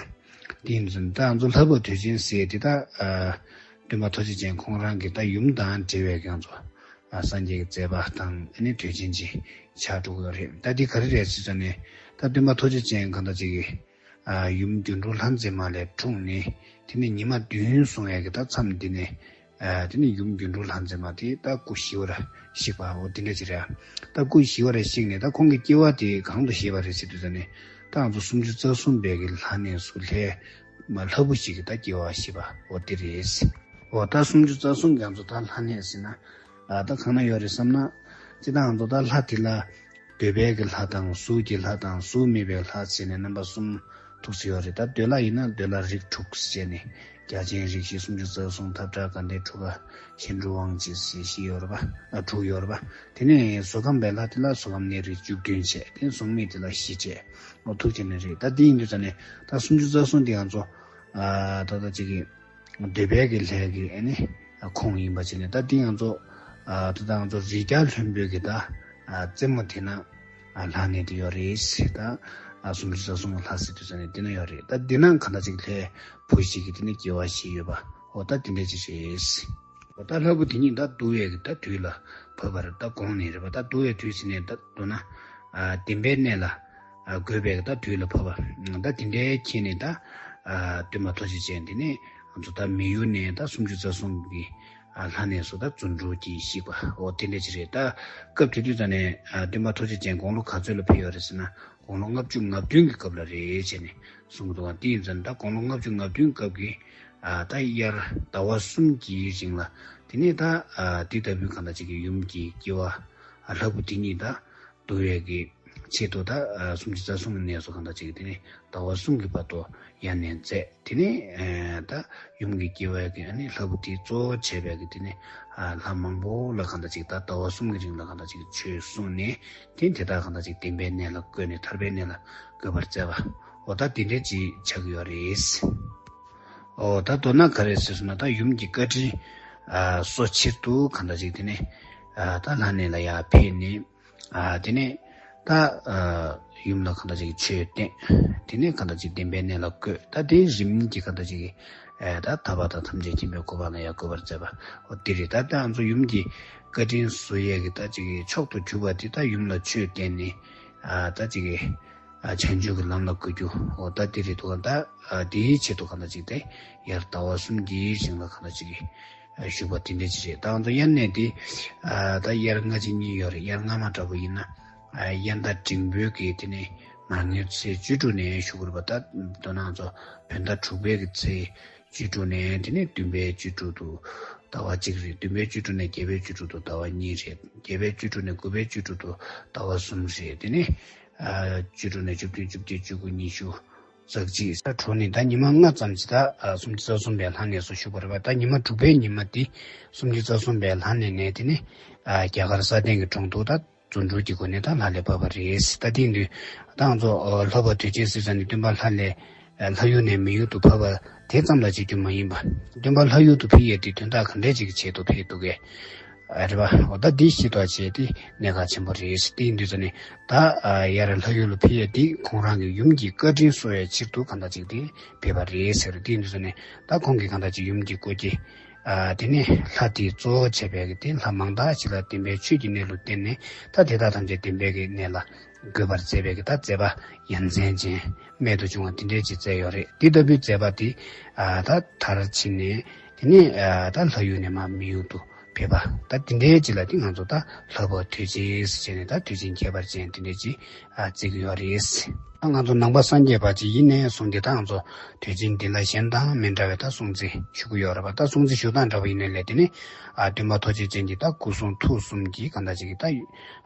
ག་དེ་ཡིན་ཙང་ད་ང་ཚོ་ལྷ་བབས་དུས་ཆེན་ཟེར་དེ་ད་ཨ་སྟོན་པ་ཐུགས་རྗེ་ཅན་ཁོང་རང་གི་ད་ཡུམ་དང་འབྲེལ་བའི་ང་ཚོ་ཨ་སངས་རྒྱས་ཀྱི་མཛད་པ་དང་ཨ་ནི་དུས་ཆེན་ཅིག་ཆགས་འགྲོ་གི་ཡོད་རེད། ད་འདི་ག་རེ་རེད་ཟེར་ཙང་ནས་ད་སྟོན་པ་ཐུགས་རྗེ་ཅན་གང་ལྟར་ཅིག་གི་ཨ་ཡུམ་སྒྱུ་འཕྲུལ་ལྷ་མཛེས་མ་ལས་འཁྲུངས་ནས་དེ་ནས་ཉི་མ་བདུན་སོང་ཡས་ཀྱི་ད་མཚམས་འདི་ནས་ཨ་དེ་ནས་ཡུམ་སྒྱུ་འཕྲུལ་ལྷ་མཛེས་མ་དེ་ད་སྐུ་ཞི་བར་གཤེགས་པ་འོ་དེ་འདྲ་ཅིག་རེད། ད་སྐུ་ཞི་བར་གཤེགས་ནས་ད་ཁོང་གི་སྐྱེ་བ་དེ་གང་དུ་བཞེས་པ་རེད་ཟེར་དུས་ཙ་ནས་ད་ང་ཚོ་སུམ་ཅུ་རྩ་གསུམ་པའི་གི་ལྷ་གནས་སུ་ལྷའི་མ་ལྷ་བུ་ཞིག་གི་ད་སྐྱེ་བ་བཞེས་པ་འོ་དེ་རེད། འོ་ད་སུམ་ཅུ་རྩ་གསུམ་གྱི་ང་ཚོ་ད་ལྷ་གནས་ཟེར་ན་ཨ་ད་གང་ན་ཡོད་རེད་བསམ་ན། སྤྱིར་བཏང་ང་ཚོ་ད་ལྷ་དེ་ལ་འདོད་པའི་གི་ལྷ་དང་གཟུགས་ཀྱི་ལྷ་དང་གཟུགས་མེད་པའི་ལྷ་ཟེར་ནས་རྣམ་པ་གསུམ་ཐུག་སྲིད་ཡོད་རེད། ད་འདོད་ལྷ་ཡིན་ན་འདོད་ལྷ་རིགས་དྲུག་ཟེར་ནས་རྒྱལ་ཆེན་རིགས་བཞི་སུམ་ཅུ་རྩ་གསུམ་ཐབས་དྲག་དགའ་ལྡན་ཁྲོ་དགའ་གཤེན་པོ་དབང་བྱེད་ཟེར་བཞི་ཡོད་རེད་པ། ཨ་དྲུག་ཡོད་རེད་པ། དེ་ནས་གཟུགས་ཁམས་པའི་ལྷ་དེ་ལ་གཟུགས་ཁམས་གནས་རིགས་བཅུ་བདུན་བྱས། དེ་ནས་གཟུགས་མེད་དེ་ལ་བཞི་བྱས། འོ་ཐུག་བྱས་ནས་རེད། ད་དེ་ཡིན་དུས་ཙ་ནས་ད་སུམ་ཅུ་རྩ་གསུམ་དེ་ང་ཚོ་ཨ་ད་ལྟ་ཅིག་གི་འདོད་པའི་གི་ལྷའི་གི་ཨ་ནི་ཁོངས་ཡིན་པ་བྱས་ནས་ད་འདི་ང་ཚོ་ཨ་ད་ལྟ་ང་ཚོ་རིགས་བརྒྱ་ལྷུན་པོའི་གི་ད་ཨ་རྩེ་མོ་དེ་ན་ཨ་ལྷ་གནས་དེ་ཡོད་རེད་ཟེར། ད་ཨ་སུམ་ཅུ་རྩ་གསུམ་ལྷ་ཟེར་དུས་ཙ་ནས་དེ་ན་ཡོད་རེད། ད་འདི་ན་གང་ལྟར་ཅིག་ལྷའི་བུ་ཞིག་གི་དེ་ནས་སྐྱེ་བ་བཞེས་ཡོད་པ་འོ་ད་དེ་འདྲ་ཅིག་རེད། འོ་ད་ལྷ་བུ་དེ་ཉིད་ད་འདུལ་བའི་གི་ད་དུས་ལ་བབ་པར་ད་དགོངས་ནས་རེད་པ། ད་འདུལ་བའི་དུས་ཟེར་ནས་ད་མདོར་ན་ཨ་བདེན་པའི་གནས་ལ་ཨ་འགོད་པའི་ད་དུས་ལ་བབ་པ། ད་དེ་འདྲའི་ཁྱེད་ནས་ད་ཨ་སྟོན་པ་ཐུགས་རྗེ་ཅན་དེ་ནས་ང་ཚོ་ད་མི་ཡུལ་ནས་ད་སུམ་ཅུ་རྩ་གསུམ་གྱི་ཨ་ལྷ་གནས་སུ་ད་རྫུ་འཕྲུལ་གྱིས་གཤེགས་པ་འོ་དེ་འདྲ་ཅིག་རེད། ད་སྐབས་དེ་དུས་ཙ་ནས་ཨ་སྟོན་པ་ཐུགས་རྗེ་ཅན་དགུང་ལོ་ག་ཚོད་ལ་ཕེབས་ཡོད་རེད་ཟེར་ན་དགུང་ལོ་ལྔ་བཅུ་ང་བདུན་གྱི་སྐབས་ལ་རེད་བྱས་ནས་གསུངས་འདུག་ག་དེ་ཡིན་ཙང་ད་དགུང་ལོ་ལྔ་བཅུ་ང་བདུན་སྐབས་ཀྱི་ཨ་ད་དབྱར་ཟླ་བ་གསུམ་གྱི་རིང་ལ་དེ་ནས་ད་ཨ་དེ་ལྟ་བུའི་གང་ལྟར་ཅིག་གི་ཡུམ་གྱི་སྐྱེ་བ་ཨ་ལྷ་བུ་དེ་ཉིད་ད། འདུལ་བའི་གི་ཆེད་དུ་ད་ཨ་སུམ་ཅུ་རྩ་གསུམ་གྱི་གནས་སུ་གང་ལྟར་ཅིག་དེ་ནས་ཟླ་བ་གསུམ་གྱི་བར་དུ་ཡར་གནས་མཛད། དེ་ནས་ཨ་ད་ཡུམ་གྱི་སྐྱེ་བའི་གི་ཨ་ནི་ལྷ་བུ་དེ་གཙོ་བོ་བྱས་པའི་གི་དེ་ནས་ཨ་ལྷ་མང་པོ་ལ་གང་ལྟར་ཅིག་ད་ཟླ་བ་གསུམ་གྱི་རིང་ལ་གང་ལྟར་ཅིག་ཆོས་གསུངས་ནས་དེ་དེ་དག་གང་ལྟར་ཅིག་བདེན་པའི་གནས་ལ་བཀོད་ནས་ཐར་པའི་གནས་ལ་འགོད་པར་མཛད་པ་འོ་ད་དེ་འདྲ་ཅིག་ཆགས་ཀྱི་ཡོད་རེད། འོ་ད་མདོར་ན་ག་རེ་ཟེར་སོང་ན་ད་ཡུམ་གྱི་བཀའ་དྲིན་ཨ་གསོ་ཕྱིར་དུ་གང་ལྟར་ཅིག་དེ་ནས་ཨ་ད་ལྷ་གནས་ལ་ཡར་ཕེབས་ནས། ཨ་དེ་ནས་ད་ཨ་ཡུམ་ལ་གང་ལྟར་ཅིག་ཆོས་བསྟན། དེ་ནས་གང་ལྟར་ཅིག་བདེན་པའི་གནས་ལ་བཀོད། ད་དེ་རིམ་གྱིས་གང་ལྟར་ཅིག་ ཨ་ད་ཐར་པ་དང་ཐམས་ཅད་མཁྱེན་པའི་གོ་འཕང་ལ་ཡང་འགོད་པར་མཛད་པ། འོ་དེ་རེད། ད་ད་ང་ཚོ་ཡུམ་གྱི་བཀའ་དྲིན་གསོ་ཡས་ཀྱི་ད་ཅིག་གི་མཆོག་ཏུ་གྱུར་པ་དེ་ད་ཡུམ་ལ་ཆོས་བསྟན་ནས། ཨ་ད་ཅིག་གི་ཨ་བྱང་ཆུབ་ཀྱི་ལམ་ལ་བཀོད་རྒྱུ། འོ་ད་དེ་རེད་འདུག་ག་ད་ཨ་དེའི་ཆེད་དུ་གང་ལྟར་ཅིག་དེ་ཡར་ཟླ་བ་གསུམ་གྱི་རིང་ལ་གང་ལྟར་ཅིག་གི་ཨ་བཞུགས་པ་དེ་འདྲ་ཅིག་རེད། ད་ང་ཚོ་དབྱར་གནས་དེ་ཨ་ད་དབྱར་སྔ་ཕྱི་གཉིས་ཡོད་རེད། དབྱར་སྔ་མ་འདྲ་པོ་ཡིན་ན་ཨ་དབྱར་ཟླ་འབྲིང་པོའི་གི་དེ་ནས་མར་ངོའི་ཚེས་བཅུ་དྲུག་ནས་བཞུགས་དགོས་རེད་པ། ད་མདོར་ན་ང་ཚོ་བོད་ཟླ་དྲུག་པའི་གི་ཚེས་བཅུ་དྲུག་ནས་དེ་ནས་བདུན་པའི་བཅུ་དྲུག་ཏུ་ཟླ་བ་གཅིག་རེད། བདུན་པའི་བཅུ་དྲུག་ནས་བརྒྱད་པའི་བཅུ་དྲུག་ཏུ་ཟླ་བ་གཉིས་རེད། བརྒྱད་པའི་བཅུ་དྲུག་ནས་དགུ་པའི་བཅུ་དྲུག་ཏུ་ཟླ་བ་གསུམ་རེད། དེ་ནས་ཨ་བཅུ་དྲུག་ནས་བཅུ་བདུན། བཅུ་བརྒྱད། བཅུ་དགུ། ཉི་ཤུ། རྩ་གཅིག། ད་དྲོ་ནས་ད་ཉི་མ་ལྔ་ཙམ་ཅིག་ད་ཨ་སུམ་ཅུ་རྩ་གསུམ་པའི་ལྷ་གནས་སུ་བཞུགས་པ་རེད་པ། ད་ཉི་མ་དྲུག་པའི་ཉི་མ་དེ་སུམ་ཅུ་རྩ་གསུམ་པའི་ལྷ་གནས་ནས་དེ་ནས་ཨ་རྒྱ་གར་ས་སྟེང་གི་གྲོང་དུ་ད་རྫུ་འཕྲུལ་གྱི་སྒོ་ནས་ད་ལྷ་ལས་བབས་པ་རེད། ད་དེ་དུས་ད་ང་ཚོ་ཨ་ལྷ་བབས་དུས་ཆེན་ཟེར་ཙམ་ནས་སྟོན་པ་ལྷ་ལས་ཨ་ལྷ་ཡུལ་ནས་མི་ཡུལ་དུ་བབས་པ་དེ་ཙམ་ལ་བྱེད་རྒྱུ་མ་ཡིན་པ། སྟོན་པ་ལྷ་ཡུལ་དུ་ཕེབས་ཡས་དེ་དོན་དག་ག་འདྲས་ཅིག་གི་ཆེད་དུ་ཕེབས་འདུག་གས། ཨ་རེད་པ། འོ་ད་འདི་ཤེས་རྟོགས་བྱས་ཏེ་གནད་འགག་ཆེན་པོ་རེད། དེ་ཡིན་དུས་ཙ་ནས་ད་ཨ་ཡར་ལྷ་ཡུལ་ལ་ཕེབས་ཡས་དེ་ཁོང་རང་གི་ཡུམ་གྱི་བཀའ་དྲིན་གསོ་བའི་ཕྱིར་དུ་གང་ལྟར་ཅིག་དེ་ཕེབས་པ་རེད་ཟེར། དེ་ཡིན་དུས་ཙ་ནས་ད་ཁོང་གིས་གང་ལྟར་ཅིག་ཡུམ་གྱི་སྐུ་སྐྱེ་ཨ་དེ་ནས་ལྷ་དེ་གཙོ་བོ་བྱས་པའི་གི་དེ་ལྷ་མང་དག་ཅིག་ལ་བདེན་པའི་ཆོས་ཀྱི་གནས་ལུགས་བསྟན་ནས་ད་དེ་དག་ཐམས་ཅད་བདེན་པའི་གི་གནས་ལ་འགོད་པར་མཛད་པའི་གི་ད་མཛད་པ་ཡ་མཚན་ཅན་རྨད་དུ་བྱུང་བ་དེ་འདྲས་ཅིག་མཛད་ཡོད་རེད། དེ་ལྟ་བུའི་མཛད་པ་དེ་ཨ་ད་མཐར་ཕྱིན་ནས་དེ་ནས་ཨ་ད་ལྷ་ཡུལ་ནས་མར་མི་ཡུལ་དུ་ཕེབས་པ། ད་དེ་འདྲའི་ཅིག་ལ་དེ་ང་ཚོ་ད་ལྷ་བབས་དུས་ཆེན་ཟེར་བྱས་ནས་ད་དུས་ཆེན་ཁྱད་པར་ཅན་དེ་འདྲའི་ཅིག་ཨ་བརྩི་གི་ཡོད་རེད། ད་ང་ཚོ་ནང་པ་སངས་རྒྱས་པ་ཅིག་ཡིན་ནས་བཟུང་སྟེ་ད་ང་ཚོ་དུས་ཆེན་འདི་ལ་གཞན་དང་མི་འདྲ་བའི་ད་སྲུང་བརྩི་ཞུ་གི་ཡོད་རེད་པ། ད་སྲུང་བརྩི་ཞུ་སྟངས་འདྲ་པོ་ཡིན་ནའི་ལས་དེ་ནི་ཨ་སྟོན་པ་ཐུགས་རྗེ་ཅན་གྱི་ད་སྐུ་གསུང་ཐུགས་གསུམ་གྱི་གང་ལྟར་ཅིག་གི་ད་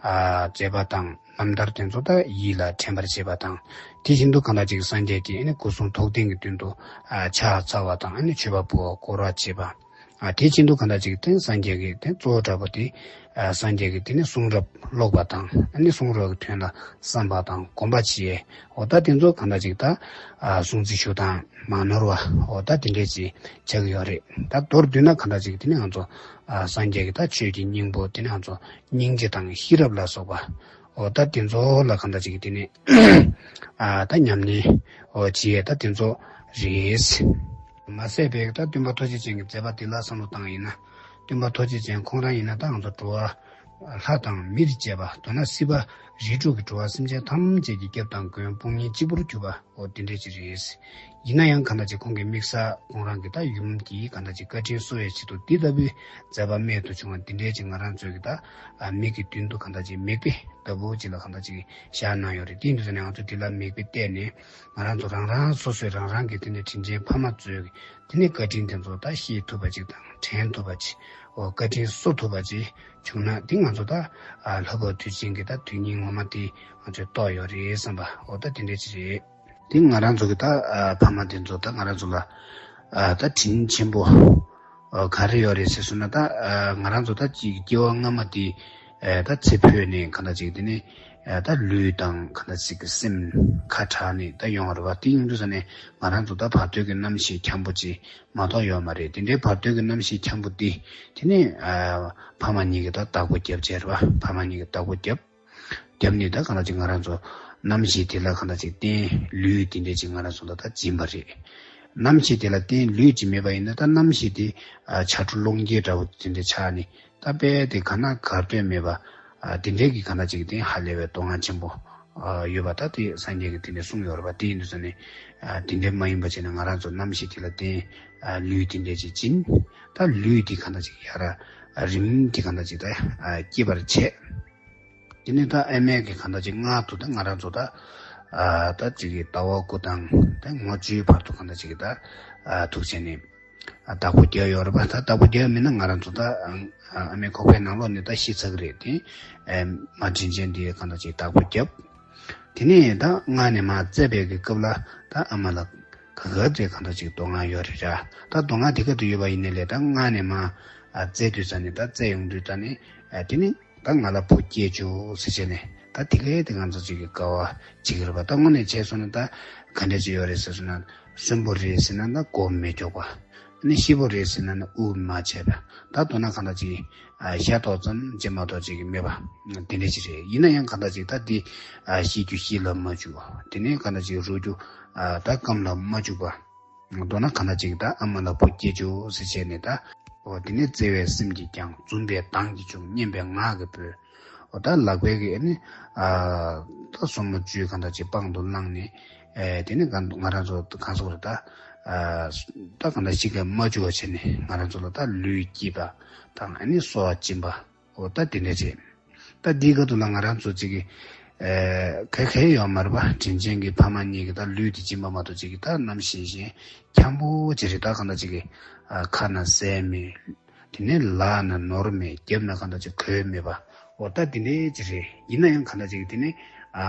ཨ་མཛད་པ་དང་རྣམ་ཐར་དེ་ཚོ་ད་ཡིད་ལ་དྲན་པར་བྱེད་པ་དང་། དེ་བཞིན་དུ་གང་ལྟར་ཅིག་སངས་རྒྱས་ཀྱི་ཨ་ནི་སྐུ་གསུང་ཐུགས་རྟེན་གྱི་མདུན་དུ་ཨ་ཕྱག་འཚལ་བ་དང་ཨ་ནི་མཆོད་པ་ཕུལ་བ་སྐོར་བ་བྱེད་པ། ཨ་དེ་བཞིན་དུ་གང་ལྟར་ཅིག་དེ་སངས་རྒྱས་ཀྱི་དེ་གཙོ་བོ་འདྲ་པོ་དེ་ཨ་སངས་རྒྱས་ཀྱི་དེ་ནི་གསུང་རབ་ཀློག་པ་དང་ཨ་ནི་གསུང་རབ་ཀྱི་དོན་ལ་བསམ་པ་དང་སྒོམ་པ་བྱེད། འོ་ད་དེ་ཚོ་གང་ལྟར་ཅིག་ད་ཨ་སྲུང་བརྩི་ཞུ་སྟངས་མ་ནོར་བ་འོ་ད་དེ་འདྲས་ཅིག་ཆགས་ཀྱི་ཡོད་རེད། ད་མདོར་བསྡུས་ན་གང་ལྟར་ཅིག་དེ་ནི་ང་ཚོ་ཨ་སངས་རྒྱས་ཀྱི་ད་ཆོས་ཀྱི་སྙིང་པོ་དེ་ནི་ང་ཚོ་སྙིང་རྗེ་དང་ཤེས་རབ་ལ་སོགས་པ། འོ་ད་དེ་ཚོ་ལ་གང་ལྟར་ཅིག་དེ་ནི་ཨ་ད་ཉམས་ལེན་འོ་བྱེད་ཡས་ད་དེ་ཚོ་རེད། མ་ཟད་པའི་ད་སྟོན་པ་ཐུགས་རྗེ་ཅན་གྱི་མཛད་པ་འདི་ལ་བསམ་བློ་བཏང་ཡིན་ན། སྟོན་པ་ཐུགས་རྗེ་ཅན་ཁོང་རང་ཡིན་ན་ད་ང་ཚོ་འགྲོ་བ་ལྷ་དང་མིར་བཅས་པ་མདོར་ན་སྲིད་པ་རིགས་དྲུག་གི་འགྲོ་བ་སེམས་ཅན་ཐམས་ཅད་ཀྱི་སྐྱབས་དང་མགོན་དཔུང་གཉེན་གཅིག་པུར་གྱུར་པ། འོ་དེ་འདྲས་ཅིག་རེད། ཡིན་ན་ཡང་གང་ལྟར་ཅིག་ཁོང་གི་དམིགས་བསལ་ཁོང་རང་གི་ད་ཡུམ་གྱི་གང་ལྟར་ཅིག་བཀའ་དྲིན་གསོ་བའི་ཆེད་དུ་འདི་ལྟ་བུའི་མཛད་པ་རྨད་དུ་བྱུང་བ་འདི་འདྲས་ཅིག་ང་རང་ཚོའི་གི་ད་ཨ་མིག་གི་མདུན་དུ་གང་ལྟར་ཅིག་མིག་དཔེ་ལྟ་བུ་ཅིག་ལ་གང་ལྟར་ཅིག་བཞག་གནང་ཡོད་རེད། དེ་འདུག་ཟེར་ནས་ང་ཚོ་འདི་ལ་མིག་དཔེ་བལྟས་ནས་ང་རང་ཚོ་རང་རང་སོ་སོའི་རང་རང་གི་དེ་ནས་དྲིན་ཅན་ཕ་མ་ཚོའི་གི་དེ་ནས་བཀའ་དྲིན་དེ་ཚོ་ད་ཤེས་ཐུབ་པ་ཅིག་དང་དྲན་ཐུབ་པ་ཅིག་འོ་བཀའ་དྲིན་གསོ་ཐུབ་པ་ཅིག་བྱུང་ན་དེ་ང་ཚོ་ད་ཨ་ལྷ་བབས་དུས་ཆེན་གྱི་ད་དོན་སྙིང་ངོ་མ་དེ་ང་ཚོས་རྟོགས་ཡོད་རེད་བསམ་པ་འོ་ད་དེ་འདྲས་ཅིག་རེད། དེ་ང་རང་ཚོ་གི་ད་ཨ་ཕ་མ་དེ་ཚོ་ད་ང་རང་ཚོ་ལ་ཨ་ད་དྲིན་ཆེན་པོ་ཨ་ག་རེ་ཡོད་རེད་ཟེར་སོང་ན། ད་ཨ་ང་རང་ཚོ་ད་ཅིག་སྐྱེ་བ་སྔ་མ་དེ་ཨ་ད་ཚེ་འཕོས་ནས་གང་ལྟར་ཅིག་དེ་ནས་ཨ་ད་ལུས་དང་གང་ལྟར་ཅིག་གི་སེམས་ཁ་བྲལ་ནས་ད་ཡོང་བ་རེད་བ། དེ་ཡིན་དུས་ཙ་ནས་ང་རང་ཚོ་ད་བར་དོའི་གི་རྣམ་ཤེས་འཁྱམ་པོ་ཅིག་མ་གཏོགས་ཡོད་མ་རེད། དེ་འདྲའི་བར་དོའི་གི་རྣམ་ཤེས་འཁྱམ་པོ་དེ་དེ་ནས་ཨ་ཕ་མ་གཉིས་ཀྱིས་ད་བདག་པོ་རྒྱབ་བྱས་རེད་བ། ཕ་མ་གཉིས་ཀྱིས་བདག་པོ་རྒྱབ། རྒྱབ་ནས་ད་གང་ལྟར་ཅིག་ང་རང་ཚོ་རྣམ་ཤེས་དེ་ལ་གང་ལྟར་ཅིག་བརྟེན་ལུས་དེ་འདྲས་ཅིག་ང་རང་ཚོ་ལ་ད་སྦྱིན་པ་རེད། རྣམ་ཤེས་དེ་ལ་བརྟེན་ལུས་ཅིག་མེད་པ་ཡིན་ན་ད་རྣམ་ཤེས་དེ་ཨ་ཆག་འགྲོ་སློང་རྐྱེན་འདྲ་བོ་དེ་འདྲས་ཆགས་ནས་ད་དཔེ་དེ་ག་ན་གར་སྟོད་མེད་པ་ཨ་དེ་འདྲས་ཀྱི་གང་ལྟར་ཅིག་དེ་ཧ་ལས་པའི་སྡུག་བསྔལ་ཆེན་པོ་ཨ་ཡོད་པ་ད་དེ་སངས་རྒྱས་ཀྱིས་དེ་འདྲས་གསུངས་ཡོད་རེད་པ། དེ་ཡིན་དུས་ཙ་ནས་ཨ་དེ་འདྲས་མ་ཡིན་པ་བྱས་ན་ང་རང་ཚོ་རྣམ་ཤེས་དེ་ལ་བརྟེན་ཨ་ལུས་དེ་འདྲས་ཅིག་སྦྱིན། ད་ལུས་དེ་གང་ལྟར་ཅིག་ཡར་རིམ་གྱིས་གང་ལྟར་ཅིག་ད་ཨ་སྐྱེ་བར་བྱེད། དེ་ནས་ད་ཨ་མའི་གི་གང་ལྟར་ཅིག་མངལ་དུ་ད་ང་རང་ཚོ་ད་ཨ་ད་ཅིག་གི་ཟླ་བ་དགུ་དང་ད་ངོ་བཅུའི་བར་དུ་གང་ལྟར་ཅིག་གི་ད་ཨ་ཐུག་བྱས་ནས་ཨ་བདག་པོ་རྒྱག་ཡོད་རེད་པ། ད་བདག་པོ་རྒྱག་མིན་ན་ང་རང་ཚོ་ད་ཨ་ཨ་མའི་ཁོག་པའི་ནང་ལོགས་ནས་ད་ཤི་ཚར་གི་རེད། དེ་ཨ་མ་དྲིན་ཅན་དེ་གང་ལྟར་ཅིག་བདག་པོ་རྒྱབ། དེ་ནས་ད་མངལ་ནས་མར་བཙས་པའི་གི་སྐབས་ལ་ད་ཨ་མ་ལ་ག་ག་ཚོད་གང་ལྟར་ཅིག་སྡུག་བསྔལ་ཡོད་རེད་ར། ད་སྡུག་བསྔལ་དེ་ག་དུས་ཡོད་པ་ཡིན་ནའི་ལས་ད་མངལ་ནས་མར་ཨ་བཙས་དུས་ཙ་ནས་ད་བཙས་ཡོང་དུས་ཙ་ནས་ཨ་དེ་ནས། ད་ང་ལ་བུ་སྐྱེས་བཅུག་ཟེར་བྱས་ནས་ད་དེ་གའི་དེ་ང་ཚོ་ཅིག་གི་དགའ་བ་བྱེད་ཀྱི་རེད་པ། ད་དངོས་གནས་བྱས་སོང་ན་ད་ག་འདྲ་ཅིག་ཡོད་རེད་ཟེར་སོང་ན་གསོན་པོ་རེད་ཟེར་ན་ན་མགོ་མི་འགྱོག་པ། ཨ་ནི་ཤི་བོ་རེད་ཟེར་ན་ན་དབུགས་མ་ཆད་པ། ད་མདོར་ན་གང་ལྟར་ཅིག་ཨ་ཤ་ཏོག་ཙམ་ཅིག་མ་གཏོགས་ཅིག་གི་མེད་པ་དེ་འདྲ་ཅིག་རེད། ཡིན་ན་ཡང་གང་ལྟར་ཅིག་ད་འདི་ཨ་ཤི་རྒྱུ་ཤི་ལ་མ་བཅུག་དེ་ནས་གང་ལྟར་ཅིག་རོ་རྒྱུ་ཨ་ད་སྐམ་ལ་མ་བཅུག་པ། མདོར་ན་གང་ལྟར་ཅིག་ད་ཨ་མ་ལ་བུ་སྐྱེས་བྱུང་ཟེར་བྱས་ནས་ད། འོ་དེ་ནས་བརྩེ་བའི་སེམས་ཀྱིས་ཀྱང་འཛུམ་པའི་མདངས་ཀྱིས་ཕྱུག་སྙན་པའི་ངག་གིས་བོས། འོ་ད་ལག་པའི་གི་ཨ་ནི་ཨ་ད་སོར་མོ་བཅུ་གང་ལྟར་ཅིག་པང་དུ་བླངས་ནས། ཨེ་དེ་ནས་གང་ང་རང་ཚོ་གང་སོགས་རེད་ད། ཨ་ད་གང་ལྟར་ཞིག་གི་མ་བཅུ་བ་བྱས་ནས་ང་རང་ཚོ་ལ་ད་ལུས་སྐྱིད་པ་དང་ཨ་ནི་སོ་བ་སྦྱིན་པ། འོ་ད་དེ་འདྲ་བྱས། ད་འདིའི་སྐབས་དུ་ལ་ང་རང་ཚོ་ཅིག་གི་ཨེ་ག་ག་ཡོད་མ་རེད་པ། དྲིན་ཅན་གྱི་ཕ་མ་གཉིས་ཀྱི་ད་ལུས་དེ་སྦྱིན་པ་མ་གཏོགས་ཅིག་གི་ད་ནམ་ཤི་ཞིང་འཁྱམ་པོ་ཅིག་རེད། ད་གང་ལྟར་ཅིག་གི་ཨ་ཁ་ན་ཟས་མེད། དེ་ནས་ལག་ན་ནོར་མེད། རྒྱབ་ན་གང་ལྟར་ཅིག་གོས་མེད་པ། འོ་ད་དེ་འདྲའི་ཅིག་རེད། ཡིན་ན་ཡང་གང་ལྟར་ཅིག་དེ་ནས་ཨ་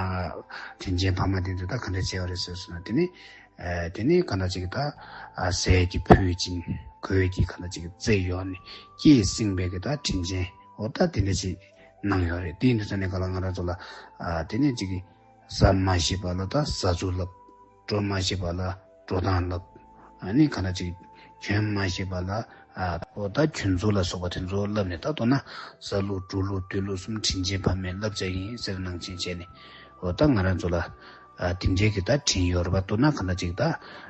དྲིན་ཅན་ཕ་མ་དེ་ཚོས་ད་ག་འདྲ་བྱས་པ་རེད་ཟེར་སོང་ན། དེ་ནས་ཨ་དེ་ནས་གང་ལྟར་ཅིག་ད་ཨ་ཟས་ཀྱི་ཕུད་ཅིང་གོས་ཀྱི་གང་ལྟར་ཅིག་རྩེ་ཡོག་ནས་སྐྱེས་སྲིང་བའི་གི་ད་དྲིན་ཅན། འོ་ད་དེ་འདྲ་ཅིག་གནང་ཡོད་རེད། དེ་ཡིན་དུས་ཙ་ནས་ག་ལ་ང་རང་ཚོ་ལ་ཨ་དེ་ནས་ཅིག་གི་ཟ་མ་ཤེས་པ་ལ་ད་ཟ་ཚུལ་ལབ། འགྲོ་མ་ཤེས་པ་ལ་འགྲོ་སྟངས་ལབ། ཨ་ནི་ག་འདྲ་ཅིག་གྱོན་མ་ཤེས་པ་ལ་ཨ་འོ་ད་གྱོན་ཚུལ་ལ་སོགས་པ་དེ་ཚོ་ལབ་ནས། ད་མདོར་ན་ཟ་ལུགས་འགྲོ་ལུགས་སྡོད་ལུགས་གསུམ་དྲིན་ཅན་ཕ་མའི་བསླབ་བྱ་ཡིན་ཟེར་ནང་བཞིན་བྱས་ནས། འོ་ད་ང་རང་ཚོ་ལ་ཨ་དེ་འདྲའི་གི་ད་དྲིན་ཡོད་རེད་པ། མདོར་ན་ག་འདྲ་ཅིག་ད་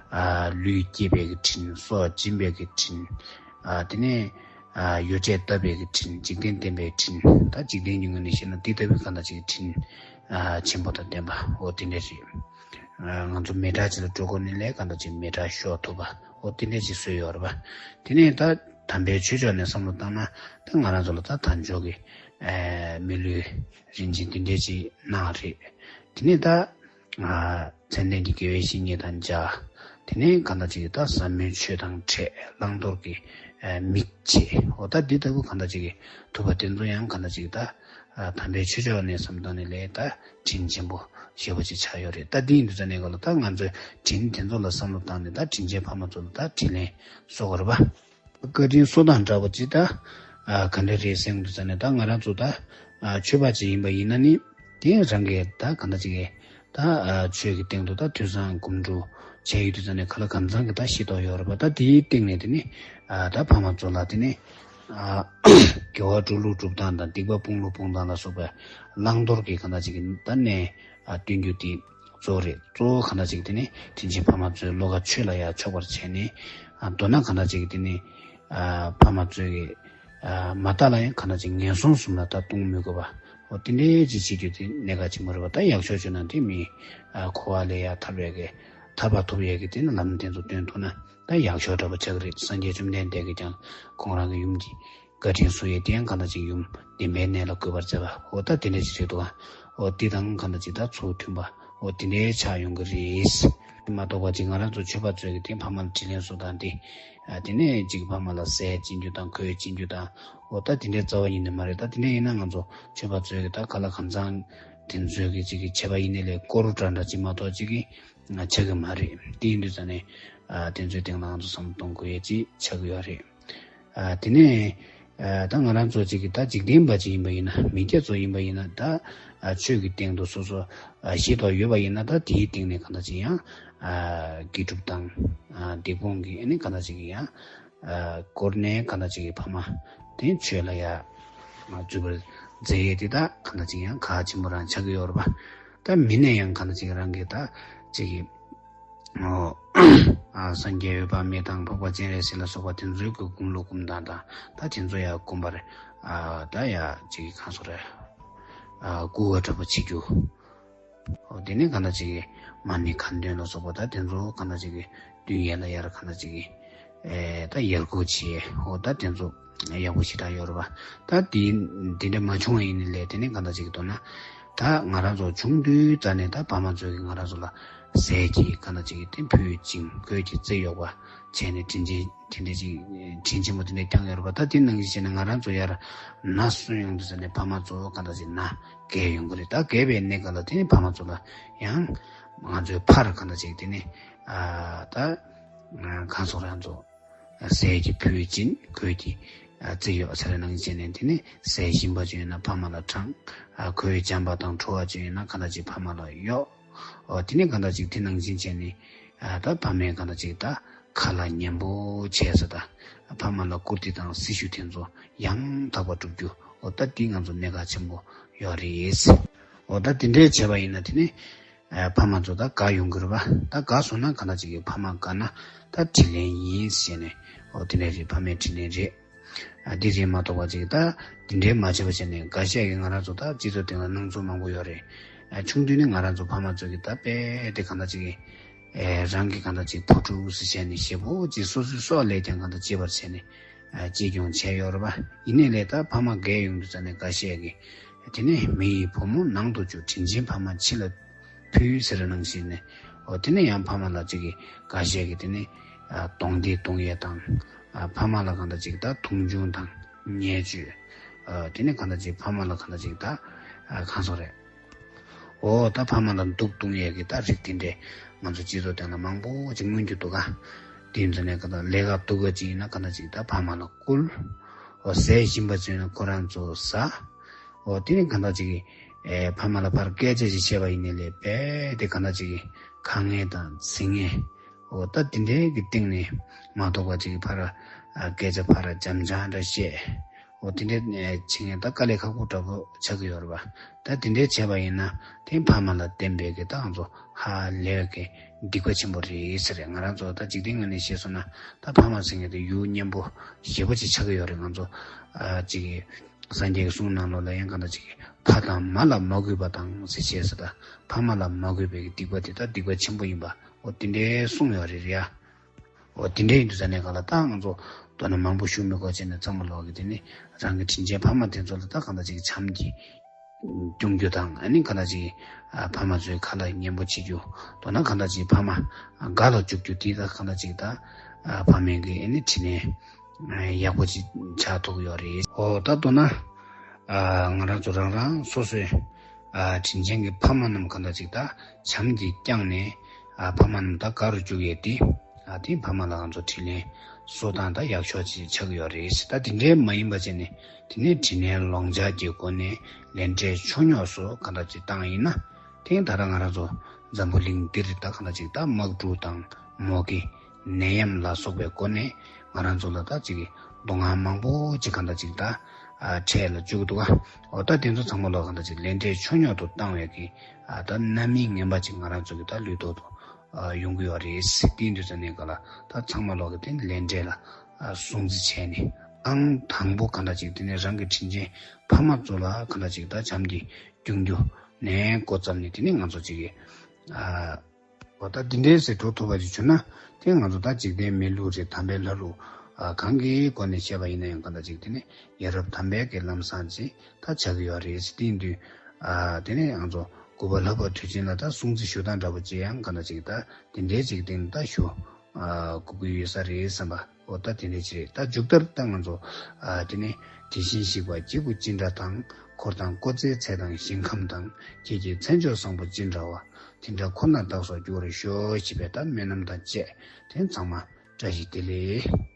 ཨ་ལུས་སྐྱིད་པའི་གི་དྲིན། སྲོག་སྦྱིན་པའི་གི་དྲིན། ཨ་དེ་ནས་ཨ་ཡོ་བྱད་བཏབ་པའི་གི་དྲིན། འཇིག་རྟེན་བསྟན་པའི་དྲིན། ད་འཇིག་རྟེན་གྱི་ངོས་ནས་བཤད་ན་འདི་ལྟ་བུའི་གང་ལྟར་ཅིག་དྲིན་ཨ་ཆེན་པོ་དང་ལྡན་པ། འོ་དེ་འདྲ་རེད། ཨ་ང་ཚོ་མི་དྲག་ཅིག་ལ་འགྲོ་དགོས་ནི་ལས་གང་ལྟར་ཅིག་མི་དྲག་ཤོར་ཐུབ་པ། འོ་དེ་འདྲ་ཅིག་བཟོས་ཡོད་རེད་པ། དེ་ནས་ད་དམ་པའི་ཆོས་ཕྱོགས་ནས་བསམ་བློ་བཏང་ན། ད་ང་རང་ཚོ་ལ་ད་དལ་འབྱོར་གྱི་ཨ་མི་ལུས་རིན་ཆེན་དེ་འདྲ་ཅིག་གནང་རེད། དེ་ནས་ད་ཨ་མཚན་ལྡན་གྱི་དགེ་བའི་བཤེས་གཉེན་དང་མཇལ། དེ་ནས་གང་ལྟར་ཅིག་ད་ཟབ་མོའི་ཆོས་དང་འཕྲད། བླང་དོར་གྱི་ཨ་མིག་ཕྱེ། འོ་ད་འདི་ལྟ་བུ་གང་ལྟར་ཅིག་གིས་ཐུབ་པ་དེ་ཚོ་ཡང་གང་ལྟར་ཅིག་ད་ཨ་དམ་པའི་ཆོས་ཕྱོགས་ནས་བསམ་བློ་བཏང་ནས་ལས་ད་དྲིན་ཆེན་པོ་ཞེ་པོ་ཅིག་ཆགས་ཡོད་རེད། ད་འདི་ཡིན་དུས་ཙ་ནས་ག་ལ་ད་ང་ཚོས་དྲིན་དེ་ཚོ་ལ་བསམ་བློ་བཏང་ནས། ད་དྲིན་ཅན་ཕ་མ་ཚོ་ལ་ད་དྲིན་ལན་གསོ་དགོས་རེད་པ། བཀའ་དྲིན་གསོ་སྟངས་འདྲ་པོ་ཅིག་ད་ཨ་ག་འདྲ་རེད་ཟེར་དུས་ཙ་ནས། ད་ང་རང་ཚོ་ད་ཨ་ཆོས་པ་ཅིག་ཡིན་པ་ཡིན་ན་ནི། དེ་རང་གིས་ད་གང་ལྟར་ཅིག་གིས་ད་ཨ་ཆོས་ཀྱི་སྟེང་དུ་ད་ཐོས་བསམ་སྒོམ་སྒྲུབ་བྱས་ཡོད་དུས་ཙ་ནས། ག་ལ་གང་འཚམ་གྱི་ད་ཤེས་རྟོགས་ཡོད་རེད་པ། ད་དེའི་སྟེང་ནས་དེ་ནས་ཨ་ད་ཕ་མ་ཚོ་ལ་དེ་ནས་ཨ་དགེ་བ་སྒྲུབ་ལུགས་སྒྲུབ་སྟངས་དང་། སྡིག་པ་སྤོང་ལུགས་སྤོང་སྟངས་ལ་སོགས་པའི་བླང་དོར་གྱི་གང་ལྟར་ཅིག་གི་ད་ནས་ཨ་སྟོན་རྒྱུ་དེ་གཙོ་བོ་རེད། གཙོ་བོ་གང་ལྟར་ཅིག་དེ་ནས་དྲིན་ཆེན་ཕ་མ་ཚོའི་བློ་ཁ་ཆོས་ལ་ཡར་ཕྱོགས་པར་བྱས་ནས། ཨ་མདོར་ན་གང་ལྟར་ཅིག་དེ་ནས་ཨ་ཕ་མ་ཚོའི་གི་ཨ་མ་དག་ལ་ཡང་གང་ལྟར་ཅིག་ངན་སོང་གསུམ་ལ་ད་ལྟུང་མི་དགོས་པ། འོ་དེ་འདྲའི་ཅིག་བྱེད་རྒྱུ་དེ་གནད་འགག་ཆེན་པོ་རེད་པ། ད་ཡག་ཕྱོགས་བྱུང་ན་དེ་མི་ཨ་འཁོར་བ་ལས་ཡར་ཐར་བའི་གི་ཐར་པ་ཐོབ་ཡས་ཀྱི་དེ་ནི་ལམ་དེ་ཚོ་སྟོན་ཐུབ་ན་ད་ཡག་ཤོས་འདྲ་པོ་ཆགས་ཀྱི་རེད། སངས་རྒྱས་བཅོམ་ལྡན་འདས་ཀྱིས་ཀྱང་ཁོང་རང་གི་ཡུམ་གྱི་བཀའ་དྲིན་གསོ་ཡས་དེ་ཡང་གང་ལྟར་ཅིག་ཡུམ་བདེན་པའི་གནས་ལ་འགོད་པར་མཛད་པ། འོ་ད་དེ་འདྲ་ཅིག་རེད་འདུག་ག་འོ་དེ་དང་གང་ལྟར་ཅིག་ད་ཚུལ་མཐུན་པ། འོ་དེ་འདྲའི་ཆགས་ཡོང་གི་རེད། མ་གཏོགས་པ་ཅིག་ང་རང་ཚོ་ཆོས་པ་ཚོས་ཀྱི་དེ་ཕ་མ་ལ་དྲིན་ལན་གསོ་སྟངས་དེ། ཨ་དེ་ནས་ཅིག་ཕ་མ་ལ་ཟས་སྦྱིན་རྒྱུ་དང་གོས་སྦྱིན་རྒྱུ་དང་། འོ་ད་དེ་འདྲའི་རྩ་བ་ཉིད་ནས་མ་རེད། ད་དེ་འདྲ་ཡིན་ན་ང་ཚོ་ཆོས་པ་ཚོས་ཀྱི་ད་ག་ལ་གང་འཚམ་དེ་ཚོའི་གི་ཅིག་གི་བྱས་པ་ཡིན་ནའི་ལས་སྐོར་འདྲ་འདྲ་ཅིག་མ་གཏོགས་ཅིག་གི་ཆགས་ཀྱི་མ་རེད། དེ་ཡིན་དུས་ཙ་ནས་ཨ་དེ་ཚོའི་སྟེང་ལ་ང་ཚོ་བསམ་བློ་གཏོང་དགོས་ཡས་ཅིག་ཆགས་ཀྱི་ཡོད་རེད། ཨ་དེ་ནས་ཨ་ད་ང་རང་ཚོ་ཅིག་གི་ད་འཇིག་རྟེན་པ་ཅིག་ཡིན་པ་ཡིན་ན། མི་སྐྱ་ཚོ་ཡིན་པ་ཡིན་ན། ད་ཨ་ཆོས་ཀྱི་སྟེང་དུ་སོ་སོ་ཨ་ཤེས་རྟོགས་ཡོད་པ་ཡིན་ན། ད་དེའི་སྟེང་ནས་གང་ལྟར་ཅིག་ཡང་ཨ་དགེ་སྒྲུབ་དང་ཨ་སྡིག་སྤོང་གི་ཨ་ནི་གང་ལྟར་ཅིག་ཡང་ཨ་སྐོར་ནས་གང་ལྟར་ཅིག་གི་ཕ་མ་དེ་ཆོས་ལ་ཡ་ཨ་འཛུལ་བར་མཛད་ཡས་དེ་ད་གང་ལྟར་ཅིག་ཡང་གལ་ཆེན་པོ་རང་ཆགས་ཀྱི་ཡོད་རེད་པ། ད་མི་ནས་ཡང་གང་ལྟར་ཅིག་རང་གི་ད་ཅིག་གི་འོ། ཨ་སངས་རྒྱས་འོད་དཔག་མེད་དང་འཕགས་པ་སྤྱན་རས་གཟིགས་ལ་སོགས་པ་དེ་ཚོའི་གི་སྒོམ་ལུགས་སྒོམ་སྟངས་དང་། ད་དེ་ཚོ་ཡང་སྒོམ་པར་ཨ་ད་ཡ་ཅིག་གང་སོགས་རེད། ཨ་སྐུར་བ་འདྲ་པོ་བྱེད་རྒྱུ། འོ་དེ་ནས་གང་ལྟར་ཅིག་གི་མ་ཎི་ཁ་འདོན་ལ་སོགས་པ། ད་དེ་ཚོ་གང་ལྟར་ཅིག་གི་མདུན་ཡར་ལ་ཡར་གང་ལྟར་ཅིག་གི་ཨེ་ད་ཡར་སྐུར་བྱེད། འོ་ད་དེ་ཚོ་ཡག་པོ་ཞེ་དྲག་ཡོད་རེད་པ། ད་དེ་དེ་འདྲ་མ་བྱུང་བ་ཡིན་ནའི་ལས། དེ་ནས་གང་ལྟར་ཅིག་གི་མདོར་ན་ད་ང་རང་ཚོ་ཆུང་དུས་ཙ་ནས་ད་ཕ་མ་ཚོས་ཀྱིས་ང་རང་ཚོ་ལ་ཟས་ཀྱི་གང་ལྟར་ཅིག་གི་དེ་ཕུལ་ཅིང་གོས་ཀྱི་རྩེ་གཡོགས་པ་བྱས་ནས་དྲིན་ཆེན་དེ་འདྲ་ཅིག་དྲིན་ཆེན་པོ་དེ་འདྲ་བསྐྱངས་ཡོད་རེད་པ། ད་དེ་ནང་བཞིན་བྱས་ན་ང་རང་ཚོ་ཡར་ན་སོན་ཡོང་དུས་ཙ་ནས་ཕ་མ་ཚོ་གང་ལྟར་ཅིག་ན་རྒས་ཡོང་གི་རེད། ད་རྒས་པའི་གནས་སྐབས་ལ་དེ་ནས་ཕ་མ་ཚོ་ལ་ཡང་ང་ཚོའི་ཕར་གང་ལྟར་ཅིག་དེ་ནས་ཨ་ད་གང་སོགས་རང་ཚོ་ཟས་ཀྱི་ཕུལ་ཅིང་གོས་ཀྱི་རྩེ་གཡོགས་ཚར་ནང་བཞིན་བྱས་ནས། དེ་ནས་ཟས་ཞིམ་པ་ཅིག་ཡོད་ན་ཕ་མ་ལ་དྲངས། གོས་འཇམ་པ་དང་ཁྲོ་བ་ཅིག་ཡོད་ན་གང་ལྟར་ཅིག་ཕ་མ་ལ་གཡོགས། འོ་དེ་ནས་གང་ལྟར་ཅིག་དེ་ནང་བཞིན་བྱས་ནས་ཨ་ད་ཕ་མས་གང་ལྟར་ཅིག་ད་ཁ་ལག་ཉན་པོ་བྱས་ས། ད་ཕ་མ་ལ་བཀུར་སྟི་དང་སྲི་ཞུ་དེ་ཚོ་ཡང་དག་པ་བསྒྲུབ་རྒྱུ། འོ་ད་དེ་ང་ཚོ་གནད་འགག་ཆེན་པོ་ཡོད་རེད། འོ་ད་དེ་འདྲས་བྱས་པ་ཡིན་ན་དེ་ནས་ ཨ་ཕ་མ་ཚོ་ད་དགའ་ཡོང་གི་རེད་པ། ད་དགའ་སོང་ན་གང་ལྟར་ཅིག་གི་ཕ་མ་དགའ་ན་ད་དྲིན་ལན་ཡིན་ཟེར་ནས། འོ་དེ་འདྲ་རེད། ཕ་མའི་དྲིན་ལན་རེད། ཨ་འདི་རེད་མ་གཏོགས་པ་ཅིག་ད་འདི་འདྲའི་མ་བྱས་པ་བྱས་ནས་འགའ་ཤས་ཀྱིས། ང་རང་ཚོ་ད་སྤྱི་ཚོགས་སྟེང་ལ་སྣང་ཚུལ་མང་པོ་ཡོད་རེད། ཨ་ཆུང་དུས་ནས་ང་རང་ཚོ་ཕ་མ་ཚོ་གིས་ད་དཔེ་དེ་གང་ལྟར་ཅིག་གི་ཨེ་རང་གི་གང་ལྟར་ཅིག་བུ་ཕྲུག་ཟེར་བྱས་ནས་ཞེ་པོ་ཅིག་སོ་སོའི་སྲོག་ལས་ཀྱང་གང་ལྟར་གཅེས་པར་བྱས་ནས་ཨ་གཅེས་སྐྱོང་བྱས་ཡོད་རེད་པ། ཡིན་ནའི་ལས་ད་ཕ་མ་རྒས་ཡོང་དུས་ཙ་ནས་འགའ་ཤས་ཀྱིས་དེ་ནས་མི་ཡི་བུ་མོ་ནང་དུ་བཅུག་དྲིན་ཆེན་ཕ་མ་ཕྱི་ལ་ཕུལ་ཟེར་ནང་བཞིན་ནས། འོ་དེ་ནས་ཡང་ཕ་མ་ལ་ཅིག་གི་འགའ་ཤས་ཀྱིས་དེ་ནས་ཨ་གདོང་འདེད་གཏོང་ཡས་དང་། ཨ་ཕ་མ་ལ་གང་ལྟར་ཅིག་ད་མཐོང་ཆུང་དང་བརྙས་བཅོས། ཨ་དེ་ནས་གང་ལྟར་ཅིག་ཕ་མ་ལ་གང་ལྟར་ཅིག་ད་ཨ་གང་སོང་རེད། འོ་ད་ཕ་མ་ལ་སྡུག་གཏོང་ཡས་ཀྱི་ད་རིགས་དེ་འདྲས་ང་ཚོ་སྤྱི་ཚོགས་སྟེང་ལ་མང་པོ་ཅིག་མངོན་གྱི་འདུག་ག། དེ་ཡིན་ཙང་ནས་གང་ལྟར་ལས་ཀ་སྡུག་པ་ཅིག་ཡིན་ན་གང་ལྟར་ཅིག་ད་ཕ་མ་ལ་བསྐུལ། འོ་ཟས་ཞིམ་པ་ཅིག་ཡིན་ན་ཁོ་རང་ཚོ་ཟ། འོ་དེ་ནས་གང་ལྟར་ཅིག་གི་ཨེ་ཕ་མ་ལ་ཕར་སྐད་ཆ་ཅིག་བཤད་པ་ཡིན་ནའི་ལས་དཔེ་དེ་གང་ལྟར་ཅིག་གི་དཀའ་ངལ་དང་ཚིག་ངན། འོ་ད་དེ་འདྲའི་གི་སྟེང་ནས་མ་གཏོགས་པ་ཅིག་གི་ཕར་ཨ་སྐད་ཆ་ཕར་འཇམ་འཇམ་འདྲ་བཤད། འོ་དེ་འདྲའི་ཨེ་བྱེད་མཁན་ད་དཀའ་ལས་ཁག་པོ་འདྲ་པོ་ཆགས་ཀྱི་ཡོད་རེད་པ། ད་དེ་འདྲའི་བྱས་པ་ཡིན་ན་དེ་ཕ་མ་ལ་བརྟེན་པའི་གི་ད་ང་ཚོ་ཧ་ལས་གི་སྡིག་པ་ཆེན་པོ་རེད་ཟེར། ང་རང་ཚོ་ད་འཇིག་རྟེན་ངོས་ནས་བཤད་སོང་ན་ད་ཕ་མ་ཟེར་མཁན་དེ་ཡུལ་གཉན་པོ་ཞེ་པོ་ཅིག་ཆགས་ཀྱི་ཡོད་རེད། ང་ཚོ་ཨ་ཅིག་གི་སངས་རྒྱས་ཀྱི་གསུང་ནང་ལོགས་ལ་ཡང་གང་ལྟར་ཅིག་གི་ཕ་དང་མ་ལ་མ་གུས་པ་དང་ཟེར་བྱས་ཟེར། ད་ཕ་མ་ལ་མ་གུས་པའི་གི་སྡིག་པ་དེ་ད་སྡིག་པ་ཆེན་པོ་ཡིན་པ། འོ་དེ་འདྲའི་གསུངས་ཡོད་རེད་ཡ། འོ་དེ་འདྲའི་ཡིན་དུས་ཙ་ནས་གང་ལ་ད་ང་ཚོ་མདོར་ན་མང་པོ་ཞུ་མི་དགོས་བྱས་ནས་ཚང་མ་ལོག་གི་དེ་ནི་རང་གི་དྲིན་ཆེན་ཕ་མ་དེ་ཚོ་ལ་ད་གང་ལྟར་ཅིག་བྱམས་ཀྱིས་སྐྱོང་རྒྱུ་དང་། ཨ་ནི་གང་ལྟར་ཅིག་ཨ་ཕ་མ་ཚོའི་ཁ་ལ་ཉན་པོ་བྱེད་རྒྱུ། མདོར་ན་གང་ལྟར་ཅིག་ཕ་མ་དགའ་ལ་བཅུག་རྒྱུ་དེ་ད་གང་ལྟར་ཅིག་ད་ཨ་ཕ་མའི་གི་ཨ་ནི་དྲིན་ལན་ཡག་པོ་ཅིག་ཆགས་ཐུབ་ཀྱི་ཡོད་རེད། འོ་ད་མདོར་ན་ཨ་ང་རང་ཚོ་རང་རང་སོ་སོའི་ཨ་དྲིན་ཆེན་གྱི་ཕ་མ་རྣམས་གང་ལྟར་ཅིག་ད་བྱམས་ཀྱིས་བསྐྱངས་ནས་ཨ་ཕ་མ་རྣམས་ད་དགའ་རུ་བཅུག་ཡས་དེ། ཨ་དེ་ཕ་མ་ལ་ང་ཚོ་དྲིན་ལན་གསོ་སྟངས་ད་ཡག་ཤོས་ཅིག་ཆགས་ཀྱི་ཡོད་རེད། ད་དེ་འདྲའི་མ་ཡིན་པ་བྱས་ནས་དེ་ནས་དྲིན་ལན་ལོངས་སྤྱོད་ཀྱི་སྒོ་ནས་ལས་འབྲས་ཆོས་ཉོག་སོགས་གང་ལྟར་ཅིག་བཏང་ཡིན་ན། དེ་ད་ལྟ་ང་རང་ཚོ་འཛམ་བུ་གླིང་འདིར་ད་གང་ལྟར་ཅིག་ད་དམག་འཁྲུག་དང་མུ་གེ་ནད་ཡམས་ལ་སོགས་པའི་སྒོ་ནས་ང་རང་ཚོ་ལ་ད་ཅིག་གི་སྡུག་བསྔལ་མང་པོ་ཅིག་གང་ལྟར་ཅིག་ད་ཨ་འཕྲད་ལ་བཅུག་འདུག་ག། འོ་ད་དེ་ཚོ་ཚང་མ་ལོག་གང་ལྟར་ཅིག་ལས་འབྲས་ཆོས་ཉོག་ཏུ་བཏང་བའི་གི་ཨ་ད་རྣམ་སྨིན་ངན་པ་ཅིག་ང་རང་ཚོ་གི་ད་ལུས་ཐོག་ཏུ་ཨ་ཡོང་གི་ཡོད་རེད། དེ་ཡིན་དུས་ཙ་ནས་ག་ལ་ད་ཚང་མ་ལོག་གི་དེ་ནི་ལས་འབྲས་ལ་ཨ་སྲུང་བརྩི་བྱས་ནས་ཨང་དང་པོ་གང་ལྟར་ཅིག་དེ་ནས་རང་གི་དྲིན་ཆེན་ཕ་མ་ཚོ་ལ་གང་ལྟར་ཅིག་ད་བྱམས་ཀྱིས་སྐྱོང་རྒྱུ་ནས་འགོ་བརྩམས་ནས་དེ་ནས་ང་ཚོ་ཅིག་གི་ཨ་འོ་ད་འདི་འདྲའི་ཟེར་འགྲོ་ཐུབ་པ་ཅིག་བྱུང་ན་དེ་ང་ཚོ་ད་འཇིག་རྟེན་མི་ལུགས་རེད། དམ་པའི་ལྷ་ལུགས་ཨ་གང་གི་སྒོ་ནས་བཤད་པ་ཡིན་ན་ཡང་གང་ལྟར་ཅིག་དེ་ནས་ཡ་རབས་དམ་པའི་གི་ལམ་བཟང་ཅིག་ད་ཆགས་ཀྱི་ཡོད་རེད། དེ་ཡིན་དུས་ཨ་དེ་ནས་ང་ཚོ་གུས་པ་ལྷག་པ་དུས་ཆེན་ལ་ད་སྲུང་བརྩི་ཞུ་སྟངས་འདྲ་པོ་ཅིག་ཡང་གང་ལྟར་ཅིག་ད་དེ་འདྲའི་ཅིག་སྟེང་ད་ཞུ་ཨ་དགོས་ཀྱི་ཡོད་ས་རེད་བསམ་པ། འོ་ད་དེ་འདྲའི་ཅིག་རེད། ད་མཇུག་མཐར་ད་ང་ཚོ་ཨ་དེ་ནས་དེ་བཞིན་གཤེགས་པ་སྐྱེས་བུ་ཅི་འདྲ་དང་། འཁོར་དང་བསྐོར་ཚེ་ཚེ་དང་ཞིང་ཁམས་དང་། ཁྱེད་ཀྱི་མཚན་མཆོག་བཟང་པོ་ཅི་འདྲ་བ། དེ་འདྲ་ཁོ་ན་བདག་སོགས་འགྱུར་བར་ཤོག་ཅེས་པའི་ད་སྨོན་ལམ་དང་བཅས་དེ་ཚང་མ་བཀྲ་ཤིས་བདེ་ལེགས།